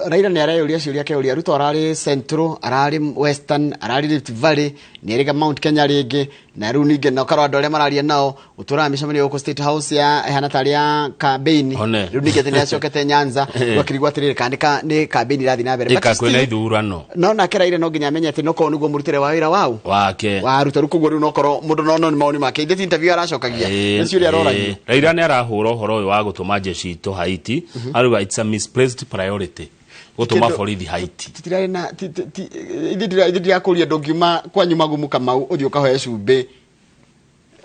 Raila nĩ areyũria ciũria akeyũria, Ruto ararĩ Central, ararĩ Western, ararĩ Rift Valley, nĩ erĩga Mount Kenya rĩngĩ, na rĩu ningĩ na ũkarora andũ arĩa mararia nao, ũtũraga mĩcemanio gũkũ State House ya ĩhana tarĩ ya campaign. Rĩu ningĩ atĩ nĩ acokete Nyanza, ũgakĩrigwo atĩrĩrĩ, kana nĩ campaign irathiĩ na mbere. Ĩka kwĩna ithurano. No nake Raila no nginya amenye atĩ nokorwo nĩguo mũrutĩre wa wĩra wao. Wake. Wa Ruto, rĩu koguo rĩu nokorwo mũndũ no nĩ maoni make. Ithe ti interview aracokagia. Nĩ ciũria aroragia. Raila nĩ arahũra ũhoro ũyũ wa gũtũma jeshi itũ Haiti, arauga it's a misplaced priority. Gũtũma borithi Haiti. Titirarĩ na ithuĩ ndirakũria ndũngiuma kwanyu Magumu Kamau ũthiĩ ũkahoe cumbĩ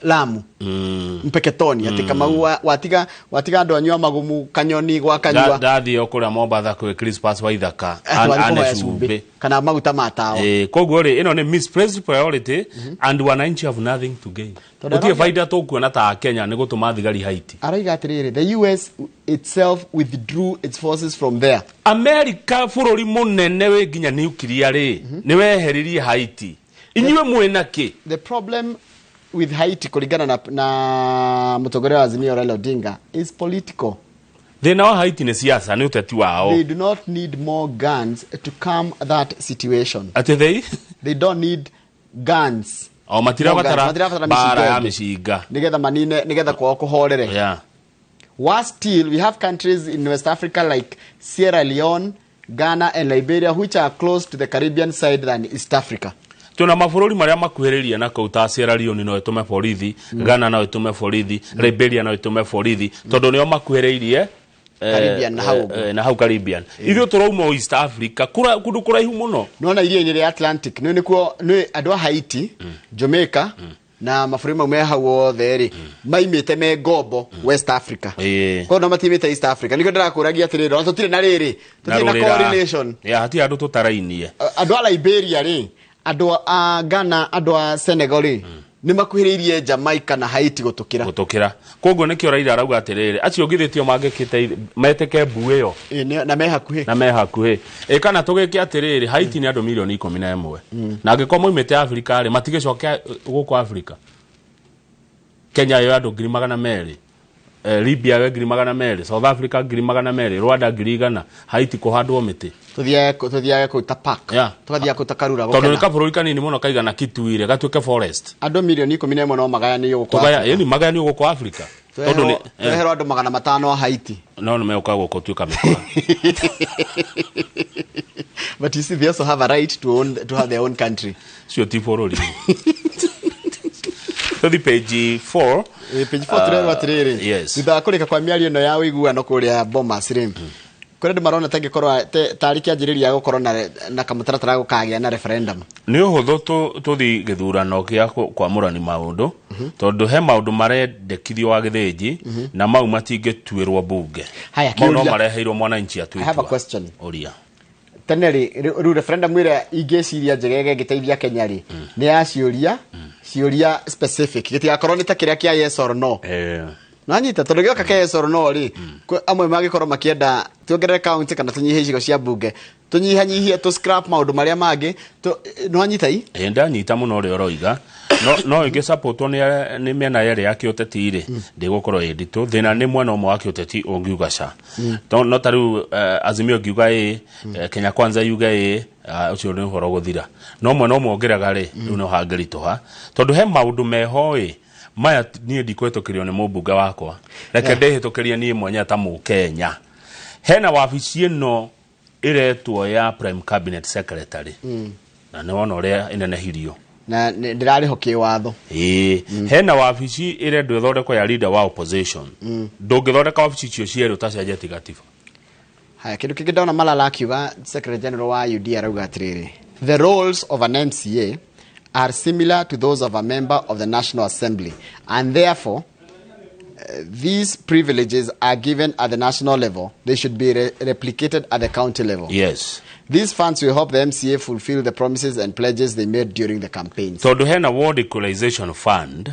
Lamu. Mpeketoni atĩ Kamau watiga andũ anyu a Magumu Kanyoni gwa Kanyua. Ndathiĩ o kũrĩa Mombatha kwĩ Crispus Waithaka, ane cumbĩ kana maguta ma tawa. Koguo rĩ, ĩno nĩ misplaced priority and wananchi have nothing to gain. Gũtirĩ baida tũkuona ta Kenya nĩ gũtũma thigari Haiti. Arauga atĩrĩrĩ, the US itself withdrew its forces from there. America bũrũri mũnene wĩ nginya nuclear rĩ, nĩ weheririe Haiti. Inyuĩ mwĩna kĩ? The problem with Haiti kulingana na mũtongoria wa Azimio Raila Odinga is political. Thĩna wa Haiti nĩ siasa, nĩ ũteti wao. They do not need more guns to calm that situation. Atĩ they don't need guns. O matirabatara mbara ya mĩcinga. Nĩgetha manine, nĩgetha kwao kũhorere. Yeah. Worse still, we have countries in West Africa like Sierra Leone, Ghana and Liberia which are close to the Caribbean side than East Africa. Tuna mabũrũri marĩa makuhĩrĩria na kũu ta Sierra Leone no ĩtũme borithi, Ghana no ĩtũme borithi, Liberia no ĩtũme borithi, tondũ nĩo makuhĩrĩirie Caribbean na hau na hau Caribbean. Ithuĩ tũrauma East Africa, kũndũ kũraihu mũno. Nĩwona iria-inĩ rĩa Atlantic, nĩ nĩkuo nĩ andũ a Haiti, Jamaica na mabũrũri mau me hau othe rĩ, maimĩte me ngombo West Africa. Koguo no matiimĩte East Africa. Nĩkĩo ndĩrakũragia atĩrĩrĩ, ona tũtirĩ na rĩrĩ, tũtirĩ na correlation. Ya, hatirĩ andũ tũtarainie. Andũ a Liberia rĩ, andũ a Ghana, andũ a Senegal rĩ, nĩ makuhĩrĩirie Jamaica na Haiti gũtũkĩra. Gũtũkĩra. Koguo nĩkĩo Raila arauga atĩrĩrĩ, acio githĩ tio mangĩkĩte metĩke mbu ĩyo. Na me hakuhĩ. Na me hakuhĩ. Kana tũgĩke atĩrĩrĩ, Haiti nĩ andũ milioni 11. Na angĩkorwo moimĩte Africa rĩ, matigĩcoke gũkũ Africa. Kenya yo andũ 200,000. Libya yo 200,000, South Africa 200,000, Rwanda 100,000, Haiti kũhandwo mĩtĩ. Tuthiage kũu ta park. Tũgathiaga kũu ta Karura gũkena. Tondũ nĩ kabũrũri kanini mũno kaigana Kituire, gatuĩke forest. Andũ milioni 11 no magayanio gũkũ Africa. Ĩni magayanio gũkũ Africa. Tondũ nĩ tweherwo andũ 500 a Haiti. No nĩ megũka gũkũ tuĩka mĩkora. But you see they also have a right to own, to have their own country. Cio ti bũrũri. Tũthi page 4. Page 4 tũrerwo atĩrĩrĩ, thutha wa kũrĩka kwa mĩario ĩno ya ũiguano kũrĩa Bomas rĩ, kũrĩ andũ marona ta ĩngĩkorwo tarĩ kĩanjĩrĩria gũkorwo na kamũtaratara gũkagĩa na referendum. Nĩ ũhũthũ tũthi gĩthurano kĩa kwamũrani maũndũ, tondũ he maũndũ marendekithio wa gĩthĩnji na mau matingĩtuĩrwo mbunge. Mau no mareheirwo mwananchi atuĩtwo. I have a question. Ũria. Tene rĩ, rĩu referendum ĩrĩa ingĩciria njegege ĩngĩteithia Kenya rĩ, nĩ ya ciũria, ciũria specific. Gĩtigakorwo nĩ ta kĩrĩa kĩa yes or no. Nanyita tondu gioka yes or no ri amwe magikorwo makienda tuongerere county kana tunyihie icigo cia bunge tunyihanyihie tu scrap maundu maria mangi nwanyita i ĩ ndanyita mũno ũrĩa ũroiga no ĩngĩ supportwo nĩ mĩena yerĩ ya kĩũteti rĩ ndĩgũkorwo ĩ nditũ thĩna nĩ mwena ũmwe wa kĩũteti ũngiuga ca no ta rĩu Azimio ngiuga ĩ Kenya Kwanza yuge ĩ ũcio nĩ ũhoro gũthira no mwena ũmwe ũngĩrega rĩ rĩu no hangĩritũha tondũ he maũndũ meho ĩ maya niĩ ndikũhĩtũkĩrio nĩ mũmbunge wakwa reke ndĩhĩtũkĩrie niĩ mwenyewe ta mũkenya hena wabici ĩno ĩretwo ya Prime Cabinet Secretary na nĩ wona ũrĩa ĩnenehirio na ndĩrarĩho kĩwatho ĩĩ hena wabici ĩrendwo ĩthondekwo ya leader wa opposition ndũngĩthondeka wabici icio cierĩ ũtacenjetie gatiba. Haya kĩndũ kĩngĩ ndona Malala akiuga Secretary General wa UD arauga atĩrĩrĩ, the roles of an MCA are similar to those of a member of the National Assembly and therefore these privileges are given at the national level. They should be replicated at the county level. Yes. These funds will help the MCA fulfill the promises and pledges they made during the campaigns. Tondu hena Ward Equalization Fund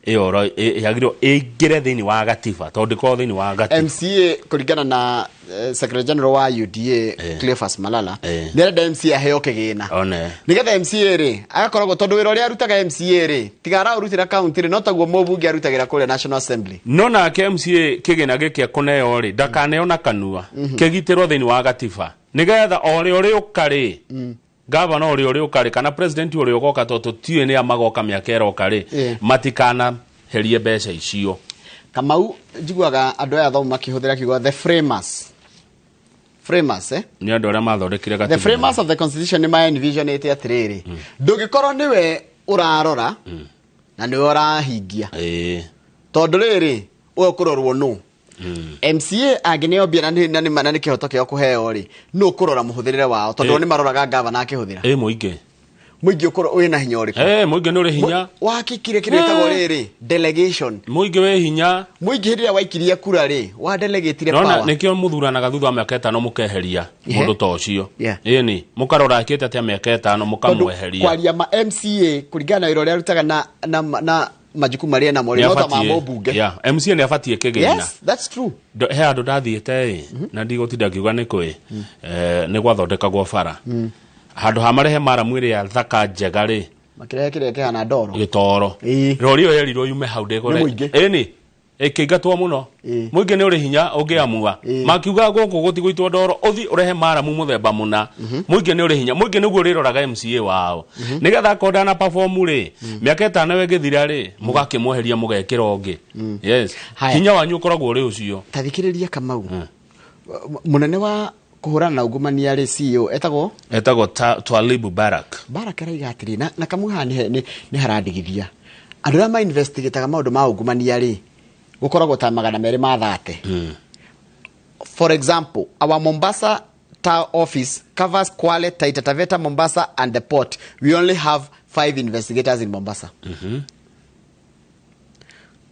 ĩyo yagĩrĩirwo ĩingĩre thĩinĩ wa gatiba tondu ĩkorwo thĩinĩ wa gatiba. MCA kũringana na Secretary General wa UDA Cleophas Malala nĩarenda MCA aheo kĩgĩna one nĩgetha MCA rĩ agakoragwo tondu wĩra ũrĩa arutaga MCA rĩ tiga araũrutĩra county rĩ no taguo mũmbunge arutagĩra kũrĩa National Assembly. No nake MCA kĩgĩna gĩkĩ ekũneo rĩ ndakaneo na kanua kĩgitĩrwo thĩinĩ wa gatiba nigetha ũrĩa ũrĩũka rĩ gavana ũrĩa ũrĩũka rĩ kana president ũrĩa ũgoka tondũ tũtiũĩ nĩ a magoka mĩaka ĩroka rĩ matikanaherie mbeca icio. Kamau njiguaga andũ aya athomu makĩhũthĩra kiugo the framers. Framers nĩ andũ arĩa mathondekire gatiba. The framers of the constitution nĩ ma envisionĩte atĩrĩrĩ ndũngĩkorwo nĩwe ũrarora na nĩwe ũrahingia tondũ rĩrĩ ũyũ kũrorwo nũ MCA angĩneo mbia na nĩ kĩhoto kĩao kũheo rĩ nũ kũrora mũhũthĩrĩre wao tondũ nĩ maroraga gavana akĩhũthĩra. Ĩ mũingĩ mũingĩ ũkorwo wĩna hinya ũrĩkũ? Mũingĩ nĩ ũrĩ hinya wakĩkire kĩndũ gĩtagwo rĩrĩ delegation. Mũingĩ wĩ hinya mũingĩ hĩndĩ ĩrĩa waikirie kura rĩ wa delegatire power. Nona nĩkĩo mũthuranaga thutha wa mĩaka ĩtano mũkeheria mũndũ ta ũcio. Ĩni mũkarora akĩte atĩa mĩaka ĩtano mũkamweheria. Kwaria ma MCA kũringana na wĩra ũrĩa arutaga na majukumu marĩa namo rĩ no ta ma mũmbunge. MCA nĩ abatie kĩgĩna. Yes, that's true. He andũ ndathiĩte ĩ na ndigũtinda ngiuga nĩ kũĩ nĩ gwathondekagwo bara handũ ha marehe maramu ĩrĩa thaka njega rĩ makĩrehe kĩrĩa kĩhana ndoro gĩtoro rori ĩyo yerirwo yume hau ndĩkore ĩni ĩkĩingatwo mũno mũingĩ nĩ ũrĩ hinya ũngĩamua makiuga gũkũ gũtigũitwo ndoro ũthi ũrehe maramu mũthemba mũna mũingĩ nĩ ũrĩ hinya mũingĩ nĩguo ũrĩroraga MCA wao nĩgetha akorwo ndana perform rĩ mĩaka ĩtano ĩgĩthira rĩ mũgakĩmweheria mũgekĩra ũngĩ. Yes, hinya wanyu ũkoragwo ũrĩ ũcio. Ta thikĩrĩria Kamau mũnene wa kũhũrana na ungumania rĩ CEO etagwo Twalibu Barak. Barak araiga atĩrĩ na Kamau haha nĩ harandigithia andũ arĩa ma investigataga maũndũ ma ungumania rĩ gukoragwo ta 230. For example, our Mombasa town office covers Kwale, Taita Taveta, Mombasa and the port. We only have 5 investigators in Mombasa.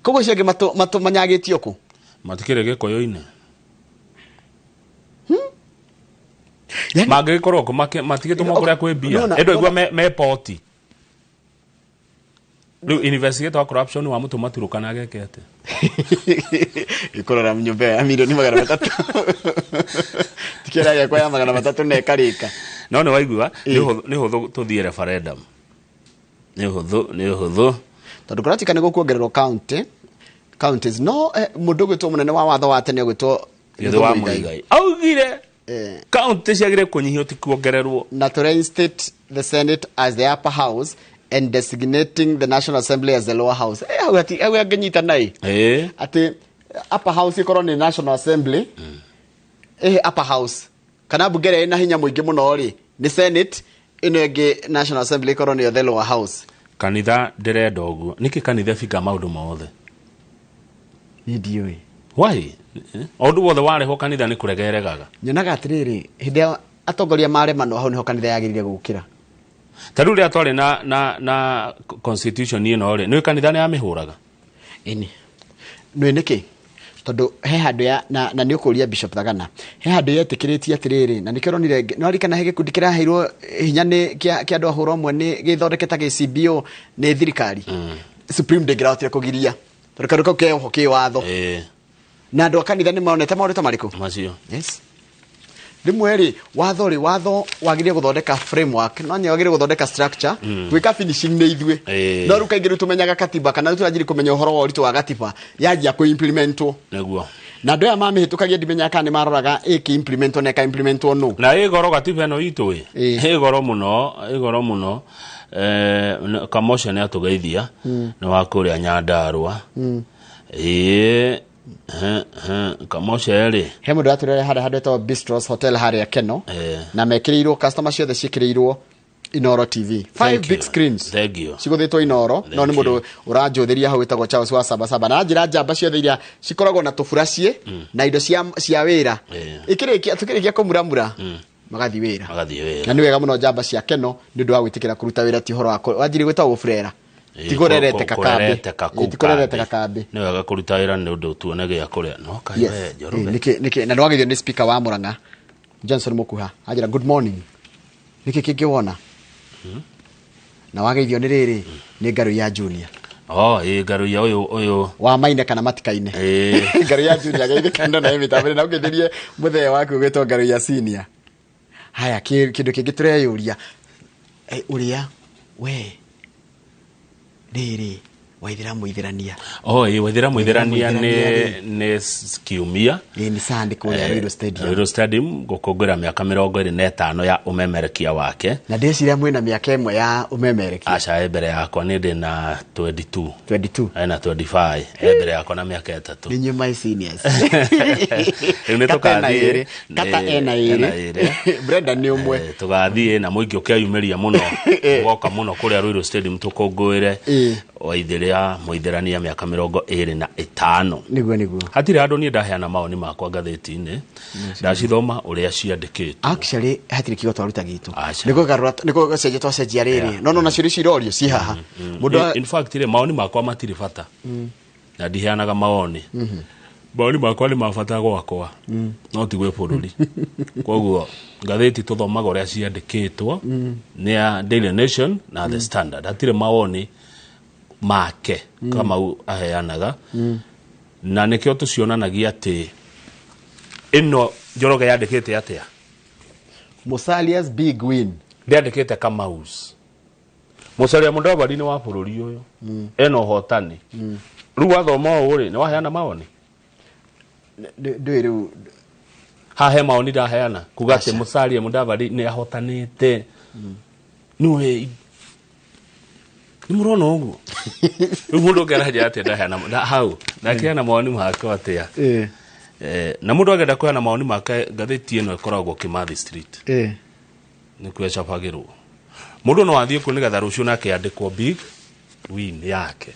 Koguo cio angĩ matũmanyagĩtio kũ? Matikĩrĩ Gĩkũyũ-inĩ. Mangĩgĩkorwo kũ matigĩtũmwo kũrĩa kwĩ mbia ĩndũ aigua me poti. Rĩu investigator wa corruption wa mũtũma Turukana ageke atĩa? Ĩkũrora nyũmba ya milioni 300. Tikĩra gĩakwa ya 300 na ĩkarĩka. No nĩ waigua nĩ hũthũ tũthiĩ referendum. Nĩ hũthũ tondũ kũratika nĩ gũkuongererwo counties no mũndũ ũgwĩtwo mũnene wa watho wa tene ũgwĩtwo Gĩthũ wa Mũigai augire county ciagĩrĩire kũnyihio ti kuongererwo na to reinstate the Senate as the upper house and designating the National Assembly as the lower house. Hau angĩnyita nai atĩ upper house ĩkorwo nĩ National Assembly upper house kana mbunge ĩrĩa ĩna hinya mũingĩ mũno rĩ nĩ Senate ĩno ĩngĩ National Assembly ĩkorwo nĩyo the lower house. Kanitha ndĩrenda ũguo nĩkĩ kanitha ĩbingaga maũndũ mothe? Niĩ ndiũĩ why ũndũ wothe warehwo kanitha nĩ kũregeregaga. Nyonaga atĩrĩrĩ hĩndĩ ya atongoria maremanwo hau nĩho kanitha yagĩrĩire gũkĩra. Ta rĩu rĩrĩa twarĩ na constitution ĩno rĩ nĩ kanitha nĩ yamĩhũraga. Ĩni nĩ nĩkĩ tondũ he handũ ya na nĩ ũkũria Bishop Thagana he handũ yetĩkĩrĩtie atĩrĩrĩ na nĩkĩo ũronire no arikana he gĩkundi kĩraheirwo hinya nĩ kĩa andũ a hũra ũmwe nĩ gĩthondeke ta gĩCBO nĩ thirikari Supreme ndĩngĩrahotire kũgiria Tondũ kaũndũ kau keho kĩ watho. Na andũ a kanitha nĩ monete maũndũ ta marĩkũ? Macio. Yes. Rĩmwe rĩ, watho rĩ, watho wagĩrĩire gũthondeka framework, no nĩ wagĩrĩire gũthondeka structure, gwĩka finishing nĩ ithuĩ. No rĩu kaingĩ rĩu tũmenyaga katiba kana rĩu tũranjirie kũmenya ũhoro wa ũritũ wa gatiba yanjia kũ-implementwo. Nĩguo. Na andũ aya mamĩhĩtũkagia ndimenyaga kana nĩ maroraga ĩkĩ-implementwo na ĩka-implementwo nũ. Na ĩ goro gatiba ĩno itũ ĩ. Ĩ goro mũno, ĩ goro mũno. Kamosha nĩ atũgeithia. Nĩ wa kũrĩa Nyandarua. Ĩ Kamosha rĩ. He mũndũ atũrere harĩa handũ hetagwo Bistros Hotel harĩa Keno. Na mekĩrĩirwo customer ciothe ciĩkĩrĩirwo Inoro TV. 5 big screens. Thank you. Cigũthĩtwo Inoro, no nĩ mũndũ ũranjũthĩria hau wĩtagwo Charles wa Saba Saba. Na njĩra njamba ciothe iria cikoragwo na tũburaciĩ na indo cia wĩra. Ikĩrĩkia tukĩrĩkia kũmuramura magathiĩ wĩra. Magathiĩ wĩra. Na nĩ wega mũno njamba cia Keno nĩ ũndũ wa gwĩtĩkĩra kũruta wĩra ti ũhoro wa wanjirie gwĩtagwo gũburera. Ti kũrereteka kambĩ. Ti kũrereteka kambĩ. Nĩ wega kũruta wĩra nĩ ũndũ tuone gĩa kũrĩa. No kaĩ we Njoroge. Nĩkĩ na nĩwagĩrio nĩ speaker wa Murang'a Johnson Mukuha anjĩra good morning. Nĩkĩ kĩngĩ wona? Na wageithio nĩ rĩrĩ nĩ Ngarũ ya Junior. Oh, ĩ Ngarũ ya ũyũ wa maine kana matikaine. Ngarũ ya Junior geithĩkana na mĩtambo na ũgeithĩrie mũthee waku ũgĩtwo Ngarũ ya Senior. Haya kĩndũ kĩngĩ tũreyũria ũrĩa we rĩrĩ Waithĩra Mũithĩrania. Oh, ĩ Waithĩra Mũithĩrania nĩ kiumia. Nĩ Sunday kũrĩa Ruiru Stadium. Ruiru Stadium gũkũngũĩra mĩaka 25 ya ũmemerekia wake. Na ndĩciria mwĩna mĩaka ĩmwe ya ũmemerekia. Aca, mbere yakwa nĩ ndĩ na 22. 22. Ena 25. Mbere yakwa na mĩaka 3. Nĩ inyuĩ my seniors. Rĩu nĩ tũkathiĩ. Kata ena ĩrĩ. Brenda nĩ ũmwe. Tũgathiĩ na mũingĩ ũkeyumĩria mũno. Ũgoka mũno kũrĩa Ruiru Stadium tũkũngũĩre. Waithĩra Mũithĩrania mĩaka 25. Nĩguo. Hatirĩ handũ niĩ ndaheana mawoni makwa ngathĩti-inĩ. Ndacithoma ũrĩa ciandĩkĩtwo. Actually hatirĩ kiugo twaruta gitũ. Nĩ gũcenjia twacenjia rĩrĩ. No nacio icio irorio ci haha. Mũndũ in fact rĩ mawoni makwa matirĩ bata. Na ndiheanaga mawoni. Mawoni makwa nĩ ma bata gwakwa. No ti gwĩ bũrũri. Koguo ngathĩti tũthomaga ũrĩa ciandĩkĩtwo nĩ ya Daily Nation na The Standard. Hatirĩ mawoni make Kamau aheanaga. Na nĩkĩo tũcionanagia atĩ ĩno Njoroge yandĩkĩte atĩa? Musalia's big win. Ndĩandĩkĩte Kamau's. Musalia Mudavadi nĩ wa bũrũri ũyũ. Ena ũhotani. Rĩu wathoma ũũ rĩ, nĩ waheana mawoni? Ndũĩ rĩu hahe mawoni ndaheana kuga atĩ Musalia Mudavadi nĩ ahotanĩte. Nĩwe nĩ mũrona ũguo. Rĩu mũndũ ũngĩ aranjĩra atĩa ndaheana hau ndakeana mawoni make atĩa. Na mũndũ angĩenda kũheana mawoni make ngathĩti ĩno ĩkoragwo Kimathi Street. Nĩkuo ĩcabagĩrwo. Mũndũ no athiĩ kuo nĩgetha rũciũ nake andĩkwo big win yake.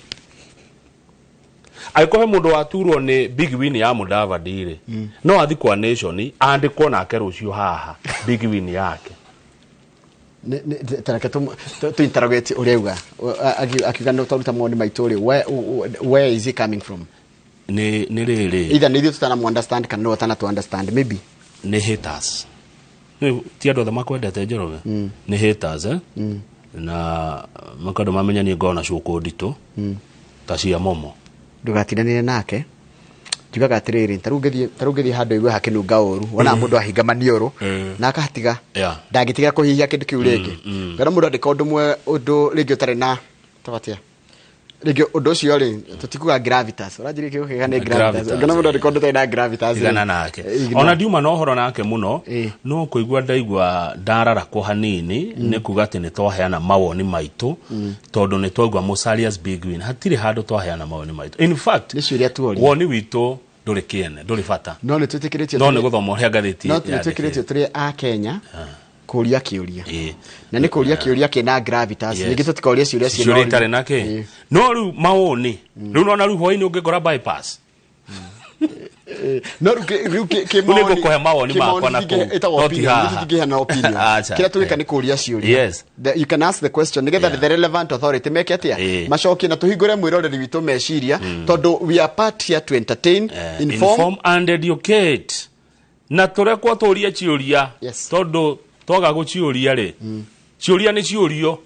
Angĩkorwo he mũndũ waturwo nĩ big win ya Mudavadi rĩ, no athiĩ kwa Nation andĩkwo nake rũciũ haha big win yake. Tareke tu interrogate ũrĩa auga. Akiuga no twaruta mawoni maitũ rĩ, where is he coming from? Nĩ rĩrĩ. Either nĩ ithuĩ tutanamu understand kana nĩwe ũtanatũ understand maybe. Nĩ haters. Ti andũ othe makwendete Njoroge. Nĩ haters Na makandũ mamenya niĩ ngoragwo na cũkũ nditũ ta cia momo. Ndũgatindanĩre nake. Njugaga atĩrĩrĩ, ta rĩu ngĩthiĩ handũ igue hakĩnunga ũru, wonaga mũndũ ahinga maniũrũ na akahatiga. Ndangĩtiga kũhihia kĩndũ kĩu rĩngĩ. Ngona mũndũ andĩka ũndũ mwe ũndũ rĩngĩ ũtarĩ na tabatia. Rĩngĩ ũndũ ũcio rĩ, tũtikuga gravitas. Ũranjĩria kĩugo kĩega nĩ gravitas. Ngona mũndũ andĩka ũndũ ũtarĩ na gravitas. Tigana nake. Ona ndiuma na ũhoro nake mũno, no kũigua ndaigua ndararakwo hanini nĩ kuga atĩ nĩ twaheana mawoni maitũ tondũ nĩ twaigua Musalia's big win. Hatirĩ handũ twaheana mawoni maitũ. In fact, nĩ ciũria tuoria. Woni witũ ndũrĩ kĩene, ndũrĩ bata. No nĩ twĩtĩkĩrĩtio. No nĩ gũthoma ũrĩa ngathĩti. No nĩ twĩtĩkĩrĩtio tũrĩ a Kenya. Kũria kĩũria. Na nĩ kũria kĩũria kĩna gravitas. Ningĩ tũtikoria ciũria ciĩna itarĩ na kĩ. No rĩu mawoni. Rĩu nona rĩu hwaĩ-inĩ ũngĩkora bypass. No rĩu kĩ mawoni. Nĩ ngũkũhe mawoni makwa na kũu. No ti haha. Tũtingĩheana opinion. Kĩrĩa tũgĩka nĩ kũria ciũria. You can ask the question nĩgetha the relevant authority meke atĩa. Macokie na tũhingũre mwĩroreri witũ meciria tondũ we are part here to entertain, inform and educate. Na tũrekwo tũrie ciũria. Tondũ twaga gũciũria rĩ, ciũria nĩ ciũrio.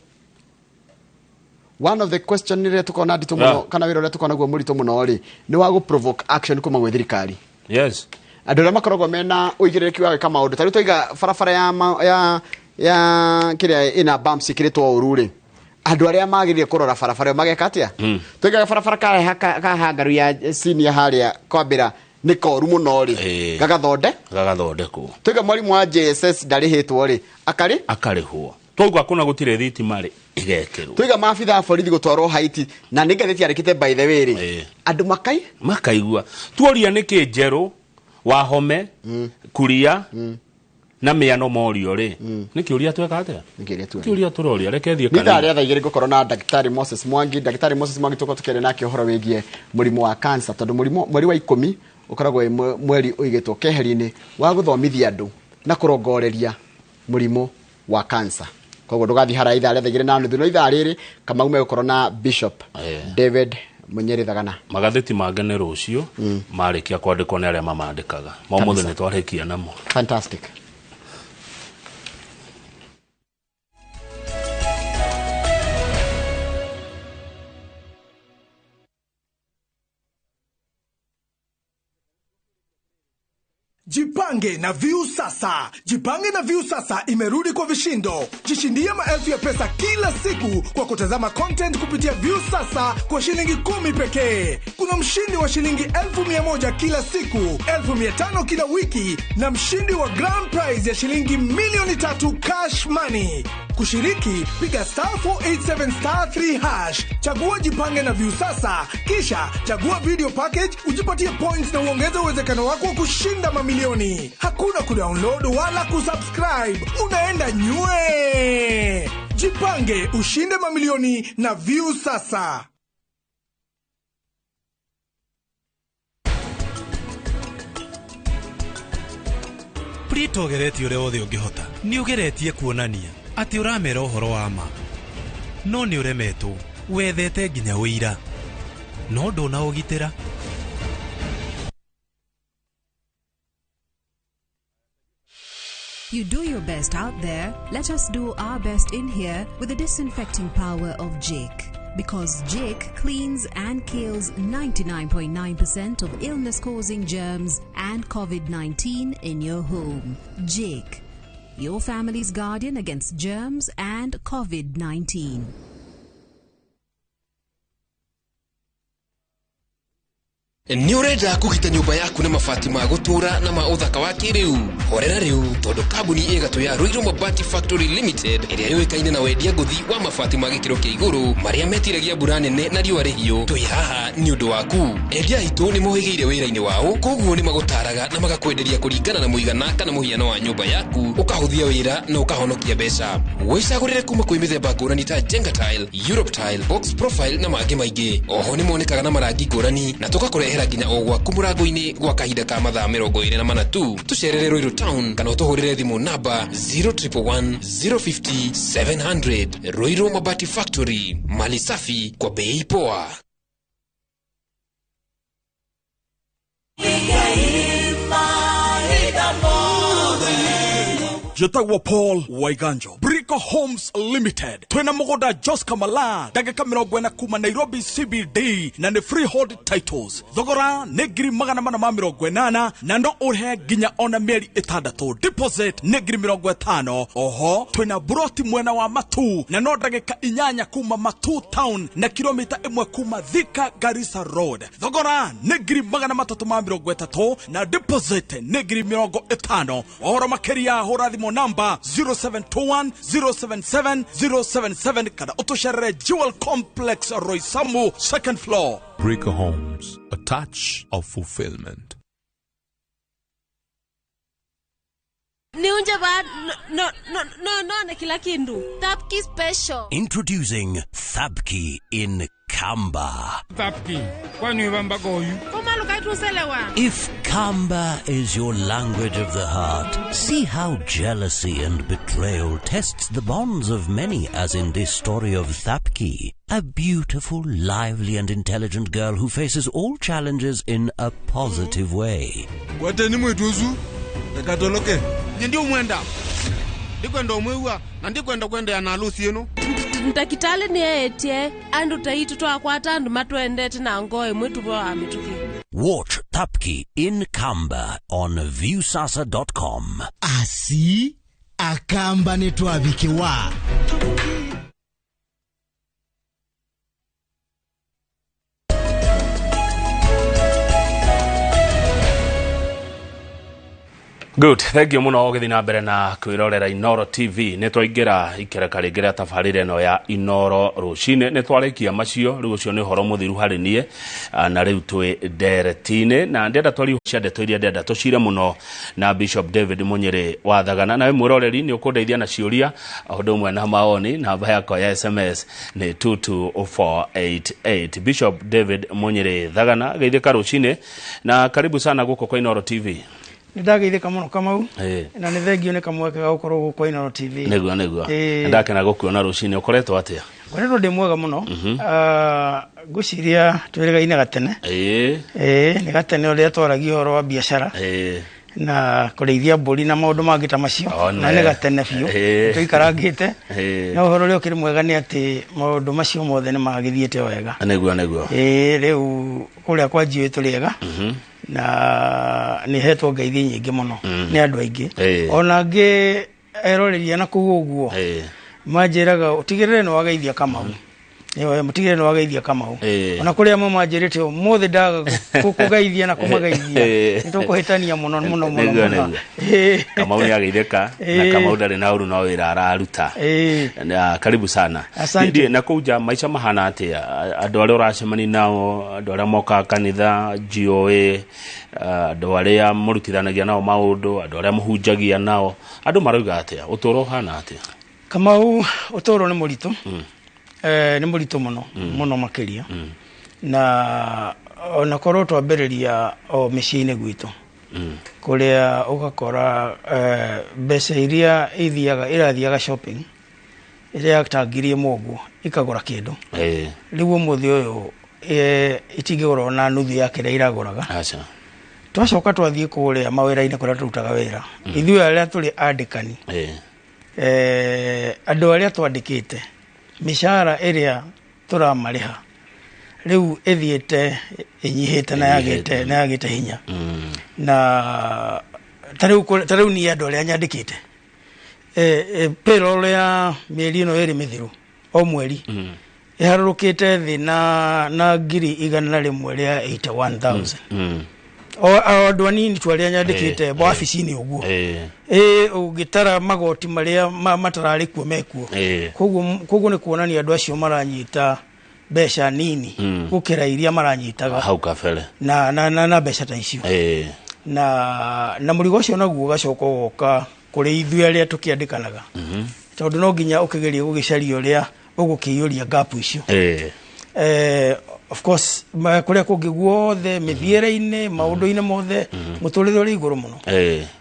One of the question iria tukona nditũ mũno kana wĩra ũrĩa tukona guo mũritũ mũno rĩ nĩ wa gũ provoke action kuma gwĩ thirikari. Yes. Andũ arĩa makoragwo mena ũigĩrĩrĩki wa gwĩka maũndũ ta rĩu twaiga barabara ya ya kĩrĩa ĩna bumps ĩkĩrĩtwo ũru rĩ, andũ arĩa magĩrĩire kũrora barabara ĩyo mageka atĩa? Twaigaga barabara kahangaru ya senior harĩa kwambĩra nĩ koru mũno rĩ, gagathondekwo. Twaiga mwarimũ wa JSS ndarĩhĩtwo rĩ, akarĩhwo. Twauga kuna gũtirĩ thitima rĩ, igekĩrwo. Twaiga maabitha a borithi gũtwarwo Haiti na nĩ ngathĩti yandĩkĩte by the way rĩ, andũ makaigua. Tuoria nĩkĩ njerũ Wahome, Kuria na mĩano morio rĩ, nĩ kĩũria tweka atĩa? Nĩ kĩũria tũroria, reke thiĩ kanitha. Nĩ thaa rĩa thaa 2 ngũkorwo na Ndagĩtarĩ Moses Mwangi. Ndagĩtarĩ Moses Mwangi tũkorwo tũkĩaria nake ũhoro wĩgiĩ mũrimũ wa cancer, tondũ mũrimũ mweri wa 10 ũkoragwo wĩ mweri ũigĩtwo keheri-inĩ wa gũthomithia andũ na kũrongoreria mũrimũ wa cancer. Koguo ndũgathiĩ haraya ithaa rĩa thaa 2:30 no ithaa rĩrĩ Kamau megũkorwo na Bishop David Munyeri Thagana. Magathĩti mangĩ nĩ rũciũ marĩkia kwandĩkwo nĩ arĩa mamandĩkaga. Ma ũmũthĩ nĩ twarĩkia namo. Fantastic. Jipange na Viu Sasa. Jipange na Viu Sasa imerudi kwa vishindo. Jishindie maelfu ya pesa kila siku kwa kutazama content kupitia Viu Sasa kwa shilingi 10 pekee. Kuna mshindi wa shilingi 1,100 kila siku, 1,500 kila wiki na mshindi wa grand prize ya shilingi 3,000,000 cash money. Kushiriki, piga *487*3#. Chagua Jipange na Viu Sasa, kisha chagua video package, ujipatie points na uongeze uwezekano wako wa kushinda mamilioni. Hakuna kudownload wala kusubscribe. Unaenda nywe. Jipange ushinde mamilioni na Viu Sasa. Prito geretie uria wothe ũngĩhota. Nĩ ũgeretie kuonania atĩ ũramera ũhoro wa ma. No nĩ ũremetwo, wethete nginya ũira. No ndũnaũgitĩra. You do your best out there, let us do our best in here with the disinfecting power of Jake. Because Jake cleans and kills 99.9% of illness-causing germs and COVID-19 in your home. Jake, your family's guardian against germs and COVID-19. Nĩ ũrenda kũgita nyũmba yaku na mabati ma gũtũũra na ma ũthaka wa kĩrĩu? Horera rĩu tondũ kambuni ĩgatũ ya Ruiru Mabati Factory Limited ĩrĩa yũĩkaine na wendia ngũthi wa mabati ma gĩkĩro kĩa igũrũ marĩa metiragia mbura nene na riũa rĩhiũ, twĩ haha nĩ ũndũ waku. Endia aitũ nĩ mohĩgĩire wĩra-inĩ wao, koguo nĩ magũtaraga na magakwenderia kũringana na mũigana kana mũhiano wa nyũmba yaku, ũkahũthia wĩra na ũkahonokia mbeca. Wĩcagũrĩre kuma kwĩ mĩthemba ngũrani ta Jenga Tile, Europe Tile, Box Profile na mangĩ maingĩ. Oho nĩ monekaga na marangi ngũrani na tũgakũrehera nginya o gwaku mũrango-inĩ gwa kahinda ka mathaa 24 tu. Tũcerere Ruiru Town kana ũtũhũrĩre thimũ namba 0111 050 700. Ruiru Mabati Factory, mali safi kwa bei poa. Jetagwo Paul Waiganjo, Brico Homes Limited. Twina mugunda Jos Kamala, ndagika 40 kuma Nairobi CBD na ni freehold titles. Thogora ni 480,000 na no uhe nginya ona mieri 6. Deposit ni 50,000. Oho twina broti mwena wa Matu na no ndagika 8 kuma Matu Town na kilomita 1 kuma Thika Garissa Road. Thogora ni 330,000 na deposit ni 50,000. Ohoro makiria hura thimũ namba 0721 077 077 kana ũtũcerere Jewel Complex Roysambu second floor. Brico Homes, a touch of fulfillment. Niunje ba no no no no na kila kindu. Thapki special. Introducing Thapki in Kamba. Thapki, kwani wamba goyu? If Kamba is your language of the heart, see how jealousy and betrayal tests the bonds of many, as in this story of Thapki, a beautiful, lively and intelligent girl who faces all challenges in a positive way. Kwate ni mwituzu, ndekatoloke. Nyendi umwenda. Ndikwenda umwiwa, na ndikwenda kwenda ya na alusi yenu. Ndakitali nĩ etie andũ ta itũ twakwata andũ matwendete na ngoo ĩmwe tuvoa mĩtũkĩ. Watch Tapki in Kamba on Viusasa.com. Asi akamba nĩ twavikiwa. Good, thank you muno ũgĩthiĩ na mbere na kwĩrorera Inoro TV. Nĩ twaingĩra ikereka rĩngĩ rĩa tabarĩra ĩno ya Inoro rũcinĩ. Nĩ twarĩkia macio, rĩu ũcio nĩ ũhoro mũthiru harĩ niĩ, na rĩu twĩ ndereti-inĩ na ndĩrenda twarie cia ndeto iria ndĩrenda tũcire mũno na Bishop David Munyĩrĩ wa Thagana. Nawe mwĩroreri nĩ ũkũndeithia na ciũria o ũndũ ũmwe na maoni. Namba yakwa ya SMS nĩ 22488. Bishop David Munyĩrĩ Thagana, geithĩka rũcinĩ na karibu sana gũkũ kwa Inoro TV. Nĩndageithĩka mũno Kamau na nĩ thengio nĩ kamweke ga gũkorwo gũkũ Inoro TV. Nĩguo nĩguo. Ndakena gũkuona rũcinĩ. Ũkoretwo atĩa? Ngoretwo ndĩ mwega mũno. Ngwĩciria twĩrĩgaine gatene. Nĩ gatene ũrĩa twaragia ũhoro wa biacara na kũrĩithia mbũri na maũndũ mangĩ ta macio, na nĩ gatene biũ tũikarangĩte. Na ũhoro ũrĩa ũkĩrĩ mwega nĩ atĩ maũndũ macio mothe nĩ magĩthiĩte wega. Nĩguo nĩguo. Rĩu kũrĩa kwa njiũĩ tũrĩ ega na nĩ hetwo ngeithi nyingĩ mũno nĩ andũ aingĩ. Ona angĩ eroreria na kũu ũguo manjĩraga ũtigĩrĩre nĩ wageithia Kamau. Mũtigĩrĩre nĩ wageithia Kamau. Ona kũrĩ amwe manjĩrĩte ũmũthĩ ndaga kũgeithia na kũmageithia nĩ tũkũhĩtania mũno mũno mũno mũno. Kamau nĩ ageithĩka na Kamau ndarĩ na ũru no wĩra araruta. Karibu sana. Ndĩ na kũu nja maica mahana atĩa? Andũ arĩa ũracemania nao, andũ arĩa mokaga kanitha GOA, andũ arĩa mũrutithanagia nao maũndũ, andũ arĩa mũhunjagia nao, andũ marauga atĩa? Ũtũũro ũhana atĩa? Kamau, ũtũũro nĩ mũritũ. Nĩ mũritũ mũno mũno makĩria. Na ona korwo twambĩrĩria o mĩciĩ-inĩ gwitũ kũrĩa ũgakora mbeca iria ithiaga irathiaga shopping iria ta 1,000 ũguo ikagũra kĩndũ. Rĩu ũmũthĩ ũyũ itingĩgũra ona nuthu ya kĩrĩa iragũraga. Twacoka twathiĩ kũrĩa mawĩra-inĩ kũrĩa tũrutaga wĩra, ithuĩ arĩa tũrĩ andĩkani, andũ arĩa twandĩkĩte mĩcara ĩrĩa tũramarĩha rĩu ĩthiĩte ĩnyihĩte na yagĩte hinya. Na ta rĩu niĩ andũ arĩa nyandĩkĩte payroll ya mĩeri ĩno ĩrĩ mĩthiru o mweri ĩharũrũkĩte thĩ na 181,000. O andũ anini tu arĩa nyandĩkĩte wabici-inĩ ũguo. Ũngĩtara magoti marĩa matararĩ kuo mekuo. Koguo nĩ kuonania andũ acio maranyita mbeca nini gũkĩra iria maranyitaga hau kabere na mbeca ta icio. Na mũrigo ũcio naguo ũgacoka ũgoka kũrĩ ithuĩ arĩa tũkĩandĩkanaga, tondũ no nginya ũkĩgerie gũgĩcaria ũrĩa ũgũkĩiyũria gap icio. Of course kũrĩa kũngĩ guothe mĩthiĩre-inĩ maũndũ-inĩ mothe mũtũrĩre ũrĩ igũrũ mũno.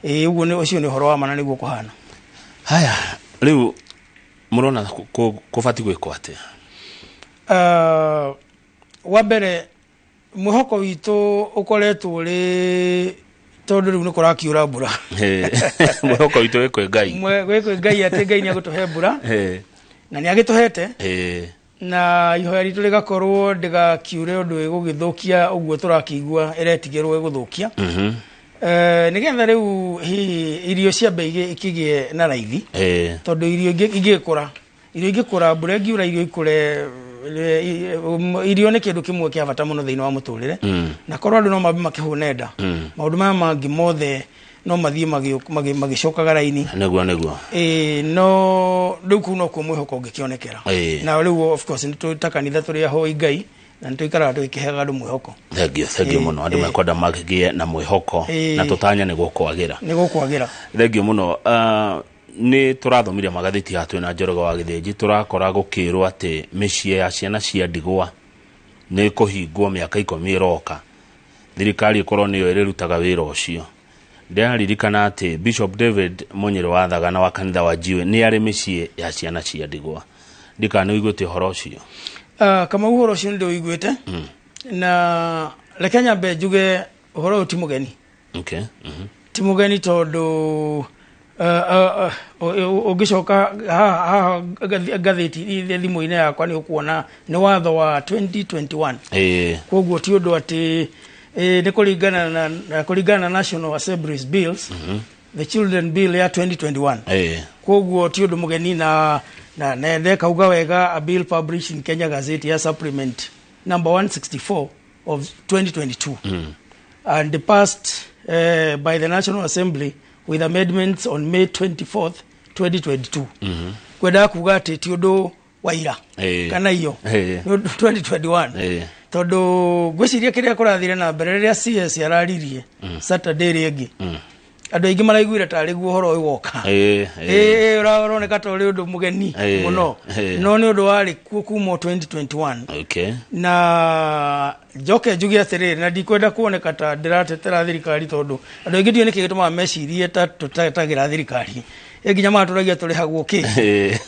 Ũguo nĩ ũcio nĩ ũhoro wa mana nĩguo kũhana. Haya, rĩu mũrona kũbatiĩ gwĩkwo atĩa? Wa mbere mwĩhoko witũ ũkoretwo ũrĩ tondũ rĩu nĩ kũrakiura mbura. Mwĩhoko witũ wĩ kwĩ Ngai. Wĩ kwĩ Ngai atĩ Ngai nĩ agũtũhe mbura. Na nĩ agĩtũhete. Na ihoya ritũ rĩgakorwo ndĩgakiure ũndũ ĩgũgĩthũkia ũguo tũrakĩigua ĩretigĩrwo ĩgũthũkia. Nĩgetha rĩu hihi irio ciambe ikĩgĩe na raithi, tondũ irio ingĩkũra, irio ingĩkũra mbura ĩngiura irio ikũre, irio nĩ kĩndũ kĩmwe kĩa bata mũno thĩinĩ wa mũtũrĩre. Na korwo andũ no mambe makĩhũne nda, maũndũ maya mangĩ mothe no mathiĩ magĩcokaga raini. Nĩguo nĩguo. No rĩu kũu nokuo mwĩhoko ũngĩkĩonekera. Na rĩu of course nĩ ta kanitha tũrĩ ahoi Ngai na nĩ tũikaraga tũgĩkĩheaga andũ mwĩhoko. Thengiũ, thengiũ mũno. Andũ mekwenda magĩe na mwĩhoko na tũtanya nĩ gũkwagĩra. Nĩ gũkwagĩra. Thengiũ mũno. Nĩ tũrathomire magathĩti ya twĩna Njoroge wa Gĩthĩnji, tũrakora gũkĩrwo atĩ mĩciĩ ya ciana cia ndigwa nĩ kũhingwo mĩaka 10 ĩroka. Thirikari ĩkorwo nĩyo ĩrĩrutaga wĩra ũcio. Ndĩraririkana atĩ Bishop David Munyĩrĩ wa Thagana wa kanitha wa Njiũĩ nĩ arĩ mĩciĩ ya ciana cia ndigwa. Ndikana nĩ ũiguĩte ũhoro ũcio? Kamau, ũhoro ũcio nĩ ndĩũiguĩte. Na reke nyambe njuge ũhoro ũyũ ti mũgeni. Ti mũgeni tondũ Ũngĩcoka haha ngathĩti thimũ-inĩ yakwa nĩ ũkuona nĩ watho wa 2021. Koguo ti ũndũ atĩ nĩ kũringana na National Assembly's bills, the Children Bill ya 2021. Koguo ti ũndũ mũgeni na ndekauga wega, a bill published in Kenya Gazette ya supplement number 164 of 2022 and passed by the National Assembly with amendments on May 24th 2022. Kwenda kuga atĩ ti ũndũ wa ira kana iyo 2021, tondũ ngwĩciria kĩrĩa kũrathire na mbere rĩrĩa CS araririe Saturday rĩngĩ, andũ aingĩ maraiguire tarĩ guo ũhoro ũyũ woka. Ũroneka ta ũrĩ ũndũ mũgeni mũno, no nĩ ũndũ warĩ kuo kuma 2021. Na njoke njuge atĩrĩrĩ, na ndikwenda kuoneka ta ndĩratetera thirikari, tondũ andũ aingĩ ndiũĩ nĩkĩ gĩtũmaga mecirie ta tũtetagĩra thirikari, nginya matũragia tũrĩhagwo kĩ.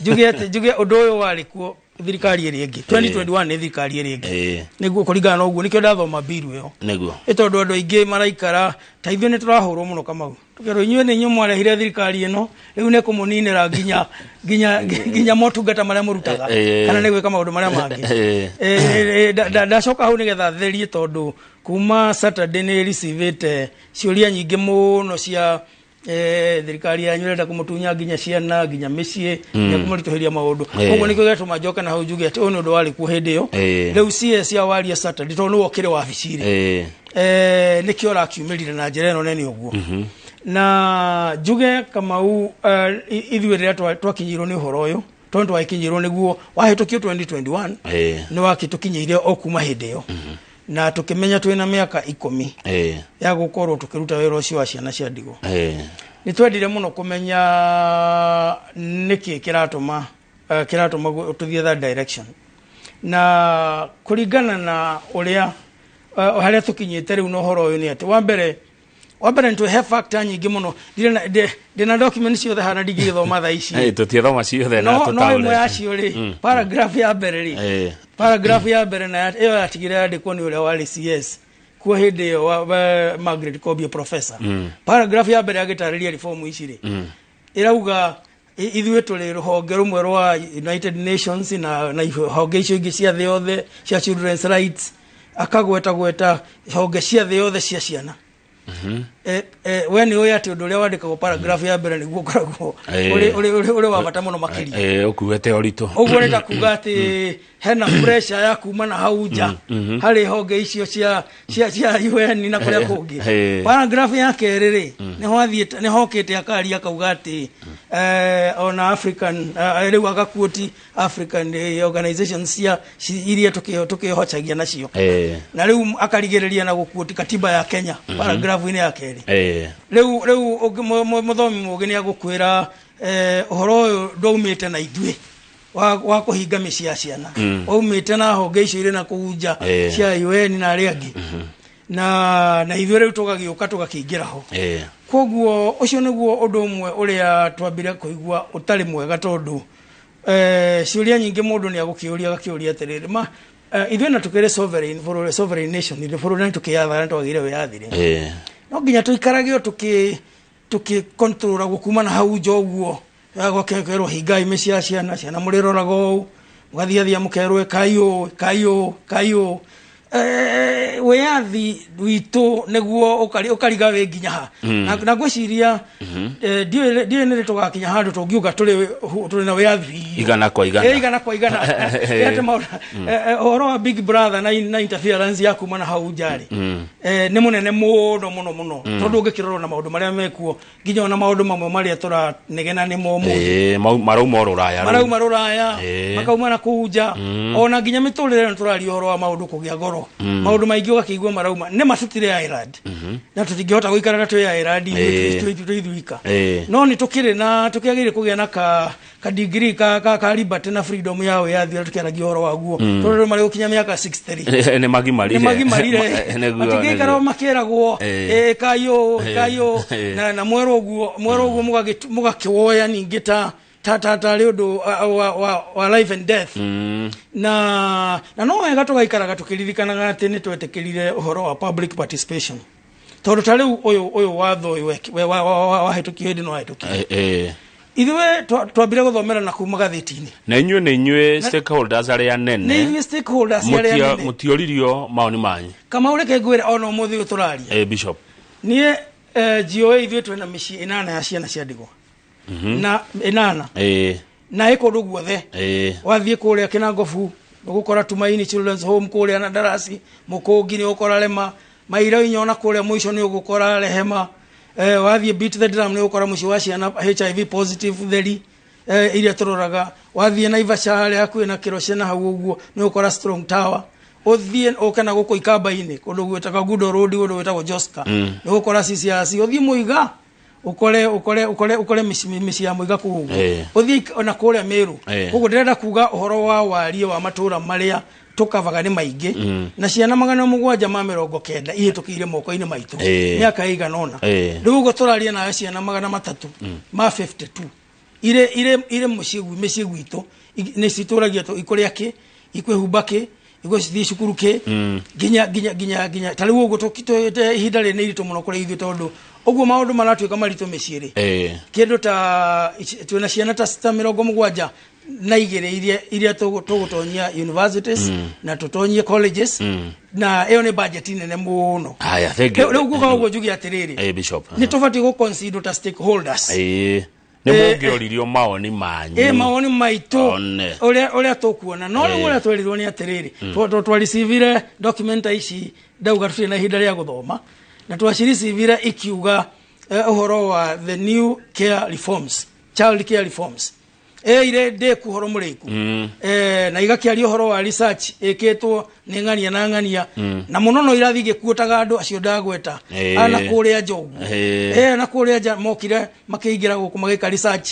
Njuge ũndũ ũyũ warĩ kuo thirikari ĩrĩa ĩngĩ 2021, nĩ thirikari ĩrĩa ĩngĩ nĩguo kũringana na ũguo, nĩkĩo ndathoma bill ĩyo. Nĩguo. Ĩ tondũ andũ aingĩ maraikara ta ithuĩ nĩ tũrahũrwo mũno Kamau, tũkerwo inyuĩ nĩ inyuĩ mwarehire thirikari ĩno, rĩu nĩ kũmũninĩra nginya motungata marĩa mũrutaga kana nĩ gwĩka maũndũ marĩa mangĩ. Ndacoka hau nĩgetha therie, tondũ kuma Saturday nĩ receivĩte ciũria nyingĩ mũno cia thirikari yanyu ĩrenda kũmũtunya nginya ciana nginya mĩciĩ nginya kũmũritũhĩria maũndũ. Koguo nĩkĩo gĩatũma njoke na hau njuge atĩ ũyũ nĩ ũndũ warĩ kuo hĩndĩ ĩyo. Rĩu CS ya waria Saturday, tondũ nĩwe ũkĩrĩ wabici rĩ, nĩkĩo ũrakiumĩrire na njĩra ĩno nene ũguo. Na njuge Kamau, ithuĩ rĩrĩa twakinyirwo nĩ ũhoro ũyũ, tondũ twagĩkinyirwo nĩguo wahĩtũkio 2021, nĩ wakĩtũkinyĩire o kuma hĩndĩ ĩyo, na tukimenya twina miaka 10 ya gukorwo tukiruta wira ucio wa ciana cia ndigwa. Ni twendire muno kumenya niki kiratuma tuthie that direction, na kuringana na uria haria tukinyite riu na uhoro uyu ni ati wa mbere nĩ he factor nyingĩ mũno, ndĩna document ciothe hana ndingĩgĩthoma thaa ici. Tũtiĩthoma ciothe na tũtaũre. No ĩmwe yacio rĩ, paragraph ya mbere rĩ, paragraph ya mbere na ĩyo yatigire yandĩkwo nĩ ũrĩa warĩ CS kuo hĩndĩ ĩyo, Margaret Kobia professor. Paragraph ya mbere agĩtarĩria reform ici rĩ, ĩrauga ithuĩ tũrĩ rũhonge rũmwe rwa United Nations na honge icio ingĩ cia thĩ yothe cia children's rights, akagweta gweta honge cia thĩ yothe cia ciana. We nĩ ũĩ atĩ ũndũ ũrĩa wandĩkagwo paragraph ya mbere nĩguo ũkoragwo ũrĩ wa bata mũno makĩria. Ũkuĩte ũritũ. Ũguo nĩ ta kuga atĩ hena pressure ya kuma na hau nja harĩ honge icio cia UN na kũrĩa kũngĩ. Paragraph ya kerĩ rĩ, nĩ hokĩte akaria akauga atĩ ona African rĩu agakuoti African organizations cia iria tũkĩhocagia nacio, na rĩu akarigĩrĩria na gũkuoti katiba ya Kenya paragraph -inĩ ya kerĩ. Rĩu mũthomi mũgĩ nĩ agũkwĩra ũhoro ũyũ ndwaumĩte na ithuĩ wa kũhinga mĩciĩ ya ciana, waumĩte na honge icio irĩ na kũu nja cia UN na arĩa angĩ, na ithuĩ rĩu tũgagĩũka tũgakĩingĩra ho. Koguo ũcio nĩguo ũndũ ũmwe ũrĩa twambire kũigua ũtarĩ mwega, tondũ ciũria nyingĩ mũndũ nĩ agũkĩũria agakĩũria atĩrĩrĩ, ma ithuĩ na tũkĩrĩ sovereign bũrũri, sovereign nation, ithuĩ bũrũri na tũkĩyathana twagĩire wĩyathi rĩ, no nginya tũikarage tũkĩ control kuma na hau nja ũguo, gũkerwo hingai mĩciĩ ya ciana, ciana mũrĩroraga ũũ, mũgathiathia mũkerwo ĩkai ũũ ĩkai ũũ ĩkai ũũ. Wĩyathi witũ nĩguo ũkariga wĩ nginya ha. Na ngwĩciria ndiũĩ nĩ rĩ tũgakinya handũ tũngiuga tũrĩ na wĩyathi igana kwa igana. Igana kwa igana. Ũhoro wa Big Brother na interference ya kuma na hau nja rĩ, nĩ mũnene mũno mũno mũno, tondũ ũngĩkĩrora na maũndũ marĩa mekuo nginya ona maũndũ mamwe marĩa tũranegena nĩmo ũmũthĩ marauma rũraya, marauma rũraya, makauma na kũu nja, ona nginya mĩtũrĩre ĩno tũraria ũhoro wa maũndũ kũgĩa goro, maũndũ maingĩ ũgakĩigua marauma nĩ ma tũtirĩ Ireland, na tũtingĩhota gũikara na twĩ Ireland ithuĩ ithuika, no nĩ tũkĩrĩ na tũkĩagĩrĩire kũgĩa na ka degree ka liberty na freedom ya wĩyathi ũrĩa tũkĩaragia ũhoro waguo, tondũ marĩ gũkinya mĩaka 63 nĩ magimarire, matingĩikara makĩragwo ĩkai ũũ ĩkai ũũ, na mwerwo ũguo mũgakĩwoya ningĩ ta tarĩ ũndũ wa life and death. Na no wega tũgaikaraga tũkĩririkanaga atĩ nĩ twetĩkĩrire ũhoro wa public participation. Tondũ ta rĩu ũyũ watho ũyũ wahĩtũkio hĩndĩ no wahĩtũkio. Ithuĩ twambire gũthomera na kuma gathĩti-inĩ. Na inyuĩ nĩ inyuĩ stakeholders arĩa nene. Nĩ ithuĩ stakeholders arĩa nene. Mũtioririo maoni manyu. Kamau reke ngwĩre ona ũmũthĩ ũyũ tũraria. Bishop. Niĩ GOA ithuĩ twĩna mĩciĩ 8 ya ciana cia ndigwa. Na 8. Na ĩ kũndũ guothe. Wathiĩ kũrĩa Kĩnangobu ũgũkora Tumaini Children's Home kũrĩa na Darasi, Mũkũngi nĩ ũgũkora Rema, Maira inyona kũrĩa mũico nĩ ũgũkora Rehema. Wathiĩ Beat the Drum nĩ ũgũkora mũciĩ wa ciana HIV positive theri iria tũroraga. Wathiĩ Naivasha harĩa hakuhĩ na Kĩroce na hau ũguo nĩ ũgũkora Strong Tower. Ũthiĩ ũke na gũkũ Ikamba-inĩ kũndũ gwĩtagwo Gudo Road, kũndũ gwĩtagwo Joska, nĩ ũgũkora CCRC. Ũthiĩ Mũiga ukore ukore ukore ukore mĩciĩ ya Mũiga kũu ũguo. Ũthiĩ ona kũrĩa Meru. Koguo ndĩrenda kuga ũhoro wa warie wa matũra marĩa tũkavaga nĩ maingĩ, na ciana 790 ihĩtũkĩire moko-inĩ maitũ mĩaka ĩigana ũna. Rĩu ũguo tũraria nayo ciana 352 ire mũciĩ gwitũ nĩ citũragia ikũrĩa kĩ, ikwĩhumba kĩ, igũcithiĩ cukuru kĩ, nginya nginya nginya nginya ta rĩu ũguo tũkĩte ihinda rĩrĩ nĩ iritũ mũno kũrĩ ithuĩ tondũ ũguo maũndũ maratuĩka maritũ mĩciĩ rĩ. Kĩndũ ta twĩna ciana ta 72 iria tũgũtonyia universities na tũtonyie colleges, na ĩyo nĩ budget nene mũno. Haya, thank you. Rĩu nguga ũguo njuge atĩrĩrĩ, Bishop, nĩ tũbatiĩ gũ-consider ta stakeholders. Nĩ mũngĩoririo maoni manyu. Maoni maitũ ũrĩa tũkuona. No rĩu ũrĩa twerirwo nĩ atĩrĩrĩ, twarecivire document ici ndauga tũtirĩ na ihinda rĩa gũthoma, na twacirecivire ikiuga ũhoro wa the new care reforms, child care reforms. Ire ndĩku ũhoro mũrĩku. Na igakĩaria ũhoro wa research ĩkĩtwo nĩ ng'ania na ng'ania, na mũno no irathiĩ igĩkuotaga andũ acio ndagweta ana kũrĩa Njogu. Na kũrĩa nja mokire makĩingĩra gũkũ magĩka research,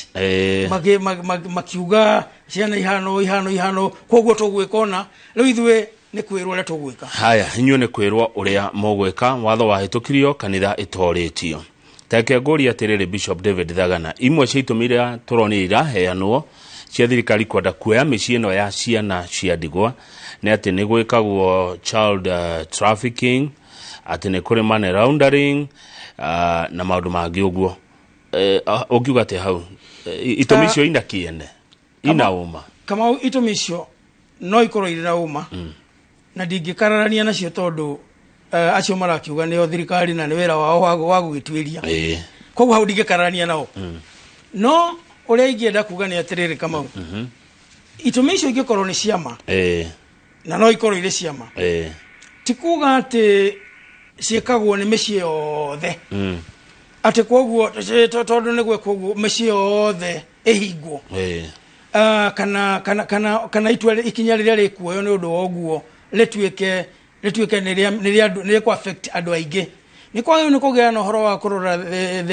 makiuga ciana ihano ihano ihano, koguo tũgwĩka ona rĩu ithuĩ nĩ kwĩrwo ũrĩa tũgwĩka. Haya, inyuĩ nĩ kwĩrwo ũrĩa mũgwĩka. Watho wahĩtũkirio kanitha ĩtorĩtio. Take ngũria atĩrĩrĩ, Bishop David Thagana, imwe cia itũmi iria tũronire iraheanwo cia thirikari kwenda kuoya mĩciĩ ĩno ya ciana cia ndigwa nĩ atĩ nĩ gwĩkagwo child trafficking, atĩ nĩ kũrĩ money laundering, na maũndũ mangĩ ũguo. Ũngiuga atĩa hau? Itũmi icio ina kĩene, ina ũma? Kamau, itũmi icio no ikorwo irĩ na ũma, na ndingĩkararania nacio tondũ acio marakiuga nĩo thirikari na nĩ wĩra wao wa gũgĩtuĩria. Koguo hau ndingĩkararania nao. No ũrĩa ingĩenda kuga nĩ atĩrĩrĩ, Kamau, itũmi icio ingĩkorwo nĩ ciama, na no ikorwo irĩ ciama, ti kuga atĩ ciĩkagwo nĩ mĩciĩ yothe, atĩ koguo tondũ nĩ gwĩkwo ũguo mĩciĩ yothe ĩhingwo, kana kana kana kana itua ikinya rĩrĩa rĩkuoywo nĩ ũndũ wa ũguo rĩtuĩke nĩ rĩkũ affect andũ aingĩ. Nĩ kwagĩrĩirwo nĩ kũgĩa na ũhoro wa kũrora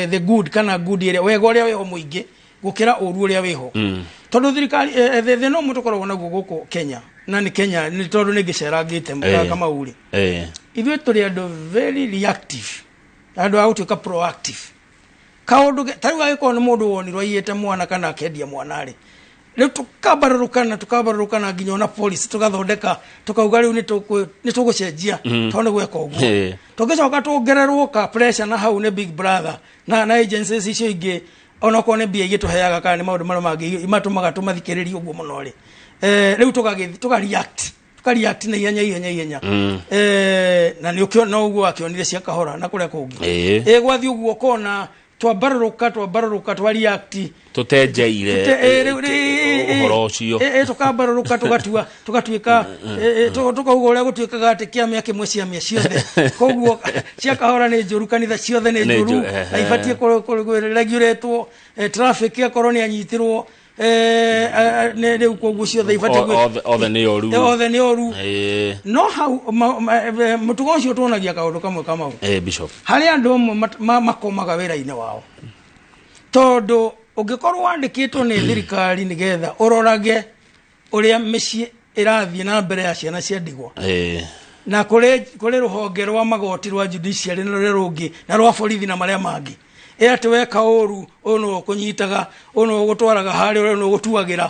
the good kana good ĩrĩa wega ũrĩa wĩho mũingĩ gũkĩra ũru ũrĩa wĩho. Tondũ thirikari thĩna ũmwe tũkoragwo naguo gũkũ Kenya, na nĩ Kenya nĩ tondũ nĩ ngĩcerangĩte Kamau rĩ, ithuĩ tũrĩ andũ very reactive, andũ a gũtuĩka proactive. Kaũndũ ta rĩu angĩkorwo nĩ mũndũ wonirwo aiyĩte mwana kana akendia mwana rĩ, rĩu tũkambarũrũkana nginya ona policy tũgathondeka, tũkauga rĩu nĩ tũgũcenjia tondũ nĩ gweka ũguo. Tũngĩcoka tuongererwo ka pressure na hau nĩ Big Brother na agencies icio ingĩ, onokorwo nĩ mbia ingĩ tũheaga kana nĩ maũndũ marĩa mangĩ matũmaga tũmathikĩrĩrie ũguo mũno rĩ, rĩu tũka react na ihenya. Na nĩ ũkĩona ũguo wakĩonire cia Kahora na kũrĩa kũngĩ. Gwathiĩ ũguo ũkona twambarũrũka twa react tũtenjeire ũhoro ũcio, tũkambarũrũka tũgatua tũgatuĩka tũkauga ũrĩa gũtuĩkaga atĩ kĩamĩa kĩmwe ciamĩa ciothe. Koguo cia Kahora nĩ njũru, kanitha ciothe nĩ njũru, na ibatiĩ kũregulatwo, traffic akorwo nĩ anyitirwo rĩu koguo ciothe ibatiĩ othe nĩ ũru, othe nĩ ũru. No hau mũtugo ũcio tuonagia kaũndũ kamwe Kamau. Bishop, harĩ andũ amwe makomaga wĩra-inĩ wao, tondũ ũngĩkorwo wandĩkĩtwo nĩ thirikari nĩgetha ũrorage ũrĩa mĩciĩ ĩrathiĩ na mbere ya ciana cia ndigwa, na kũrĩ rũhonge rwa magoti rwa judiciary na rũrĩa rũngĩ na rwa borithi na marĩa mangĩ, atĩ weka ũru ũyũ nĩwe ũkũnyitaga, ũyũ nĩwe ũgũtwaraga harĩa, ũrĩa nĩwe ũgũtuagĩra.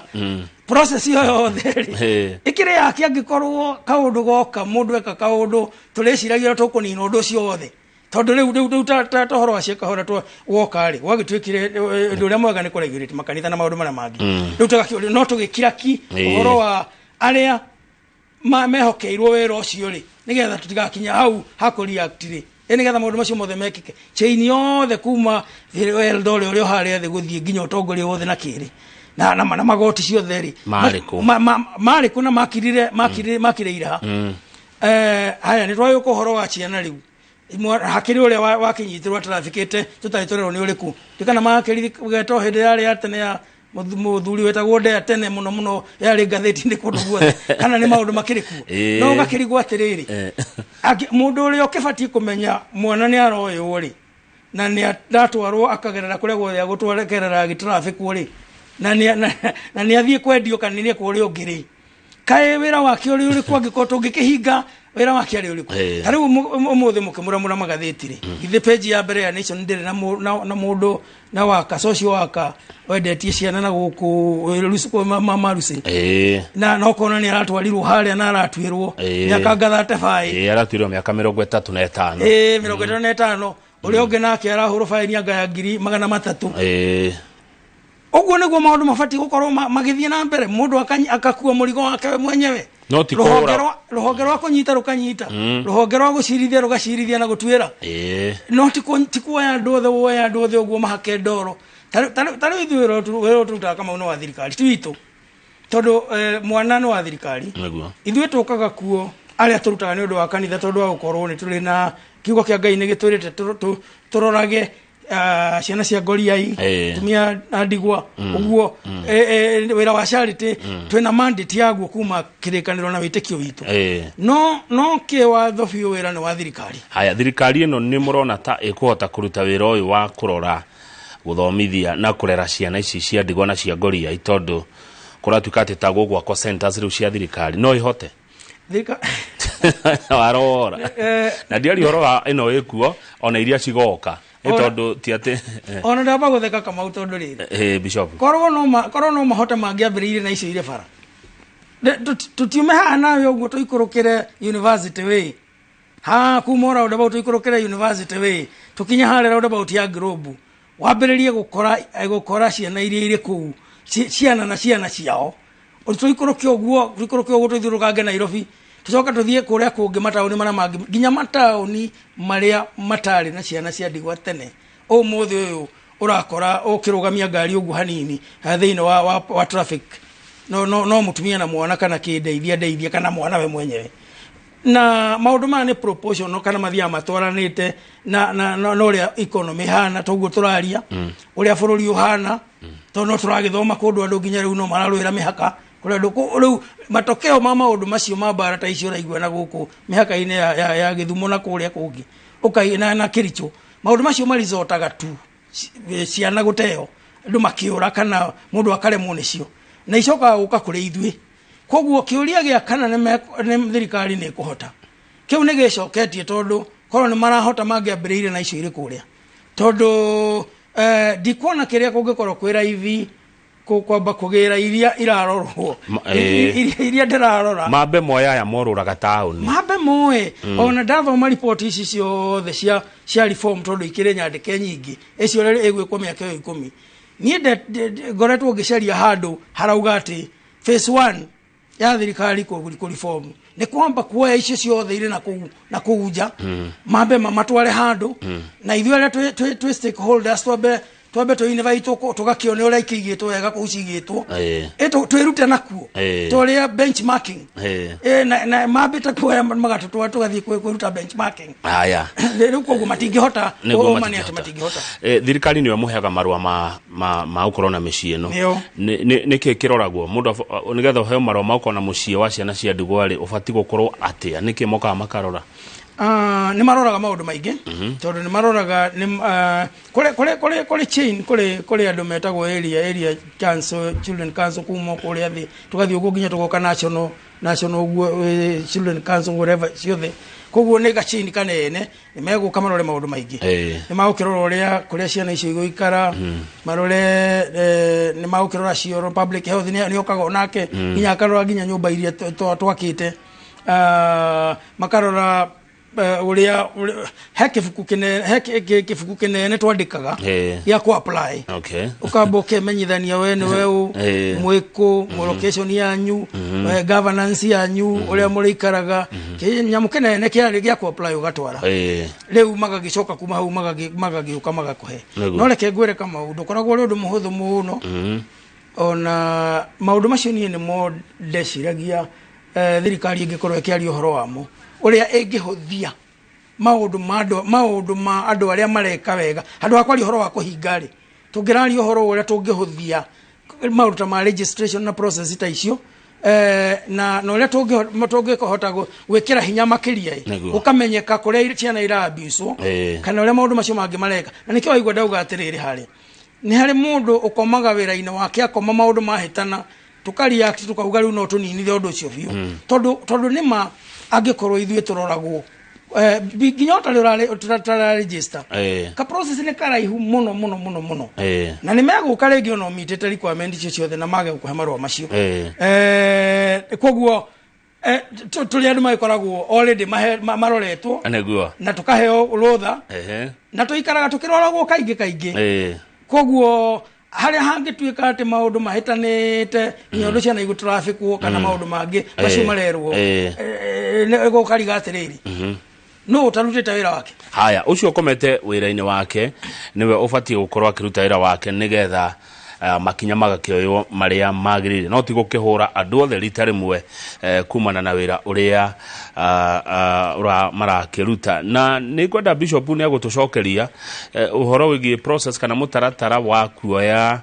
Process ĩyo yothe rĩ ĩkĩrĩ yake. Angĩkorwo kaũndũ goka mũndũ eka kaũndũ tũrĩciragia tũkũnina ũndũ ũcio wothe, Tondu riu ta ta horo wa cieka hora twa woka ri gwagituikire ndu uria mwega ni kuregulate makanitha na maundu maria mangi. Riu tugakĩũria no tũgĩkira ki ũhoro wa arĩa mehokeirwo wĩra ũcio rĩ, nĩgetha tũtigakinya hau hakũ react rĩ, nĩgetha maũndũ macio mothe mekĩke chain yothe kuma elder ũrĩa ũrĩ harĩa thĩ gũthiĩ nginya ũtongoria wothe na kĩrĩ na magoti ciothe rĩ marĩ kũ na makirire makirire ha. Haya nĩ twagĩũka ũhoro wa ciana rĩu hakiri ũrĩa wakinyitĩrwo atrafikĩte tũtarĩ tũrerwo nĩ ũrĩkũ ndikana makĩrire getwo hĩndĩ yarĩ ya tene ya mũthuri wetagwo Ndea tene mũno mũno yarĩ ngathĩti-inĩ kũndũ guothe kana nĩ maũndũ makĩrĩ kuo no ũgakĩrigwo atĩrĩrĩ mũndũ ũrĩa ũkĩbatiĩ kũmenya mwana nĩ aroywo rĩ na nĩ aratwarwo akagerera kũrĩa guothe agũtwakerera gĩtraffic rĩ na nĩ athiĩ kwendio kana nĩ kũrĩa ũngĩ rĩ kaĩ wĩra wake ũrĩ ũrĩkũ angĩkorwo tũngĩkĩhinga wĩra wake arĩ ũrĩkũ. Ta rĩu ũmũthĩ mũkĩmũramũra magathĩti rĩ githĩ page ya mbere ya Nation ndĩrĩ na mũndũ na waka social waka wendetie ciana na gũkũ maruci na no kona nĩ aratwarirwo harĩa na aratuĩrwo mĩaka ngathate baĩ aratuĩrwo mĩaka 35 35 ũrĩa ũngĩ nake arahũrwo baĩni anga ya 300. Ũguo nĩguo maũndũ mabatiĩ gũkorwo magĩthiĩ na mbere mũndũ akakua mũrigo wake we mwenyewe. No ti kũhũra rũhonge rwa kũnyita rũkanyita, rũhonge rwa gũcirithia rũgacirithia na gũtuĩra. No ti kuoya andũ othe woya andũ othe ũguo mahake ndoro. Ta rĩu ithuĩ wĩra tũrutaga Kamau nĩ wa thirikari ti witũ tondũ mwana nĩ wa thirikari. Ithuĩ tũkaga kuo arĩa tũrutaga nĩ ũndũ wa kanitha tondũ wa gũkorwo nĩ tũrĩ na kiugo kĩa Ngai nĩ gĩtwĩrĩte tũrorage ciana cia ngoriai tumia ndigwa ũguo wĩra wa charity twĩna mandate yaguo kuma kĩrĩkanĩro na wĩtĩkio witũ no kĩwatho biũ wĩra nĩ wa thirikari. Haya thirikari ĩno nĩ mũrona ta ĩkũhota kũruta wĩra ũyũ wa kũrora gũthomithia na kũrera ciana ici cia ndigwa na cia ngoriai tondũ kũratuĩka atĩ ta gũgwakwo centers rĩu cia thirikari no ihote warora na ndiari ũhoro wa ĩno ĩkuo ona iria cigoka tondu ti ati ona ndamba gutheka Kamau tondu riri bishop korwo no mahote mangiambiriire na icio ire bara tutiume haha nawe uguo tuikurukire university way ha kuma roundabout tuikurukire university way tukinye harĩa roundabout ya Globe wambiririe gukora ciana iria iri kuu ciana na ciana ciao tuikuruke uguo tuthiũrũkange Nairobi tucoka tuthie kuria kungi matauni maria mangi nginya matauni maria matari na ciana cia ndigwa tene umuthi uyu urakora ukirugamia ngari uguo hanini thiini wa traffic no mutumia na mwana kana kindeithia ndeithia kana mwana we mwenyewe na maundu maya ni proportional kana mathiaga matwaranite na uria economy hana toguo turaria uria bururi uhana tondu no turagithoma kundu andu nginya riu no mararwira mihaka kuria andu riu matokeo ma maundu macio ma mbara ta icio uraigua na guku mihaka-ini ya Githumo na kuria kungi ukai na Kericho maundu macio marizotaga tu ciana guteo andu makiura kana mundu akaremwo nicio na icokaga guka kuri ithuĩ. Koguo kiuria gia kana nĩ thirikari nĩ ĩkũhota kĩu nĩ gĩcoketie tondũ korwo nĩ marahota mangĩambĩrĩirie na icio irĩ kũrĩa tondũ ndikuona kĩrĩa kũngĩkorwo kwĩ raithi kwamba kũgĩra iria irarorwo iria ndĩrarora mambe moya aya morũraga taũni mambe moe ona ndathoma riboti ici ciothe cia reform tondũ ikĩrĩ nyandĩke nyingĩ icio rĩrĩ ĩgwĩkwo mĩaka ĩyo 10 niĩ ngoretwo ngĩcaria handũ harauga atĩ phase 1 ya thirikari kũ reform nĩ kwamba kuoya icio ciothe irĩ na kũu nja mambe mamatware handũ na ithuĩ arĩa twĩ stakeholders twambe tũ-invite tũgakĩone ũrĩa ikĩigĩtwo wega kũu cigĩtwo twĩrute nakuo tũrĩa benchmarking na mambĩte kuoya magatũtwara tũgathiĩ kwĩruta benchmarking. Haya rĩu koguo matingĩhota ũma nĩ atĩ matingĩhota. Thirikari nĩyo mũheaga marũa ma gũkorwo na mĩciĩ ĩno nĩkĩ kĩroragwo mũndũ nĩgetha ũheo marũa ma gũkorwo na mũciĩ wa ciana cia ndigwa rĩ ũbatiĩ gũkorwo atĩa nĩkĩ mokaga makarora? Nĩ maroraga maũndũ maingĩ tondũ nĩ maroraga kũrĩ chain kũrĩ andũ metagwo area council children council kuma kũrĩa thĩ tũgathiĩ ũguo nginya tũgoka national ũguo children council whatever ciothe koguo nĩ gachain kanene nĩ megũka marore maũndũ maingĩ nĩ magũkĩrora ũrĩa kũrĩa ciana icio igũikara marore nĩ magũkĩrora cioro public health nĩ okaga onake nginya akarora nginya nyũmba iria twakĩte makarora Uria he kibuku kinene he kibuku kinene twandikaga gĩa ku apply. Ukamba ukemenyithania we nĩ we mwĩkũ, location yanyu, governance yanyu, ũrĩa mũrĩikaraga, nyamũ kĩnene kĩarĩ gĩa ku apply ũgatwara. Rĩu magagĩcoka kuma hau magagĩũka magakũhe. No reke ngwĩre Kamau, ndũkoragwo ũrĩ ũndũ mũhũthũ mũno. Ona maũndũ macio niĩ nĩmo ndeciragia thirikari ĩngĩkorwo ĩkĩaria ũhoro wamo, ũrĩa ĩngĩhũthia maũndũ ma andũ arĩa mareka wega. Handũ ha kwaria ũhoro wa kũhinga rĩ, tũngĩraria ũhoro ũrĩa tũngĩhũthia maũndũ ta ma registration na process ta icio, na ũrĩa tũngĩhota gwĩkĩra hinya makĩria, ũkamenyeka kũrĩa ciana iraabuswo kana ũrĩa maũndũ macio mangĩ mareka. Na nĩkĩo waigua ndauga atĩrĩrĩ, harĩa nĩ harĩ mũndũ ũkomaga wĩra-inĩ wake akoma maũndũ mahĩtana, tũkareact tukauga rĩu no tũninithe ũndũ ũcio biũ. Tondũ nĩ ma angĩkorwo ithuĩ tũroragwo nginya ũtarĩ ũtara register ka process nĩ karaihu mũno mũno mũno mũno, na nĩ megũka rĩngĩ ona ũmitĩte requirement icio ciothe na mage gũkũhe marũa macio. Koguo tũrĩ andũ magĩkoragwo already maroretwo na tũkaheo rũtha na tũikaraga tũkĩroragwo kaingĩ kaingĩ. Koguo harĩa hangĩtuĩka atĩ maũndũ mahĩtanĩte nginya ũndũ ciana igũtrafikwo kana maũndũ mangĩ macio marerwo, gũkariga atĩrĩrĩ, no ũtarutĩte wĩra wake. Haya, ũcio ũkomete wĩra-inĩ wake nĩwe ũbatiĩ gũkorwo akĩruta wĩra wake nĩgetha makinya magakĩoywo marĩa magĩrĩire, no ti gũkĩhũra andũ othe rita rĩmwe kumana na wĩra ũrĩa marakĩruta. Na nĩ ngwenda Bishop nĩ agũtũcokeria ũhoro wĩgiĩ process kana mũtaratara wa kuoya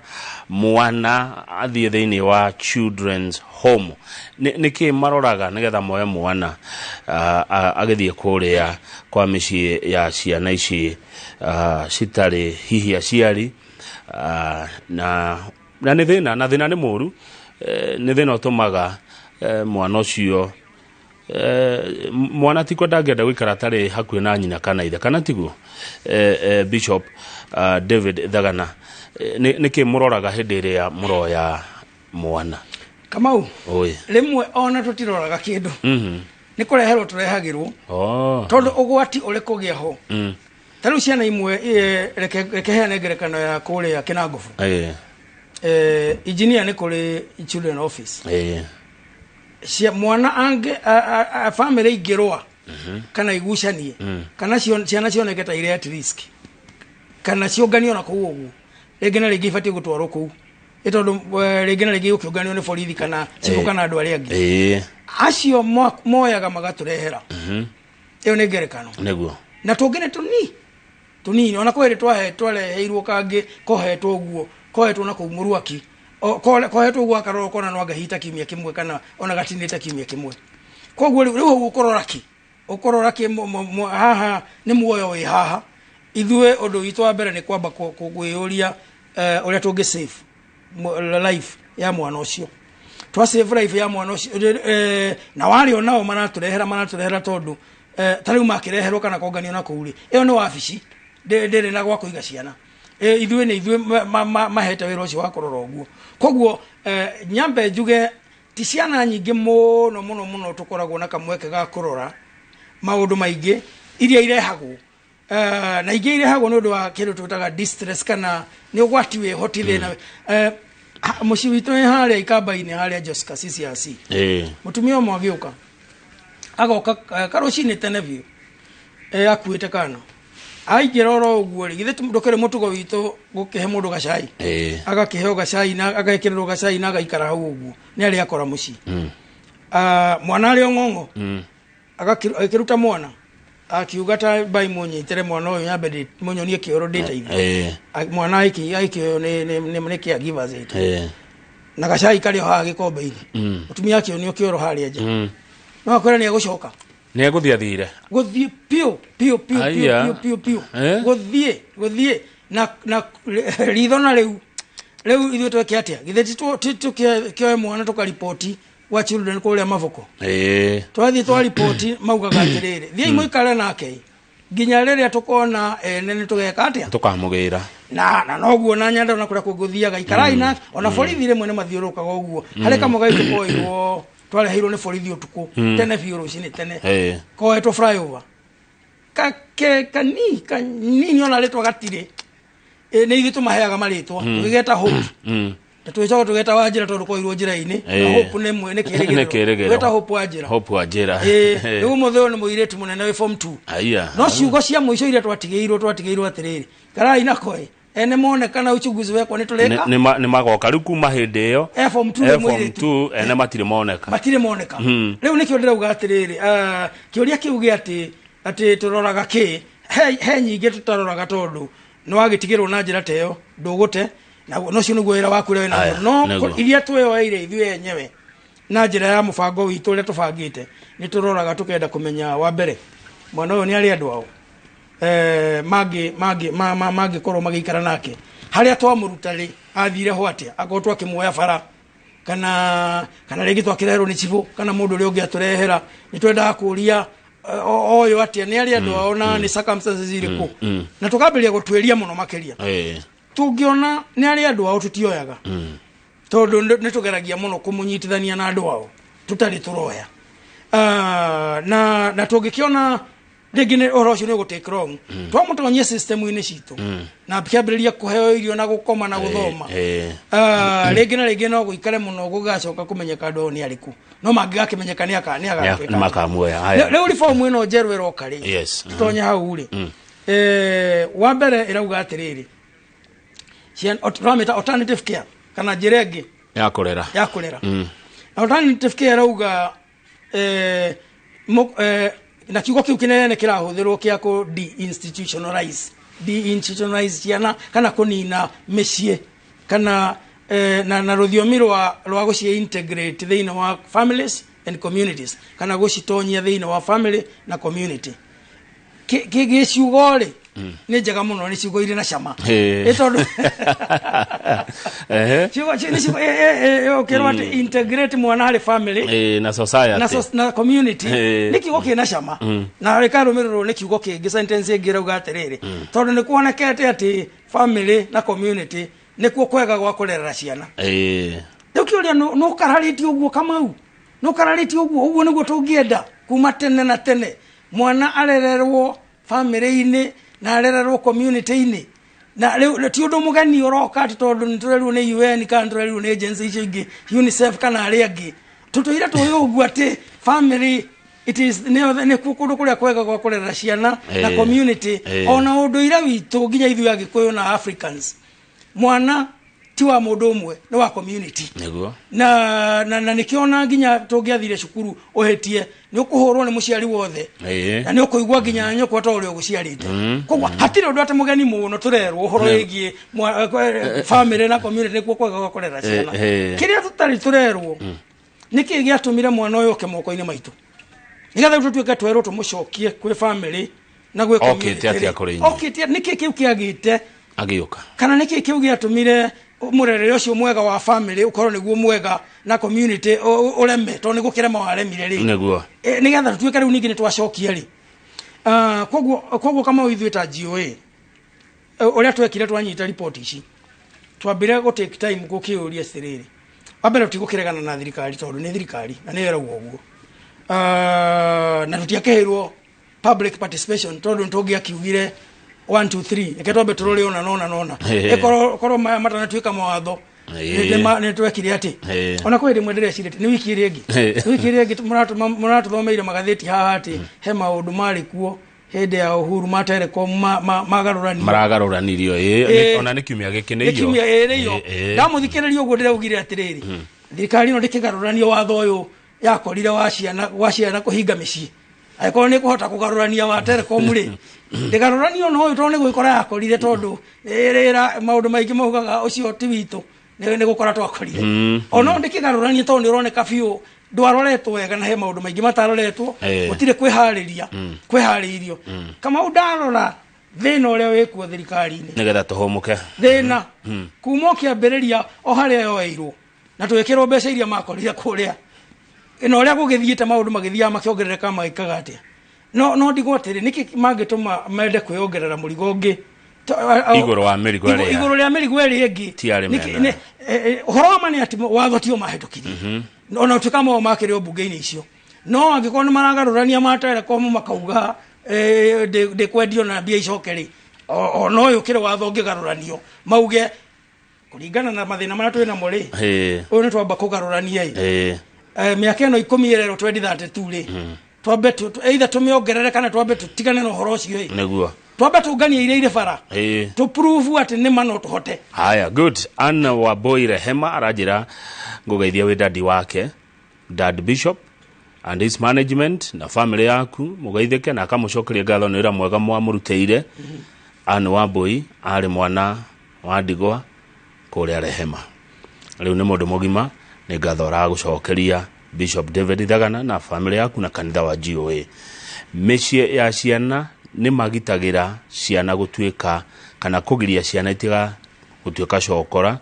mwana athiĩ thĩinĩ wa children's home. Nĩkĩ maroraga nĩgetha moe mwana agĩthiĩ kũrĩa kwa mĩciĩ ya ciana ici citarĩ hihi aciari? Na nĩ thĩna, na thĩna nĩ mũru, nĩ thĩna ũtũmaga mwana ũcio mwana ti kwenda angĩenda gũikara atarĩ hakuhĩ na nyina kana ithe, kana tiguo? Bishop David Thagana, nĩkĩ mũroraga hĩndĩ ĩrĩa mũroya mwana? Kamau, rĩmwe ona tũtiroraga kĩndũ, nĩ kũreherwo tũrehagĩrwo, tondũ ũgwati ũrĩ kũgĩa ho. Ta rĩu ciana imwe, reke heane ngerekano ya kũrĩa Kĩnangobu. Engineer nĩ kũrĩ children office. Mwana angĩ family ingĩrũa kana igucanie kana ciana cioneke ta irĩ at risk kana ciũnganio na kũu ũguo, rĩngĩ na rĩngĩ ibatiĩ gũtwarwo kũu, ĩ tondũ rĩngĩ na rĩngĩ gũkĩũnganio nĩ borithi kana cibũ kana andũ arĩa angĩ acio moyaga magatũrehera. Ĩyo nĩ ngerekano. Nĩguo. Na tũngĩ nĩ tũnini ona kwĩrĩ twareheirwo kangĩ kohetwo ũguo, kohetwo na kũu mũruaki, kohetwo ũguo akarora kona no angahita kiumia kĩmwe kana ona gatinĩte kiumia kĩmwe. Koguo rĩu hau ũkũrora kĩ haha nĩ muoyo wĩ haha. Ithuĩ ũndũ witũ wa mbere nĩ kwamba kwĩyũria ũrĩa tũngĩ save life ya mwana ũcio. Twa save life ya mwana ũcio, na warĩ onao maratũrehera tondũ ta rĩu makĩreherwo kana konganio na kũu rĩ, ĩyo nĩ wabici ndĩrĩ na gwa kũiga ciana. Ithuĩ nĩ ithuĩ mahete wĩra ũcio wa kũrora ũguo. Koguo nyambe njuge ti ciana nyingĩ mũno mũno mũno tũkoragwo na kamweke ga kũrora maũndũ maingĩ iria irehagwo, na ingĩ irehagwo nĩ ũndũ wa kĩndũ twĩtaga distress kana nĩ ũgwati wĩho ti thĩna. Mũciĩ witũ nĩ harĩa Ikamba-inĩ harĩa Josca CCRC. Mũtumia ũmwe agĩũka agoka karũcinĩ tene biũ, akuĩte kana aingĩra oro ũguo rĩ, githĩ ndũkĩrĩ mũtugo witũ gũkĩhe mũndũ gacai, agakĩheo gacai na agekĩrĩrwo gacai na agaikara hau ũguo nĩ arĩa akora mũciĩ. Mwana arĩ o ng'ong'o agakĩruta mwana akiuga ta bai mũnyitĩre mwana ũyũ nyambe mũnyonie kĩoro ndĩteithie. Mwana aikĩoywo nĩ caregivers aitũ na gacai karĩ o haha gĩkombe-inĩ. Mũtumia akĩonio kĩoro harĩa nja, no akwĩra nĩ egũcoka, nĩ egũthiĩ athire gũthiĩ piũ piũ piũ piũ piũ piũ gũthiĩ na ritho. Na rĩu ithuĩ tweke atĩa? Githĩ ti tũkĩoe mwana tũkariboti gwa children kũrĩa Maboko? Twathiĩ twariboti maugaga atĩrĩrĩ, thiĩi mũikare nake nginya rĩrĩa tũkona ene nĩ tũgeka atĩa, tũkamũgĩra na noguo na nyanda ona kũrĩa kũngĩ ũthiaga ikarai nake. Ona borithi rĩmwe nĩ mathiũrũrũkaga ũguo. Harĩ kamwe gaitũ koirwo twareheirwo nĩ borithi ũtukũ tene biũ rũcinĩ tene, koetwo flyover. Kake kani kanini ona rĩtwa gatirĩ. Nĩ ithuĩ tũmaheaga marĩtwa. Tũgĩgeta Hope. Na tũgĩcoka tũgeta Wanjĩra tondũ koirwo njĩra-inĩ. Na Hope nĩ mwe nĩ Nĩ kĩrĩgĩrĩro. kĩrĩgĩrĩro. Tũgeta Hope Wanjĩra. Hope Wanjĩra. Rĩu ũmũthĩ ũyũ nĩ mũirĩtu mũnene wĩ form 2. Aya. No ciugo cia mũico iria twatigĩirwo atĩrĩrĩ. Karai na koe. Ene monekana uchunguzi wekwo nĩ tũreka. Nĩ magoka rĩu kuma hĩndĩ ĩyo. E form 2 nĩ form mũirĩtu. 2 ene matirĩ moneka. Matirĩ moneka. Rĩu nĩkĩo ndĩrauga atĩrĩrĩ, kĩũria kĩu gĩa atĩ tũroraga kĩ, he nyingĩ tũtaroraga tondũ nĩ wagĩtigĩrwo na njĩra ta ĩyo ndũgũte na no ũcio nĩguo wĩra waku ũrĩa wĩnaguo. No iria twĩyoeire ithuĩ enyewe na njĩra ya mũbango witũ ũrĩa tũbangĩte nĩ tũroraga tũkenda kũmenya wa mbere mwana ũyũ nĩ arĩ andũ ao mangĩkorwo magĩikara nake harĩa twamũruta rĩ athire ho atĩa akorwo twakĩmuoya bara kana rĩngĩ twakĩreherwo nĩ cibũ kana mũndũ ũrĩa ũngĩ atũrehera nĩ twendaga kũria oyo atĩa nĩ arĩ andũ ao na nĩ circumstances irĩkũ na tũkambĩrĩria gũtuĩria mũno makĩria tũngĩona nĩ arĩ andũ ao tũtioyaga tondũ nĩ tũgeragia mũno kũmũnyitithania na andũ ao tũtarĩ tũroya na tũngĩkĩona rĩngĩ nĩ ũhoro ũcio nĩ ũgũ take wrong twamũtonyia system-inĩ citũ na akĩambĩrĩria kũheo irio na gũkoma na gũthoma rĩngĩ na rĩngĩ no gũikare mũno gũgacoka kũmenyeka andũ ao nĩ arĩkũ no mangĩgakĩmenyeka nĩ agatuĩka makamuoya. Rĩu reform ĩno njerũ ĩroka rĩ tũtonye hau rĩ wa mbere ĩrauga atĩrĩrĩ tũramĩta alternative care kana njĩra ĩngĩ ya kũrera ya kũrera. Alternative care ĩrauga na kiugo kĩu kĩnene kĩrahũthĩrwo kĩa kũ deinstitutionalize ciana kana kũnina mĩciĩ kana na rũthiomi rwa gũci integrate thĩinĩ wa families and communities kana gũcitonyia thĩinĩ wa family na community. Gĩciugo rĩ nĩ njega mũno nĩ ciugo irĩ na cama ĩ tondũ ciugo nĩ ciugo ũkĩrwo atĩ integrate mwana harĩ family na society na community nĩ kiugo kĩna cama na rĩkarũmĩrĩrwo nĩ kiugo kĩngĩ sentence ĩngĩ ĩrauga atĩrĩrĩ tondũ nĩ kuonekete atĩ family na community nĩkuo kwega gwa kũrerera ciana. Rĩu kĩũria nĩ ũkararĩtie ũguo Kamau nĩ ũkararĩtie ũguo nĩguo tũngĩenda kuma tene na tene mwana arererwo family-inĩ na arererwo community-inĩ na rĩu ti ũndũ mũgeni ũroka atĩ tondũ nĩ tũrerirwo nĩ UN kana tũrerirwo nĩ agency icio ingĩ UNICEF kana arĩa angĩ tũtũire tũĩ ũguo atĩ family it is nĩ kũndũ kũrĩa kwega gwa kũrerera ciana na community ona ũndũire witũ nginya ithuĩ Agĩkũyũ na Africans mwana ti wa mũndũ ũmwe nĩ wa community. Nĩguo na nĩkĩona nginya tũngĩathire cukuru ũhĩtie nĩ ũkũhũrwo nĩ mũciari wothe na nĩ ũkũigua nginya nyũkwa ta ũrĩa ũgũciarĩte. Koguo hatirĩ ũndũ atĩ mũgeni mũno tũrerwo ũhoro wĩgiĩ family na community nĩkuo kwega gwa kũrera ciana. Kĩrĩa tũtarĩ tũrerwo nĩkĩ gĩatũmire mwana ũyũ oke moko-inĩ maitũ nĩgetha rĩu tũtuĩke twerwo tũmũcokie kwĩ family na gwĩ community. Okĩte nĩkĩ kĩu kĩagĩte agĩũka kana nĩkĩ kĩu gĩatũmire mũrerere ũcio mwega wa family ũkorwo nĩguo mwega na community ũreme tondũ nĩ gũkĩrema waremire rĩ nĩguo nĩgetha tũtuĩke rĩu ningĩ nĩ twacokia rĩ. Koguo Kamau ithuĩ ta GOA ũrĩa twekire twanyita report ici twambire gũ take time gũkĩũria atĩrĩrĩ wa mbere tũtigũkĩregana na thirikari tondũ nĩ thirikari na nĩyo ĩrauga ũguo na tũtiakĩheirwo public participation tondũ nĩtũngĩakiugire 1 2 3 reke twambe tũrore ona nona nona ĩkorwo maya matanatuĩka mawatho nĩ twekire atĩ ona kwĩ rĩmwe ndĩrecirĩtie nĩ wiki ĩrĩa ĩngĩ wiki ĩrĩa ĩngĩ mũratũthomeire magathĩti haha atĩ he maũndũ marĩ kuo hĩndĩ ya Uhuru ma Telecom magarũranirio maragarũranirio ona nĩ kiumia gĩkĩ nĩ iyo nĩ iyo ndamũthikĩrĩria ũguo ndĩraugire atĩrĩrĩ thirikari ĩno ndĩkĩgarũrania watho ũyũ yakorire wa ciana kũhinga mĩciĩ angĩkorwo nĩ kũhota kũgarũrania wa Telecom rĩ ndĩgarũranio no ũyũ tondũ nĩ gwĩkora yakorire tondũ ĩrĩra maũndũ maingĩ maugaga ũcio ti witũ nĩ gũkora twakorire ono ndĩkĩgarũrania tondũ nĩ ũroneka biũ ndwaroretwo wega na he maũndũ maingĩ mataroretwo gũtirĩ kwĩharĩria kwĩharĩirio Kamau ndarora thĩna ũrĩa wĩkuo thirikari-inĩ nĩgetha tũhũmũke thĩna kuma ũkĩambĩrĩria o harĩa yoeirwo na tũgĩkĩrwo mbeca iria makorire kũrĩa ĩno ũrĩa gũgĩthiĩte maũndũ magĩthiaga makĩongerereka magĩkaga atĩa no ndigwo atĩrĩ nĩkĩ mangĩtũma mende kwĩongerera mũrigo ũngĩ igũrũ wa mĩrigo ĩrĩa igũrũ rĩa mĩrigo ĩrĩa ĩngĩ ũhoro wa ma nĩ atĩ watho tio mahĩtũkirie ona ũtuĩka mao makĩrĩ o mbunge-inĩ icio no angĩkorwo nĩ maragarũrania ma Telecom makauga Ndĩkwendio na mbia icoke rĩ, ona ũyũ kĩrĩ watho ũngĩgarũranio mauge kũringana na mathĩna marĩa twĩ namo rĩ, ũyũ nĩ twamba kũgarũrania ĩ. Mĩaka ĩno 10 ĩrerwo 2032 rĩ, twambe either tũmĩongerere kana twambe tũtigane na ũhoro ũcio ĩ. Nĩguo. Twambe tũnganie iria irĩ bara, tũ prove atĩ nĩ ma no tũhote. Haya, good. Anna Waboi Rehema aranjĩra ngũgeithia wĩ dadi wake, Dad Bishop and his management na family yaku, mũgeithĩke na akamũcokeria ngatho nĩ wĩra mwega mwamũrutĩire. Ann Wambui arĩ mwana wa ndigwa kũrĩa Rehema, rĩu nĩ mũndũ mũgima. Nĩ ngatho aragũcokeria Bishop David Thagana na family yaku na kanitha wa GOA. Mĩciĩ ya ciana nĩ magitagĩra ciana gũtuĩka kana kũgiria ciana itiga gũtuĩka cokora,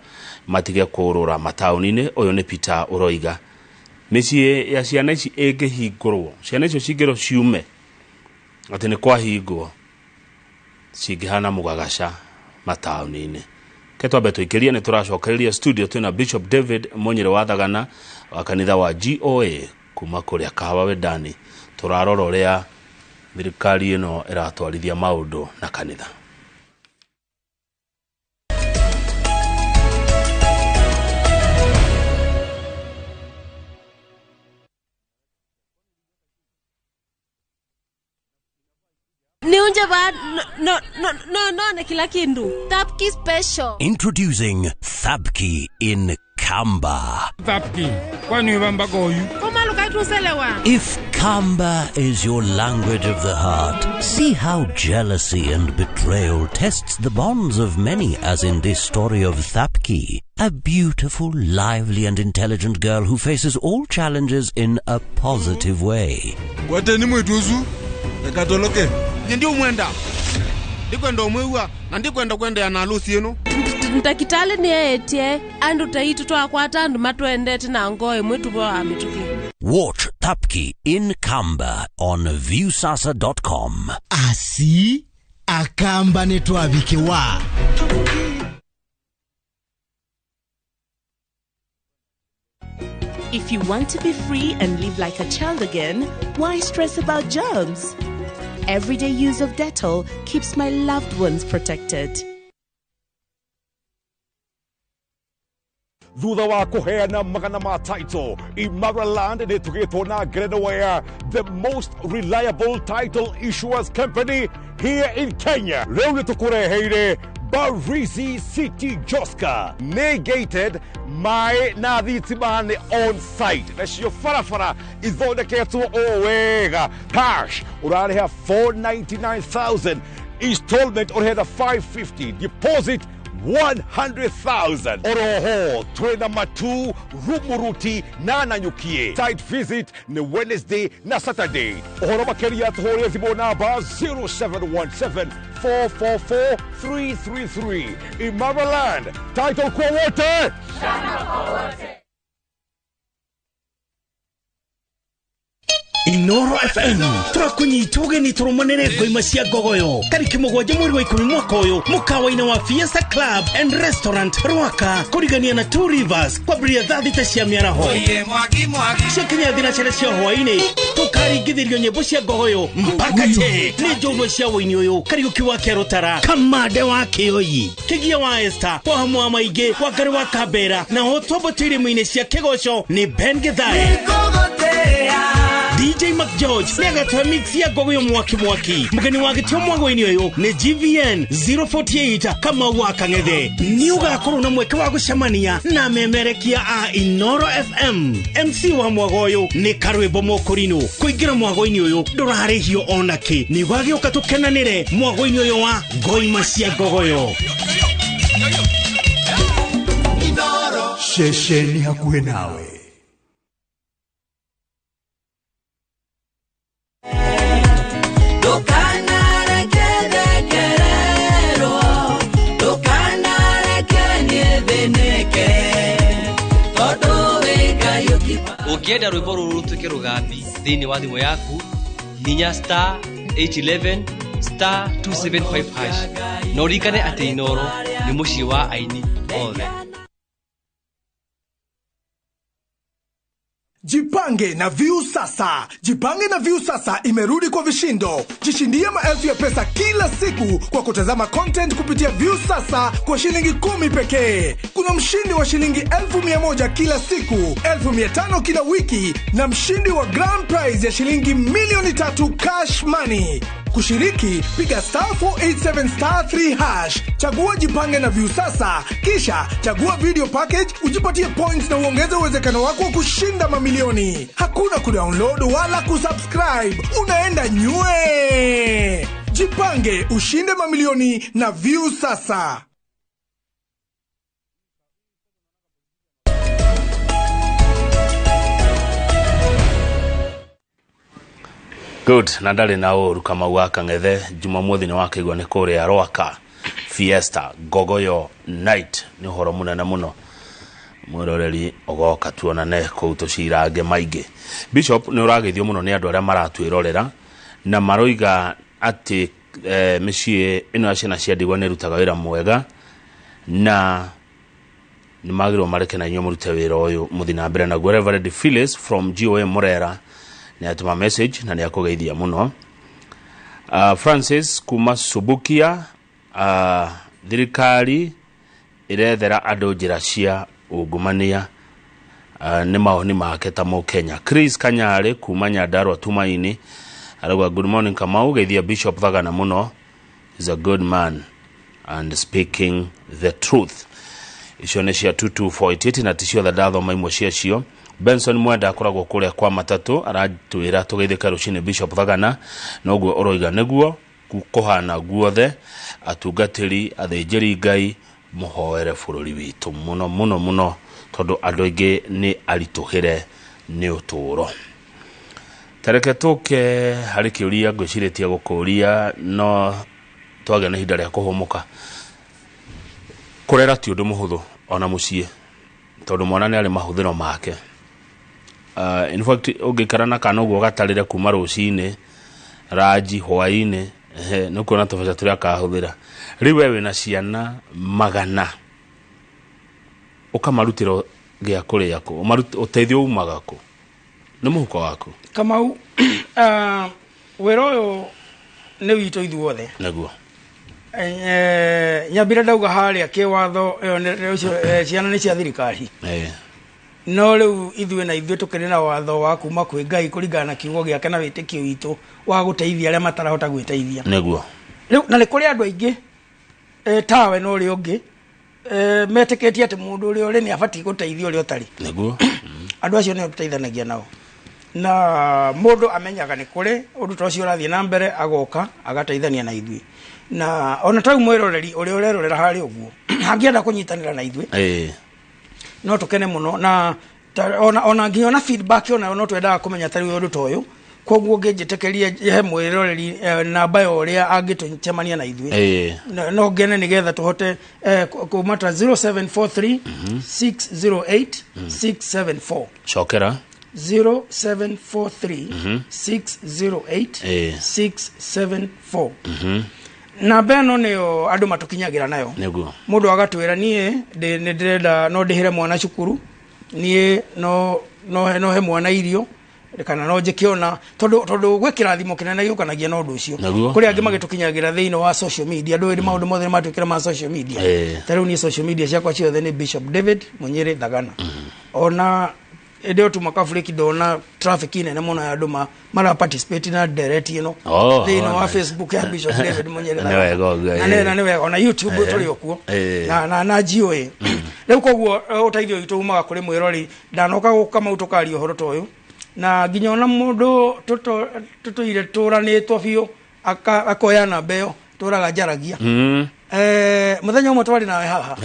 matige kũrũra mataũni-inĩ. Ũyũ nĩ Peter ũroiga mĩciĩ ya ciana ici ĩngĩhingũrwo, ciana icio cingĩrwo ciume atĩ nĩ kwahingwo, cingĩhana mũgagaca mataũni-inĩ. Ke twambe tũikĩrie, nĩ tũracokereria studio twĩna Bishop David Munyĩrĩ wa Thagana wa kanitha wa GOA kuma kũrĩa Kahawa Wendani. Tũrarora ũrĩa thirikari ĩno ĩratwarithia maũndũ na kanitha. Niunje ba no no no no na kila kindu. Tapki special. Introducing Thabki in Kamba. Tapki kwani wamba goyu. Komaluka. If Kamba is your language of the heart, see how jealousy and betrayal tests the bonds of many, as in this story of Thapki, a beautiful, lively and intelligent girl who faces all challenges in a positive way. Gwateni mwituzu ekatoloke ndio mwenda ndikwenda umwiwa na ndikwenda kwendea na alusi ino. Ntakitale ni etie andu taitu twakwata andu matwendete na ngoe mwitu wa mituki. Watch Tapki in Kamba on viewsasa.com. Asi akamba netwabikiwa. If you want to be free and live like a child again, why stress about germs? Everyday use of Dettol keeps my loved ones protected. Thutha wa kuheana magana ma title, Imara Land nĩ tũgĩtwo na ngerenwa the most reliable title issuers company here in Kenya. Rĩu nĩ tũkũreheire Barizi City Joska, nĩ gated, maĩ na thitima nĩ on site, nacio barabara ithondeketwo o wega. Cash ũrarĩha 499,000, installment ũrĩheta 550, deposit 100,000. Oroho twina Matu, Rumuruti na Nanyukie. Site visit ni Wednesday na Saturday. Uhoro makeria tuhũrĩre thimũ namba 0717 444 333. Imara Land, title kwa wote. Inoro FM turakunyita ugeni turumanire ngoima cia ngogoyo tariki 7 mweri wa 10 mwaka uyu mukawa-ini wa Fiesta Club and Restaurant Rwaka kurigania na Two Rivers kwambĩrĩria thaa 6 cia mĩaraho ciakinya thinacara cia hwaĩ-inĩ tukaringithĩrio nyĩmbo cia ngogoyo mpaka che nĩ njorua cia wũini ũyũ Kariũki wa Kĩarũtara, Kamande wa Kĩoi, Kĩgia wa Esther, wa hamwe wa maingĩ wa Ngarĩ wa Kambera, na ho twambatĩire irĩma-inĩ cia Kĩgoco nĩ Ben Githae. DJ McGeorge nĩ agatũhe mix ya ngogoyo mwaki mwaki. Mũgeni wa gĩtĩo mwago-inĩ ũyũ nĩ GVN 048 Kamau wa Kang'ethe. Nĩ ũgakorwo na mweke wa gũcemania na memerekia a Inoro FM. MC wa mwago ũyũ nĩ Karwĩmbo Mũkũrinũ. Kũingĩra mwago-inĩ ũyũ ndũrarĩhio ona kĩ. Nĩ ũgagĩũka tũkenanĩre mwago-inĩ ũyũ wa ngoima cia ngogoyo. Ceceni hakuhĩ nawe. Ũngĩenda rwĩmbo rũrũ rũtuĩke rũgambi thĩinĩ wa thimũ yaku, hihinya star 811 star 275 hash na ũririkane atĩ Inoro nĩ mũciĩ wa aini othe. Jipange na View Sasa. Jipange na View Sasa imerudi kwa vishindo. Jishindie maelfu ya pesa kila siku kwa kutazama content kupitia View Sasa kwa shilingi 10 pekee. Kuna mshindi wa shilingi 1,100 kila siku, 1,500 kila wiki na mshindi wa grand prize ya shilingi 3,000,000 cash money. Kushiriki, piga *487 *3#, chagua Jipange na View Sasa, kisha chagua video package, ujipatie points na uongeze uwezekano wako wa kushinda mamilioni. Hakuna kudownload wala kusubscribe, unaenda nywe. Jipange, ushinde mamilioni na View Sasa. Good, na ndarĩ na ũru Kamau wa Kang'ethe Jumamothi nĩ wakĩigua nĩ kũrĩa Rwaka Fiesta Gogoyo Night nĩ ũhoro mũnene mũno mwĩroreri ũgoka tuonane kũu tũcirange maingĩ. Bishop nĩ ũrageithio mũno nĩ andũ arĩa maratwĩrorera na maroiga atĩ mĩciĩ ĩno ya ciana cia ndigwa nĩ ĩrutaga wĩra mwega na nĩ magĩrĩirwo mareke na inyuĩ mũrute wĩra ũyũ mũthiĩ na mbere naguo. Reverend Phyllis from GOM Murera nĩ atũma message na nĩ akũgeithia mũno. Francis kuma Subukia, thirikari ĩrethera andũ njĩra cia ungumania, nĩ mawoni make ta Mũkenya. Chris Kanyarĩ kuma Nyandarua Tumaini arauga good morning Kamau, geithia Bishop Thagana mũno, is a good man and speaking the truth. Icio nĩ cia 22488 na ti ciothe ndathoma imwe ciacio. Benson Mwenda akoragwo kũrĩa kwa matatũ aratwĩra tũgeithĩke rũcinĩ Bishop Thagana, noguo ũroiga nĩguo kũhana guothe, atungatĩri athĩnjĩri Ngai mũhoere bũrũri witũ mũno mũno mũno tondũ andũ aingĩ nĩ aritũhĩre nĩ ũtũũro. Tareke tũke harĩ kĩũria ngwĩcirĩtie gũkũria no twagĩa na ihinda rĩa kũhũmũka. Kũrera ti ũndũ mũhũthũ ona mũciĩ tondũ mwana nĩ arĩ mahũthĩro make. In fact ũngĩikara na kana ũguo gatarĩre kuma rũcinĩ ranji hwaĩ-inĩ nĩ ũkuona tũbeca tũrĩa akahũthĩra. Rĩu we wĩna ciana 100 ũkamarutĩra gĩa kũrĩa kũ, ũteithio umaga kũ? Nĩ mũhuko waku? Kamau, wĩra ũyũ nĩ witũ ithuothe. Nĩguo. Nyambire ndauga harĩa kĩwatho ĩyo ciana nĩ cia thirikari. No rĩu ithuĩ na ithuĩ tũkĩrĩ na watho wa kuma kwĩ Ngai kũringana na kiugo gĩake na wĩtĩkio witũ wa gũteithia arĩa matarahota gwĩteithia. Nĩguo. Rĩu na nĩ kũrĩ andũ aingĩ tawe na ũrĩa ũngĩ metĩkĩtie atĩ mũndũ ũrĩa ũrĩ nĩ abatiĩ gũteithia ũrĩa ũtarĩ. Nĩguo. Andũ acio nĩo tũteithanagia nao. Na mũndũ amenyaga nĩ kũrĩ ũndũ ta ũcio ũrathiĩ na mbere agoka agateithania na ithuĩ. Na ona tau mwĩroreri ũrĩa ũrerorera harĩa ũguo angĩenda kũnyitanĩra na ithuĩ no tũkene mũno na ona nginya ona feedback ona no twendaga kũmenya ta rĩu ũndũ ta ũyũ. Koguo ngĩnjĩtĩkĩrie he mwĩroreri namba ya ũrĩa angĩtũcemania na ithuĩ no ngene nĩgetha tũhote kuma ta 0743 608 674. Cokera 0743 608 674. Namba ĩno nĩyo andũ matũkinyagĩra nayo. Nĩguo. Mũndũ agatwĩra niĩ nĩ ndĩrenda no ndĩhĩre mwana cukuru, niĩ no he mwana irio kana no njĩke ona tondũ gwĩ kĩrathimo kĩnene gĩũkanagia na ũndũ ũcio. Kũrĩ angĩ magĩtũkinyagĩra thĩinĩ wa social media, andũ ĩrĩ maũndũ mothe nĩmatwĩkĩra ma social media. Ta rĩu niĩ social media ciakwa ciothe nĩ Bishop David Munyiri Thagana. Ona ĩndĩ ũtuma kabũrĩki ndona traffic nene mũno ya andũ mara participate na ndereti ĩno thĩinĩ wa Facebook ya Bishop David Munyiri Thagana. Na nĩ wega ona YouTube tũrĩ o kuo na GOA. Rĩu koguo ũteithio witũ umaga kũrĩ mwĩrori ndanoka gũka mau tũkaria ũhoro ta ũyũ na nginya ona mũndũ tũtũire tũranĩtwo biũ akoya namba ĩyo tũraga njaragia. Mũthenya ũmwe twarĩ nawe haha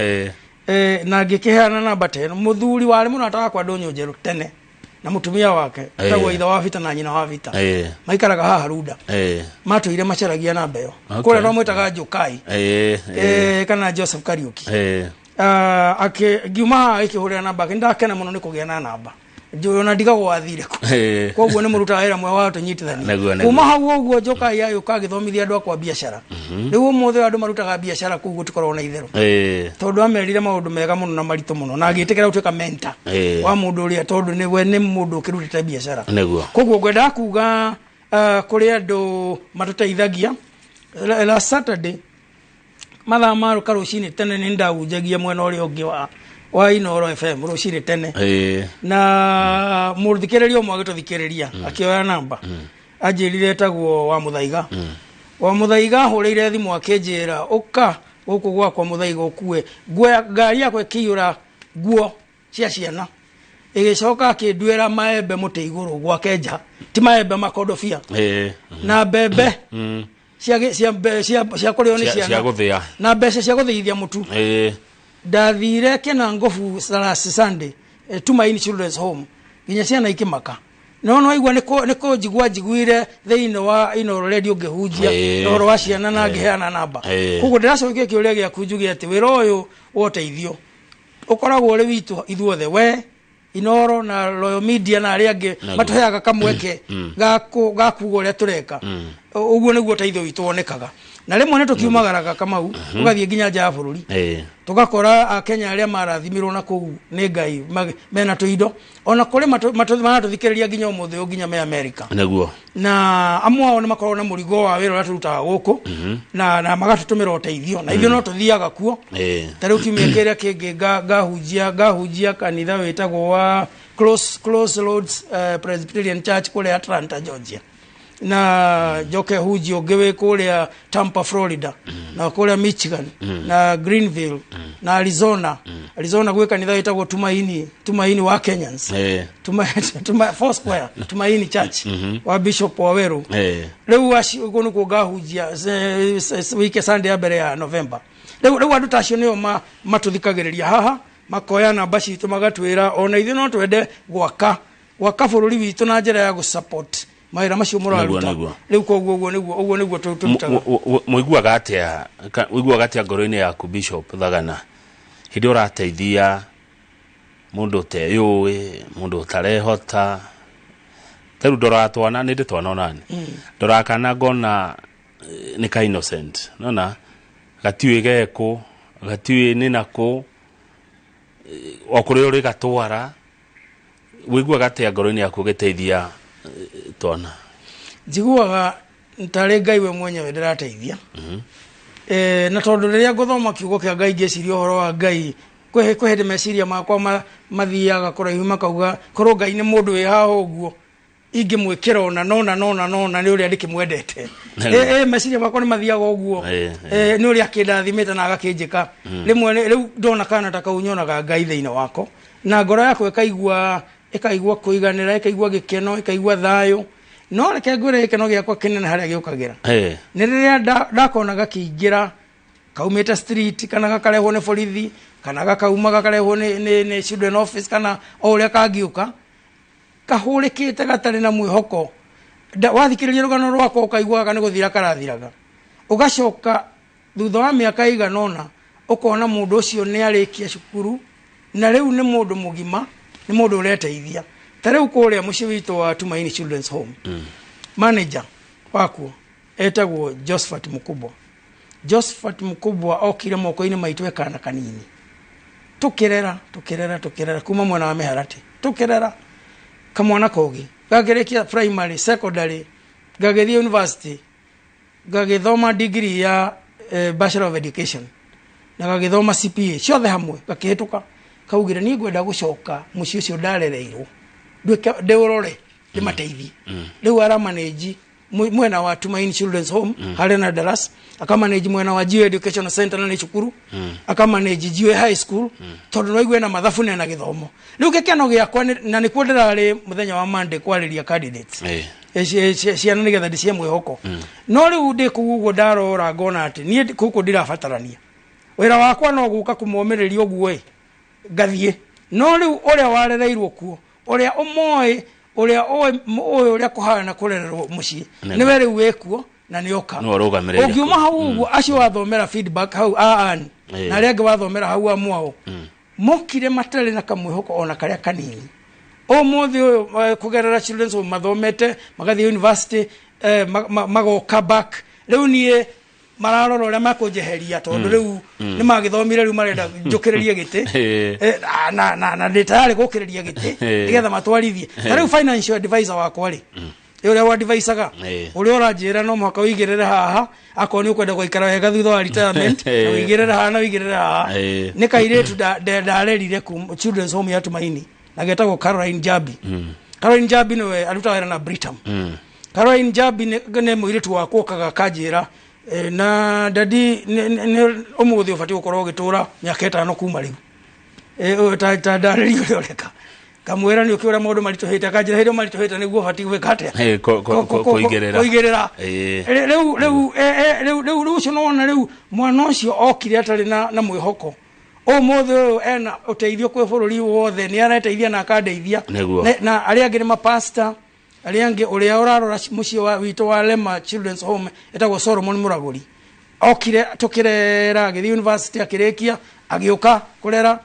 na ngĩkĩheana namba ta ĩno, mũthuri warĩ mũrata wakwa Ndũnyũ Njerũ tene na mũtumia wake etagwo ithe wa Vita na nyina wa Vita maikaraga haha Runda matũire macaragia namba ĩyo kũrĩa no mwĩtaga Njukai kana Joseph Kariuki. Ngiuma haha ĩkĩhũrĩra namba yake, nĩndakena mũno nĩ kũgĩa na namba Ona ndigagwo wathire kũ. Koguo nĩ mũrutaga wĩra mwega wa tũnyitithania. Kuma hau ũguo njoka yayũka agĩthomithia andũ akwa biacara. Rĩu ũmũthĩ andũ marutaga biacara kũu gũtikoragwo na itherũ. Tondũ amerire maũndũ mega mũno na maritũ mũno na agĩtĩkĩra gũtuĩka mentor wa mũndũ ũrĩa tondũ nĩwe nĩ mũndũ ũkĩrutĩte biacara. Koguo ngwendaga kuga kũrĩ andũ matũteithagia. Last Saturday mathaa ma rũcinĩ tene nĩ ndahunjagia mwena ũrĩa ũngĩ wa Inooro FM rũcinĩ tene. Na mũthikĩrĩria ũmwe agĩtũthikĩrĩria akĩoya namba anjĩrire etagwo wa Mũthaiga. Wa Mũthaiga ahũrĩire thimũ akĩnjĩra ũka gũkũ gwakwa Mũthaiga ũkue nguo ngari yakwa ĩkĩiyũra nguo cia ciana. Ĩgĩcoka akĩnduĩra maembe mũtĩ igũrũ gwake nja, ti maembe makondobia na mbembe cia kũrĩo nĩ ciana na mbeca cia gũthĩithia mũtu. Ndathire Kĩnangobu last Sunday Tumaini Children's Home nginya ciana ikĩmaka. No no igua nĩ kũnjigua njiguire thĩinĩ wa Inooro Radio ngĩhunjia ũhoro wa ciana na ngĩheana namba. Koguo ndĩracokia kĩũria gĩaku njuge atĩ wĩra ũyũ wa ũteithio ũkoragwo ũrĩ witũ ithuothe, we Inooro na Royal Media na arĩa angĩ matũheaga kamweke ga kuuga ũrĩa tũreka. Ũguo nĩguo ũteithio witũ wonekaga. Na rĩmwe nĩ tũkiumagaraga Kamau tũgathiĩ nginya nja ya bũrũri tũgakora Akenya arĩa marathimirwo na kũu nĩ Ngai mena tũindo ona kũrĩ maratũthikĩrĩria nginya ũmũthĩ ũyũ nginya me America. Nĩguo. Na amwe ao nĩ makoragwo na mũrigo wa wĩra ũrĩa tũrutaga gũkũ na magatũtũmĩra ũteithio na ithuĩ no tũthiaga kuo. Ta rĩu kiumia kĩrĩa kĩngĩ ngahunjia kanitha wĩtagwo wa Close Roads Presbyterian Church kũrĩa Atlanta, Georgia. Na njoke hunji ũngĩ wĩ kũrĩa Tampa, Florida, na kũrĩa Michigan, na Greenville, na Arizona. Arizona gwĩ kanitha wĩtagwo Tumaini wa Kenyans. Four Square, Tumaini Church wa Bishop Waweru. Rĩu acio ũguo nĩkuo ngahunjia wike Sunday ya mbere ya November. Rĩu andũ ta acio nĩo matũthikagĩrĩria haha, makoya namba citũ magatwĩra ona ithuĩ no twende gwaka bũrũri witũ na njĩra ya gũsupport mawĩra macio mũraruta. Rĩu koguo ũguo nĩguo tũrutaga. Mũiguaga atĩa ngoro-inĩ yaku Bishop Thagana hĩndĩ ũrateithia mũndũ ũteyũĩ, mũndũ ũtarehota? Ta rĩu ndoraga twana, nĩ ndĩ twana onani, ndoraga kana ngona nĩ ka innocent, nona gatiũĩ gekũ, gatiũĩ nĩ nakũ, o kũrĩa ũrĩ gatwara. Ũiguaga atĩa ngoro-inĩ yaku ũgĩteithia twana? Njiguaga tarĩ Ngai we mwenyewe ndĩrateithia. Na tondũ rĩrĩa ngũthoma kiugo kĩa Ngai ngĩciria ũhoro wa Ngai, kwĩ hĩndĩ meciria makwa mathiaga kũraihu makauga korwo Ngai nĩ mũndũ wĩ haha ũguo ingĩmwĩkĩra ona nona nona nona nĩ ũrĩa ndĩkĩmwendete. Meciria makwa nĩ mathiaga ũguo, nĩ ũrĩa akĩndathimĩte na agakĩnjĩka. Rĩmwe rĩu ndona kana ta kau nyonaga Ngai thĩinĩ wako na ngoro yakwa ĩkaigua kũiganĩra, ĩkaigua gĩkeno, ĩkaigua thayũ. No reke ngwĩre gĩkeno gĩakwa kĩnene harĩa gĩũkagĩra nĩ rĩrĩa ndakona gakĩingĩra kaumĩte street kana gakarehwo nĩ borithi kana gakauma gakarehwo nĩ children office kana o ũrĩa kangĩũka kahũrĩkĩte gatarĩ na mwĩhoko. Wathikĩrĩria rũgano rwakwa ũkaiguaga nĩ gũthira karathiraga. Ũgacoka thutha wa mĩaka ĩigana ũna ũkona mũndũ ũcio nĩ arĩkia cukuru na rĩu nĩ mũndũ mũgima, nĩ mũndũ ũreteithia. Ta rĩu kũrĩa mũciĩ witũ wa Tumaini Children's Home, manager wakuo etagwo Josephat Mukubwa. Josephat Mukubwa okire moko-inĩ maitũ e kana kanini. Tũkĩrera kuma mwena wa Mĩharatĩ, tũkĩrera kamwana kogi, gagĩrĩkia primary, secondary, gagĩthiĩ university, gagĩthoma degree ya Bachelor of Education na gagĩthoma CPA ciothe hamwe, gakĩhĩtũka. Kaugire niĩ ngwenda gũcoka mũciĩ ũcio ndarereirwo nduĩke ndĩũrore ndĩmateithie. Rĩu aramanage mwena wa Tumaini Children's Home harĩa na Dallas, akamanage mwena wa Geo Education Center na nĩ cukuru, akamanage Geo High School tondũ no aigue na mathabu na gĩthomo. Rĩu gĩkeno gĩakwa na nĩkuo ndĩrarĩ mũthenya wa Monday kwarĩria candidates ciana nĩgetha ndĩcihe mwĩhoko. No rĩu ndĩ kũu ũguo ndarora ngona atĩ niĩ gũkũ ndirabatarania, wĩra wakwa no gũka kũmomĩrĩria ũguo ĩ ngathiĩ. No rĩu ũrĩa warereirwo kuo, ũrĩa ũmoĩ, ũrĩa ũĩ ũrĩa kũhana kũrererwo mũciĩ, nĩwe rĩu wĩkuo na nĩoka. Ũngiuma hau ũguo acio wathomera feedback hau aani na arĩa angĩ wathomera hau amwao mokire matarĩ na kamwĩhoko ona karĩa kanini. Ũmũthĩ ũyũ kũgerera children's home mathomete magathiĩ university, magoka back. Rĩu niĩ mararora ũrĩa makũnjeheria tondũ rĩu nĩ magĩthomire, rĩu marenda njũkĩrĩrie gĩtĩ, na ndĩ tayarĩ gũkĩrĩria gĩtĩ nĩgetha matwarithie. Na rĩu financial advisor wakwa rĩ, ũrĩa wadvisaga, ũrĩa ũranjĩra no mũhaka ũigĩrĩre haha akorwo nĩ ũkwenda gũikara wega thutha wa retirement, na ũigĩrĩre haha na ũigĩrĩre haha. Nĩ kairĩtu ndarerire children's home ya Tumaini na getagwo Caroline Jabi. Caroline Jabi nĩwe arutaga wĩra na Britam. Caroline Jabi nĩ mũirĩtu wakwa ũkaga akanjĩra, na dadi, ũmũthĩ ũbatiĩ gũkorwo ũgĩtũra mĩaka 5 kuma rĩu, ta ndarĩria ũrĩa ũreka. Kamwĩra nĩ ũkĩũra maũndũ maritũhĩte, akanjĩra hĩndĩ maritũhĩte nĩguo ũbatiĩ gwĩka atĩa? Kũigĩrĩra. Kũigĩrĩra. Rĩu ũcio nĩwona rĩu mwana ũcio okire atarĩ na mwĩhoko. Ũmũthĩ ũyũ ena ũteithio kwĩ bũrũri wothe, nĩ areteithia na akandeithia. Na arĩa angĩ nĩ mapasta, arĩa angĩ ũrĩa ũrarora mũciĩ wa witũ wa Lema Children's Home etagwo Solomon Mũragũri. Okire tũkĩrera, agĩthiĩ university akĩrĩkia, agĩũka kũrera.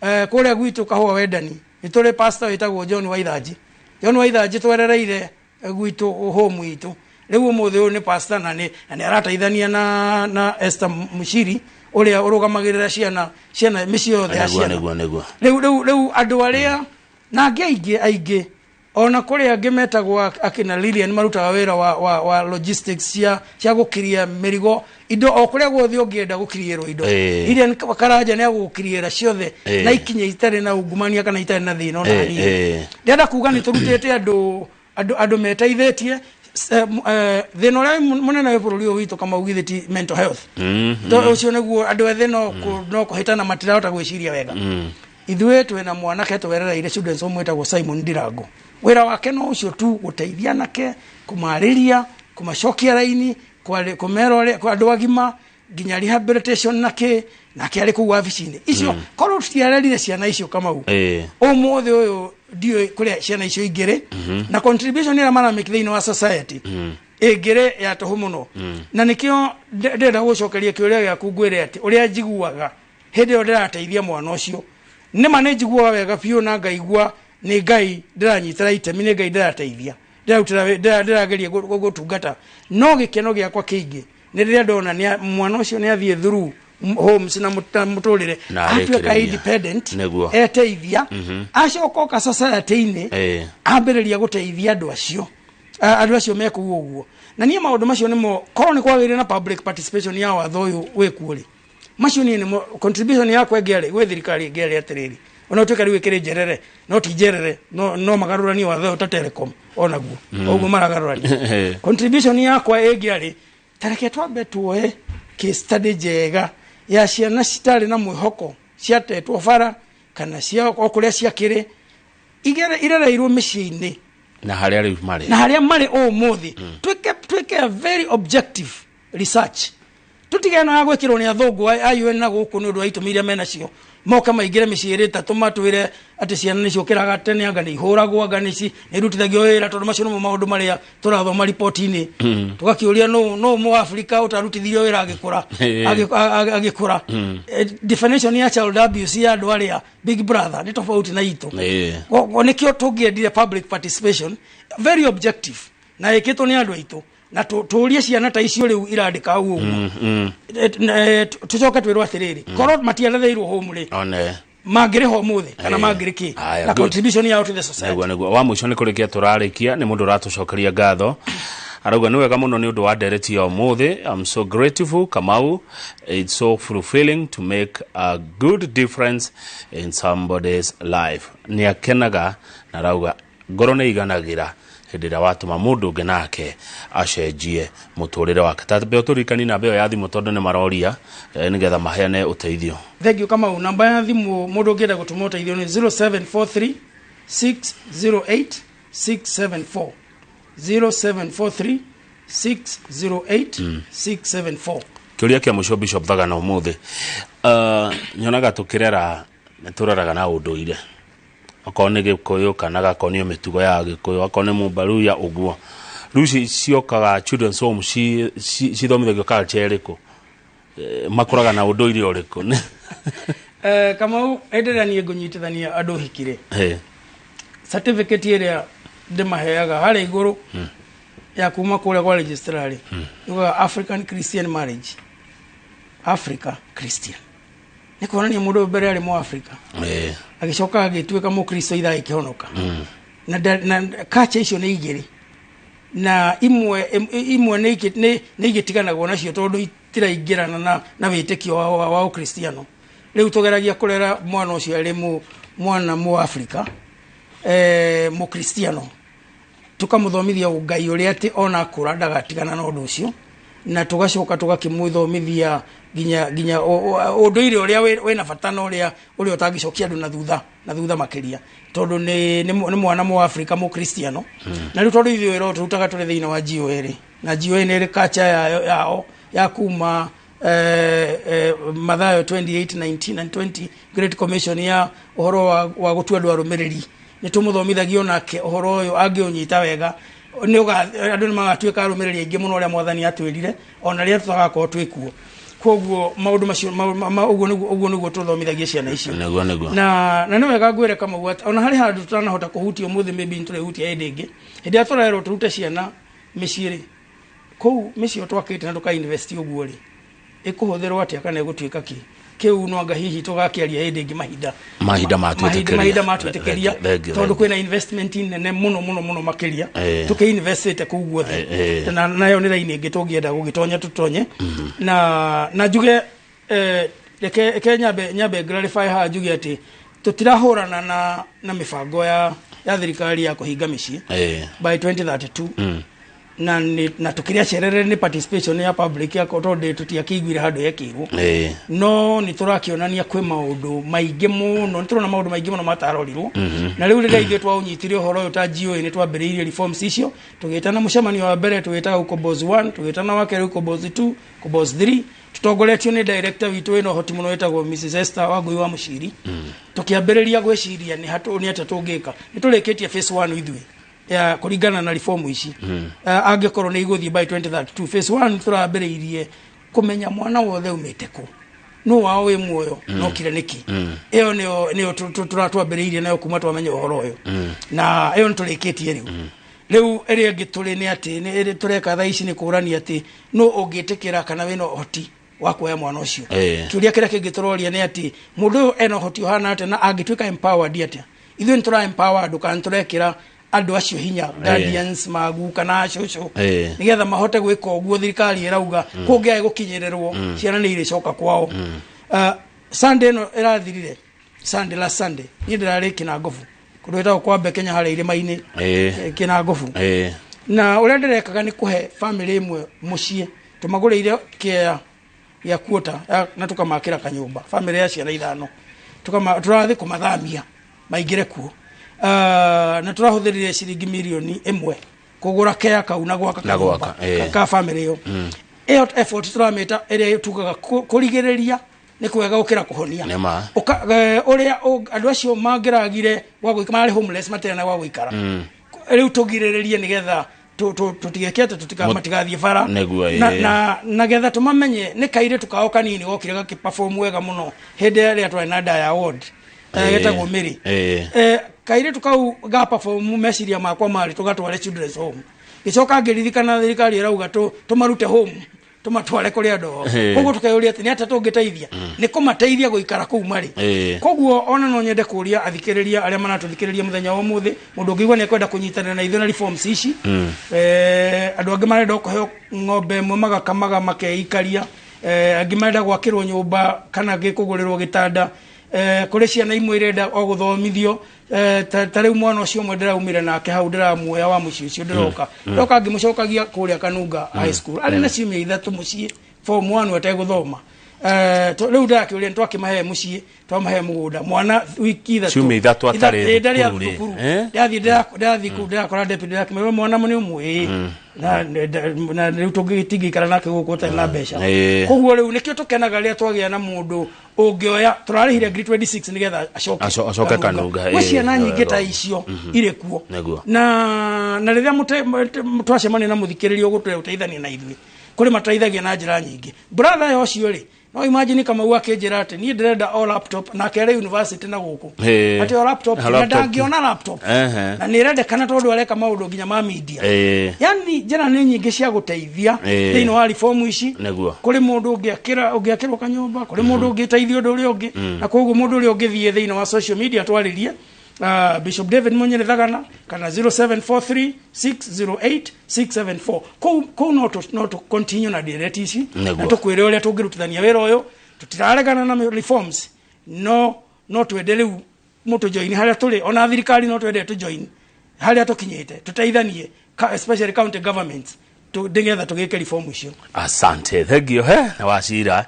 Kũrĩa gwitũ Kahũa Wendani nĩ tũrĩ pastor wĩtagwo John Waithanji. John Waithanji twerereire gwitũ home itũ. Rĩu ũmũthĩ ũyũ nĩ pastor na nĩ arateithania na Esther Mushiri ũrĩa ũrũgamagĩrĩra ciana mĩciĩ yothe ya ciana. Rĩu andũ arĩa na angĩ aingĩ ona kũrĩ angĩ metagwo akina Lilian marutaga wĩra wa logistics cia gũkiria mĩrigo indo o kũrĩa guothe ũngĩenda gũkiriĩrwo indo. Lilian Karanja nĩ agũgũkiriĩra ciothe na ikinye itarĩ na ungumania kana itarĩ na thĩna ona hanini. Ndĩrenda kuga nĩ tũrutĩte andũ meteithĩtie. Thĩna ũrĩa mũnene wĩ bũrũri ũyũ witũ Kamau githĩ ti mental health. Tondũ ũcio nĩguo andũ ethĩ no kũhĩtana matirahota gwĩciria wega. Ithuĩ twĩna mwanake twerereire children's home wĩtagwo Simon Ndirango. Wĩra wake no ũcio tu, gũteithia anake, kũmarĩria, kũmacokia raini, kũmera ũrĩa andũ agima, nginya rehabilitation na kĩ, nake arĩ kũu wabici-inĩ. Icio korwo tũtiarerire ciana icio Kamau, ũmũthĩ ũyũ ndiũĩ kũrĩa ciana icio ingĩrĩ, na contribution ĩrĩa maramake thĩinĩ wa society ĩngĩrĩ ya tũhũ mũno. Na nĩkĩo ndĩrenda gũcokeria kĩũria gĩaku ngwĩre atĩ ũrĩa njiguaga hĩndĩ ĩyo ndĩrateithia mwana ũcio, nĩma nĩ njiguaga wega biũ na ngaigua nĩ Ngai ndĩranyitĩra itemi, nĩ Ngai ndĩrateithia, ndĩrageria gũtungata. No gĩkeno gĩakwa kĩingĩ nĩ rĩrĩa ndona mwana ũcio nĩ athiĩ through homes na mũtũrĩre, atuĩka independent, eteithia, acoka oka society-inĩ, ambĩrĩria gũteithia andũ acio me kũu ũguo. Na niĩ maũndũ macio nĩmo korwo nĩ kwagĩrĩire na public participation ya watho ũyũ wĩkuo rĩ, macio niĩ nĩmo contribution yakwa ĩngĩarĩ gwĩ thirikari ĩngĩarĩ atĩrĩrĩ, ona ũtuĩka rĩu ĩkĩrĩ njerere, no ti njerere, no magarũranie watho ũyũ ta Telecom onaguo ũguo maragarũrania. Contribution yakwa ĩngĩarĩ tareke twambe tuoe case study njega ya ciana citarĩ na mwĩhoko, ciatetwo bara kana cia o kũrĩa ciakĩrĩ, irereirwo mĩciĩ-inĩ na harĩa rĩu marĩ, na harĩa marĩ ũmũthĩ. Twĩke a very objective research, tũtigane na gwĩkĩrwo nĩ athũngũ a UN na gũkũ nĩ ũndũ wa itũmi iria menacio, moka maingĩre mĩciĩ ĩrĩ ĩtatũ matwĩre atĩ ciana nĩ ciũkĩraga tene, anga nĩ ihũragwo, anga nĩ irutithagio wĩra, tondũ macio nĩmo maũndũ marĩa tũrathoma riboti-inĩ. Tũgakĩũria nũ Mũafrika ũtarutithirio wĩra agĩkũra. Definition ya child abuse ya andũ arĩa Big Brother nĩ tofauti na itũ. Nĩkĩo tũngĩendire public participation very objective na ĩkĩtwo nĩ andũ aitũ, na tũrie ciana ta icio rĩu irandĩka hau ũguo, tũcoke twĩrwo atĩrĩrĩ, korwo matiaretheirwo home rĩ, mangĩrĩha ũmũthĩ kana mangĩrĩ kĩ, na contribution yao to the society. Nĩguo wa mũico nĩ kũrĩkia tũrarĩkia, nĩ mũndũ ũratũcokeria ngatho, arauga nĩ wega mũno nĩ ũndũ wa ndereti ya ũmũthĩ. I'm so grateful Kamau, it's so fulfilling to make a good difference in somebody's life. Nĩ akenaga na arauga ngoro nĩ iganagĩra hĩndĩ ĩrĩa watũma mũndũ ũngĩ nake acenjie mũtũrĩre wake. Ta mbeo tũririkani namba ĩyo ya thimũ tondũ nĩ maroria nĩgetha maheane ũteithio. Thank you Kamau. Namba ya thimũ mũndũ ũngĩenda gũtũma ũteithio nĩ 0743 608 674, 0743 608 674. Kĩũria kĩa mũico Bishop Thagana ũmũthĩ, nyonaga tũkĩrera nĩ tũreraga na ũndũire, okorwo nĩ Gĩkũyũ kana gakonio mĩtugo ya Gĩkũyũ, okorwo nĩ Mũmbaruya ũguo. Rĩu ciokaga children's home cithomithagio culture ĩrĩkũ? Makũraga na ũndũire ũrĩkũ? Kamau, hĩndĩ ĩrĩa niĩ ngũnyitithania andũ hiki rĩ, Certificate ĩrĩa ndĩmaheaga harĩa igũrũ ya kuma kũrĩa kwa registrar rĩ, yugaga African Christian marriage. Africa Christian nĩ kuonania mũndũ ũyũ mbere arĩ Mũafrika, agĩcoka agĩtuĩka Mũkristo ithaa ĩkĩhonoka. Na kacha icio nĩ igĩrĩ, na imwe nĩ igĩtiganagwo nacio tondũ itiraingĩrana na wĩtĩkio wa Ũkristiano. Rĩu tũgeragia kũrera mwana ũcio arĩ mwana Mũafrika, Mũkristiano, tukamũthomithia ũngai ũrĩa atĩ ona akũra ndagatigana na ũndũ ũcio, na tũgacoka tũgakĩmũthomithia nginya ũndũire ũrĩa wĩna bata na ũrĩa ũtangĩcokia andũ na thutha makĩria, tondũ nĩ mwana Mũafrika Mũkristiano. Na rĩu tondũ ithuĩ wĩra ũyũ tũrutaga tũrĩ thĩinĩ wa GOA rĩ, na GOA nĩ ĩrĩ culture yao ya kuma Mathayo 28:19 and 20, Great Commission ya ũhoro wa gũtua andũ arũmĩrĩri. Nĩ tũmũthomithagio nake ũhoro ũyũ, angĩũnyita wega andũ nĩ magatuĩka arũmĩrĩri aingĩ mũno ũrĩa Mwathani atwĩrire ona rĩrĩa tũtagakorwo twĩ kuo. Koguo maũndũ macio ũguo nĩguo tũthomithagia ciana icio. Nĩguo. Na nĩ wega ngwĩre Kamau atĩ ona harĩ handũ tũtanahota kũhutia ũmũthĩ, maybe nĩtũrĩhutia hĩndĩ ĩngĩ. Hĩndĩ ĩrĩa tũrerwo tũrute ciana mĩciĩ rĩ, kũu mĩciĩ ĩyo twakĩte na tũka-invest ũguo rĩ, ĩkũhũthĩrwo atĩa kana ĩgũtuĩka kĩ? Kĩu no anga hihi tũgakĩaria hĩndĩ ĩngĩ, mahinda Mahinda matwĩtĩkĩria. Mahinda matwĩtĩkĩria. Thengiũ, tondũ thengiũ. Kwĩna investment nene mũno mũno mũno makĩria tũkĩ-investĩte kũu guothe. Na nayo nĩ raini ĩngĩ tũngĩenda gũgĩtonya tũtonye na njuge, reke nyambe clarify haha, njuge atĩ tũtirahũrana na mĩbango ya thirikari ya kũhinga mĩciĩ by 2032. Na tũkĩrĩa cerere nĩ participation ya public ya tondũ tũtiakĩiguire handũ yekĩirwo. No nĩ tũrakĩonania kwĩ maũndũ maingĩ mũno, nĩ tũrona maũndũ maingĩ mũno matarorirwo. Na rĩu rĩrĩa ithuĩ twaũnyitire ũhoro ũyũ ta GOA, nĩ twambĩrĩirie reforms icio, tũgĩtana mũcemanio wa mbere tũgĩtaga Ukombozi 1, tũgĩtana wa kerĩ Ukombozi 2, Ukombozi 3, tũtongoretio nĩ director witũ wĩna ũhoti mũno wĩtagwo Mrs Esther Wangui wa Mũciri. Tũkĩambĩrĩria gwĩciria nĩ hatũ nĩ atĩa tũngĩka. Nĩ tũrĩkĩtie phase 1 ithuĩ ya kũringana na reform ici. Angĩkorwo nĩ igũthiĩ by 2032, phase 1 tũrambĩrĩirie kũmenya mwana wothe umĩte kũ, nũ wao wĩ muoyo, nokire nĩkĩ. Ĩyo nĩyo twambĩrĩirie nayo kuma twamenya ũhoro ũyũ, na ĩyo nĩ tũrĩkĩtie rĩu. Rĩu ĩrĩa ĩngĩ tũrĩ nĩ atĩ nĩ ĩrĩa tũreka thaa ici nĩ kũrania atĩ nũ ũngĩtĩkĩra kana wĩna ũhoti wa kuoya mwana ũcio. Kĩũria kĩrĩa kĩngĩ tũroria nĩ atĩ mũndũ ũyũ ena ũhoti ũhana atĩa na angĩtuĩka empowered atĩa. Ithuĩ nĩ tũra empower andũ kana nĩ tũrekĩra andũ acio hinya, guardians magu kana acũcũ, nĩgetha mahote gwĩka ũguo thirikari ĩrauga. Kũngĩae gũkinyĩrĩrwo, ciana nĩ irĩcoka kwao. Sunday ĩno ĩrathirire, Sunday, last Sunday, niĩ ndĩrarĩ Kĩnangobu, kũndũ gwĩtagwo Kwambe Kenya harĩa irĩma-inĩ. Kĩnangobu. Na ũrĩa ndĩrekaga nĩ kũhe family ĩmwe mũciĩ, tũmagũrĩire kĩea gĩa kuota na tũkamakĩra kanyũmba, family ya ciana ithano. Tũrathiĩ kũmathamia maingĩre kuo. Na tũrahũthĩrire ciringi 1 mirioni kũgũra kea kau na gwaka Na gwaka, kanyũmba ka family ĩyo. Ĩyo effort tũramĩta ĩrĩa tugaga kũrigĩrĩria nĩ kwega gũkĩra kũhonia. Nĩ ma. Ũrĩa andũ acio mangĩragire gwa gũikara, marĩ homeless, matirĩ na gwa gũikara. Rĩu tũgirĩrĩrie nĩgetha tũtigeke atĩ matigathiĩ bara. Nĩguo, Na getha tũmamenye nĩ kairĩtu kao kanini gokire gakĩ-perform wega mũno hĩndĩ ĩrĩa twarĩ na Daya Award, getagwo Mary. Kairĩtu kau ga perform, meciria makwa marĩ tũgatware children's home. Gĩcoka ngĩririkana thirikari ĩrauga tũmarute home tũmatware kũrĩ andũ ao. Koguo tũkeyũria atĩ nĩ atĩa tũngĩteithia, nĩ kũmateithia gũikara kũu marĩ. Koguo ona no nyende kũria athikĩrĩria arĩa maratũthikĩrĩria mũthenya wa ũmũthĩ, mũndũ ũngĩigua nĩ ekwenda kũnyitanĩra na ithuĩ na reforms ici, andũ angĩ marenda kũheo ng'ombe ĩmwe magakamaga makeikaria, angĩ marenda gwakĩrwo nyũmba kana gĩkũgũrĩrwo gĩtanda, kũrĩ ciana imwe irenda o gũthomithio, ta rĩu mwana ũcio ũmwe ndĩraumire nake hau, ndĩramuoya wa mũciĩ ũcio, ndĩroka ndoka ngĩmũcokagia kũrĩa Kanunga High School, arĩ na ciumia 3 mũciĩ, form 1 ategũthoma. Rĩu ndĩrakĩũria, nĩ twakĩmahe mũciĩ, twamahe mũgũnda, mwana wiki 3 Ciumia 3 atarĩ ndarĩ thukuru rĩ. thukuru. Ndĩrathiĩ kũu ndĩrakora deputy, ndĩrakĩmwĩra mwana nĩ ũmwe ĩĩ. Na rĩu tũngĩtingĩikara nake gũkũ ũtarĩ na mbeca. Koguo rĩu nĩkĩo tũkenaga rĩrĩa twagĩa na mũndũ ũngĩoya. Tũrarĩhire ngiri 26 nĩgetha acoke Acoke Kanunga, Gwĩ ciana nyingĩ ta icio irĩ kuo. Na rĩrĩa twacemania na mũthikĩrĩria ũgũtũre ũteithania na ithuĩ, kũrĩ mateithagia na njĩra nyingĩ. Brother ya ũcio rĩ, No imagine kama akĩnjĩra atĩ niĩ ndĩrenda o laptop nake arĩ university na gũkũ, atĩ o laptop na ndangĩona laptop na nĩ ĩrendekana tondũ areka maũndũ nginya ma media. Yani njĩra nĩ nyingĩ cia gũteithia thĩinĩ wa reform ici. Kũrĩ mũndũ ũngĩakĩrwo kanyũmba, kũrĩ mũndũ ũngĩteithia ũndũ ũrĩa ũngĩ, na koguo mũndũ ũrĩa ũngĩthiĩ thĩinĩ wa social media twarĩrie Bishop David Munyere Thagana kana 0743 608 674. Kũu no to continue na ndereti ici na tũkwĩre ũrĩa tũngĩrutithania wĩra ũyũ. Tũtiraregana na reforms, no twende rĩu mũtũjoin harĩa tũrĩ, ona thirikari no twende tũjoin harĩa tũkinyĩte, tũteithanie, especially county governments, nĩgetha tũgĩke reform icio. Asante, thank you he na wacira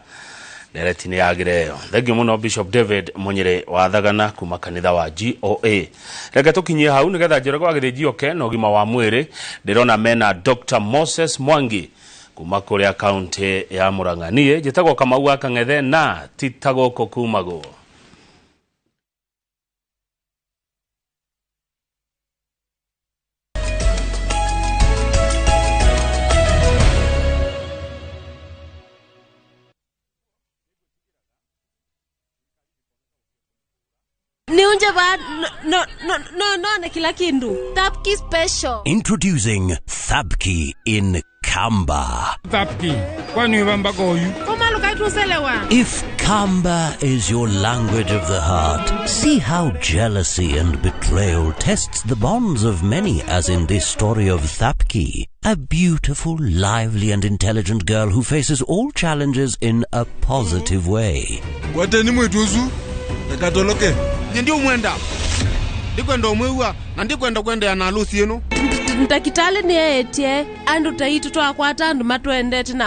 ndereti nĩ yagĩre ĩyo. Thank you mũno Bishop David Munyere wa Thagana kuma kanitha wa GOA. Reke tũkinyie hau nĩgetha Njoroge wa Gĩthĩnji oke na ũgima wa mwĩrĩ. Ndĩrona mena Dr. Moses Mwangi kuma kũrĩa kaunti ya Murang'a. Niĩ njĩtagwo Kamau wa Kang'ethe na ti ta gũkũ kumagwo. Niunje ba no no no no na kila kindu. Thapki special. Introducing Thapki in Kamba. Thapki. Kwani wamba goyu? If Kamba is your language of the heart, see how jealousy and betrayal tests the bonds of many, as in this story of Thapki, a beautiful, lively and intelligent girl who faces all challenges in a positive way. Kwateni mwituzu ndakatoloke ndio mwenda ndikwenda omwiwa na ndikwenda kwenda na alusi ino Ndakitale ni etie andu taitu twakwata andu matwendete na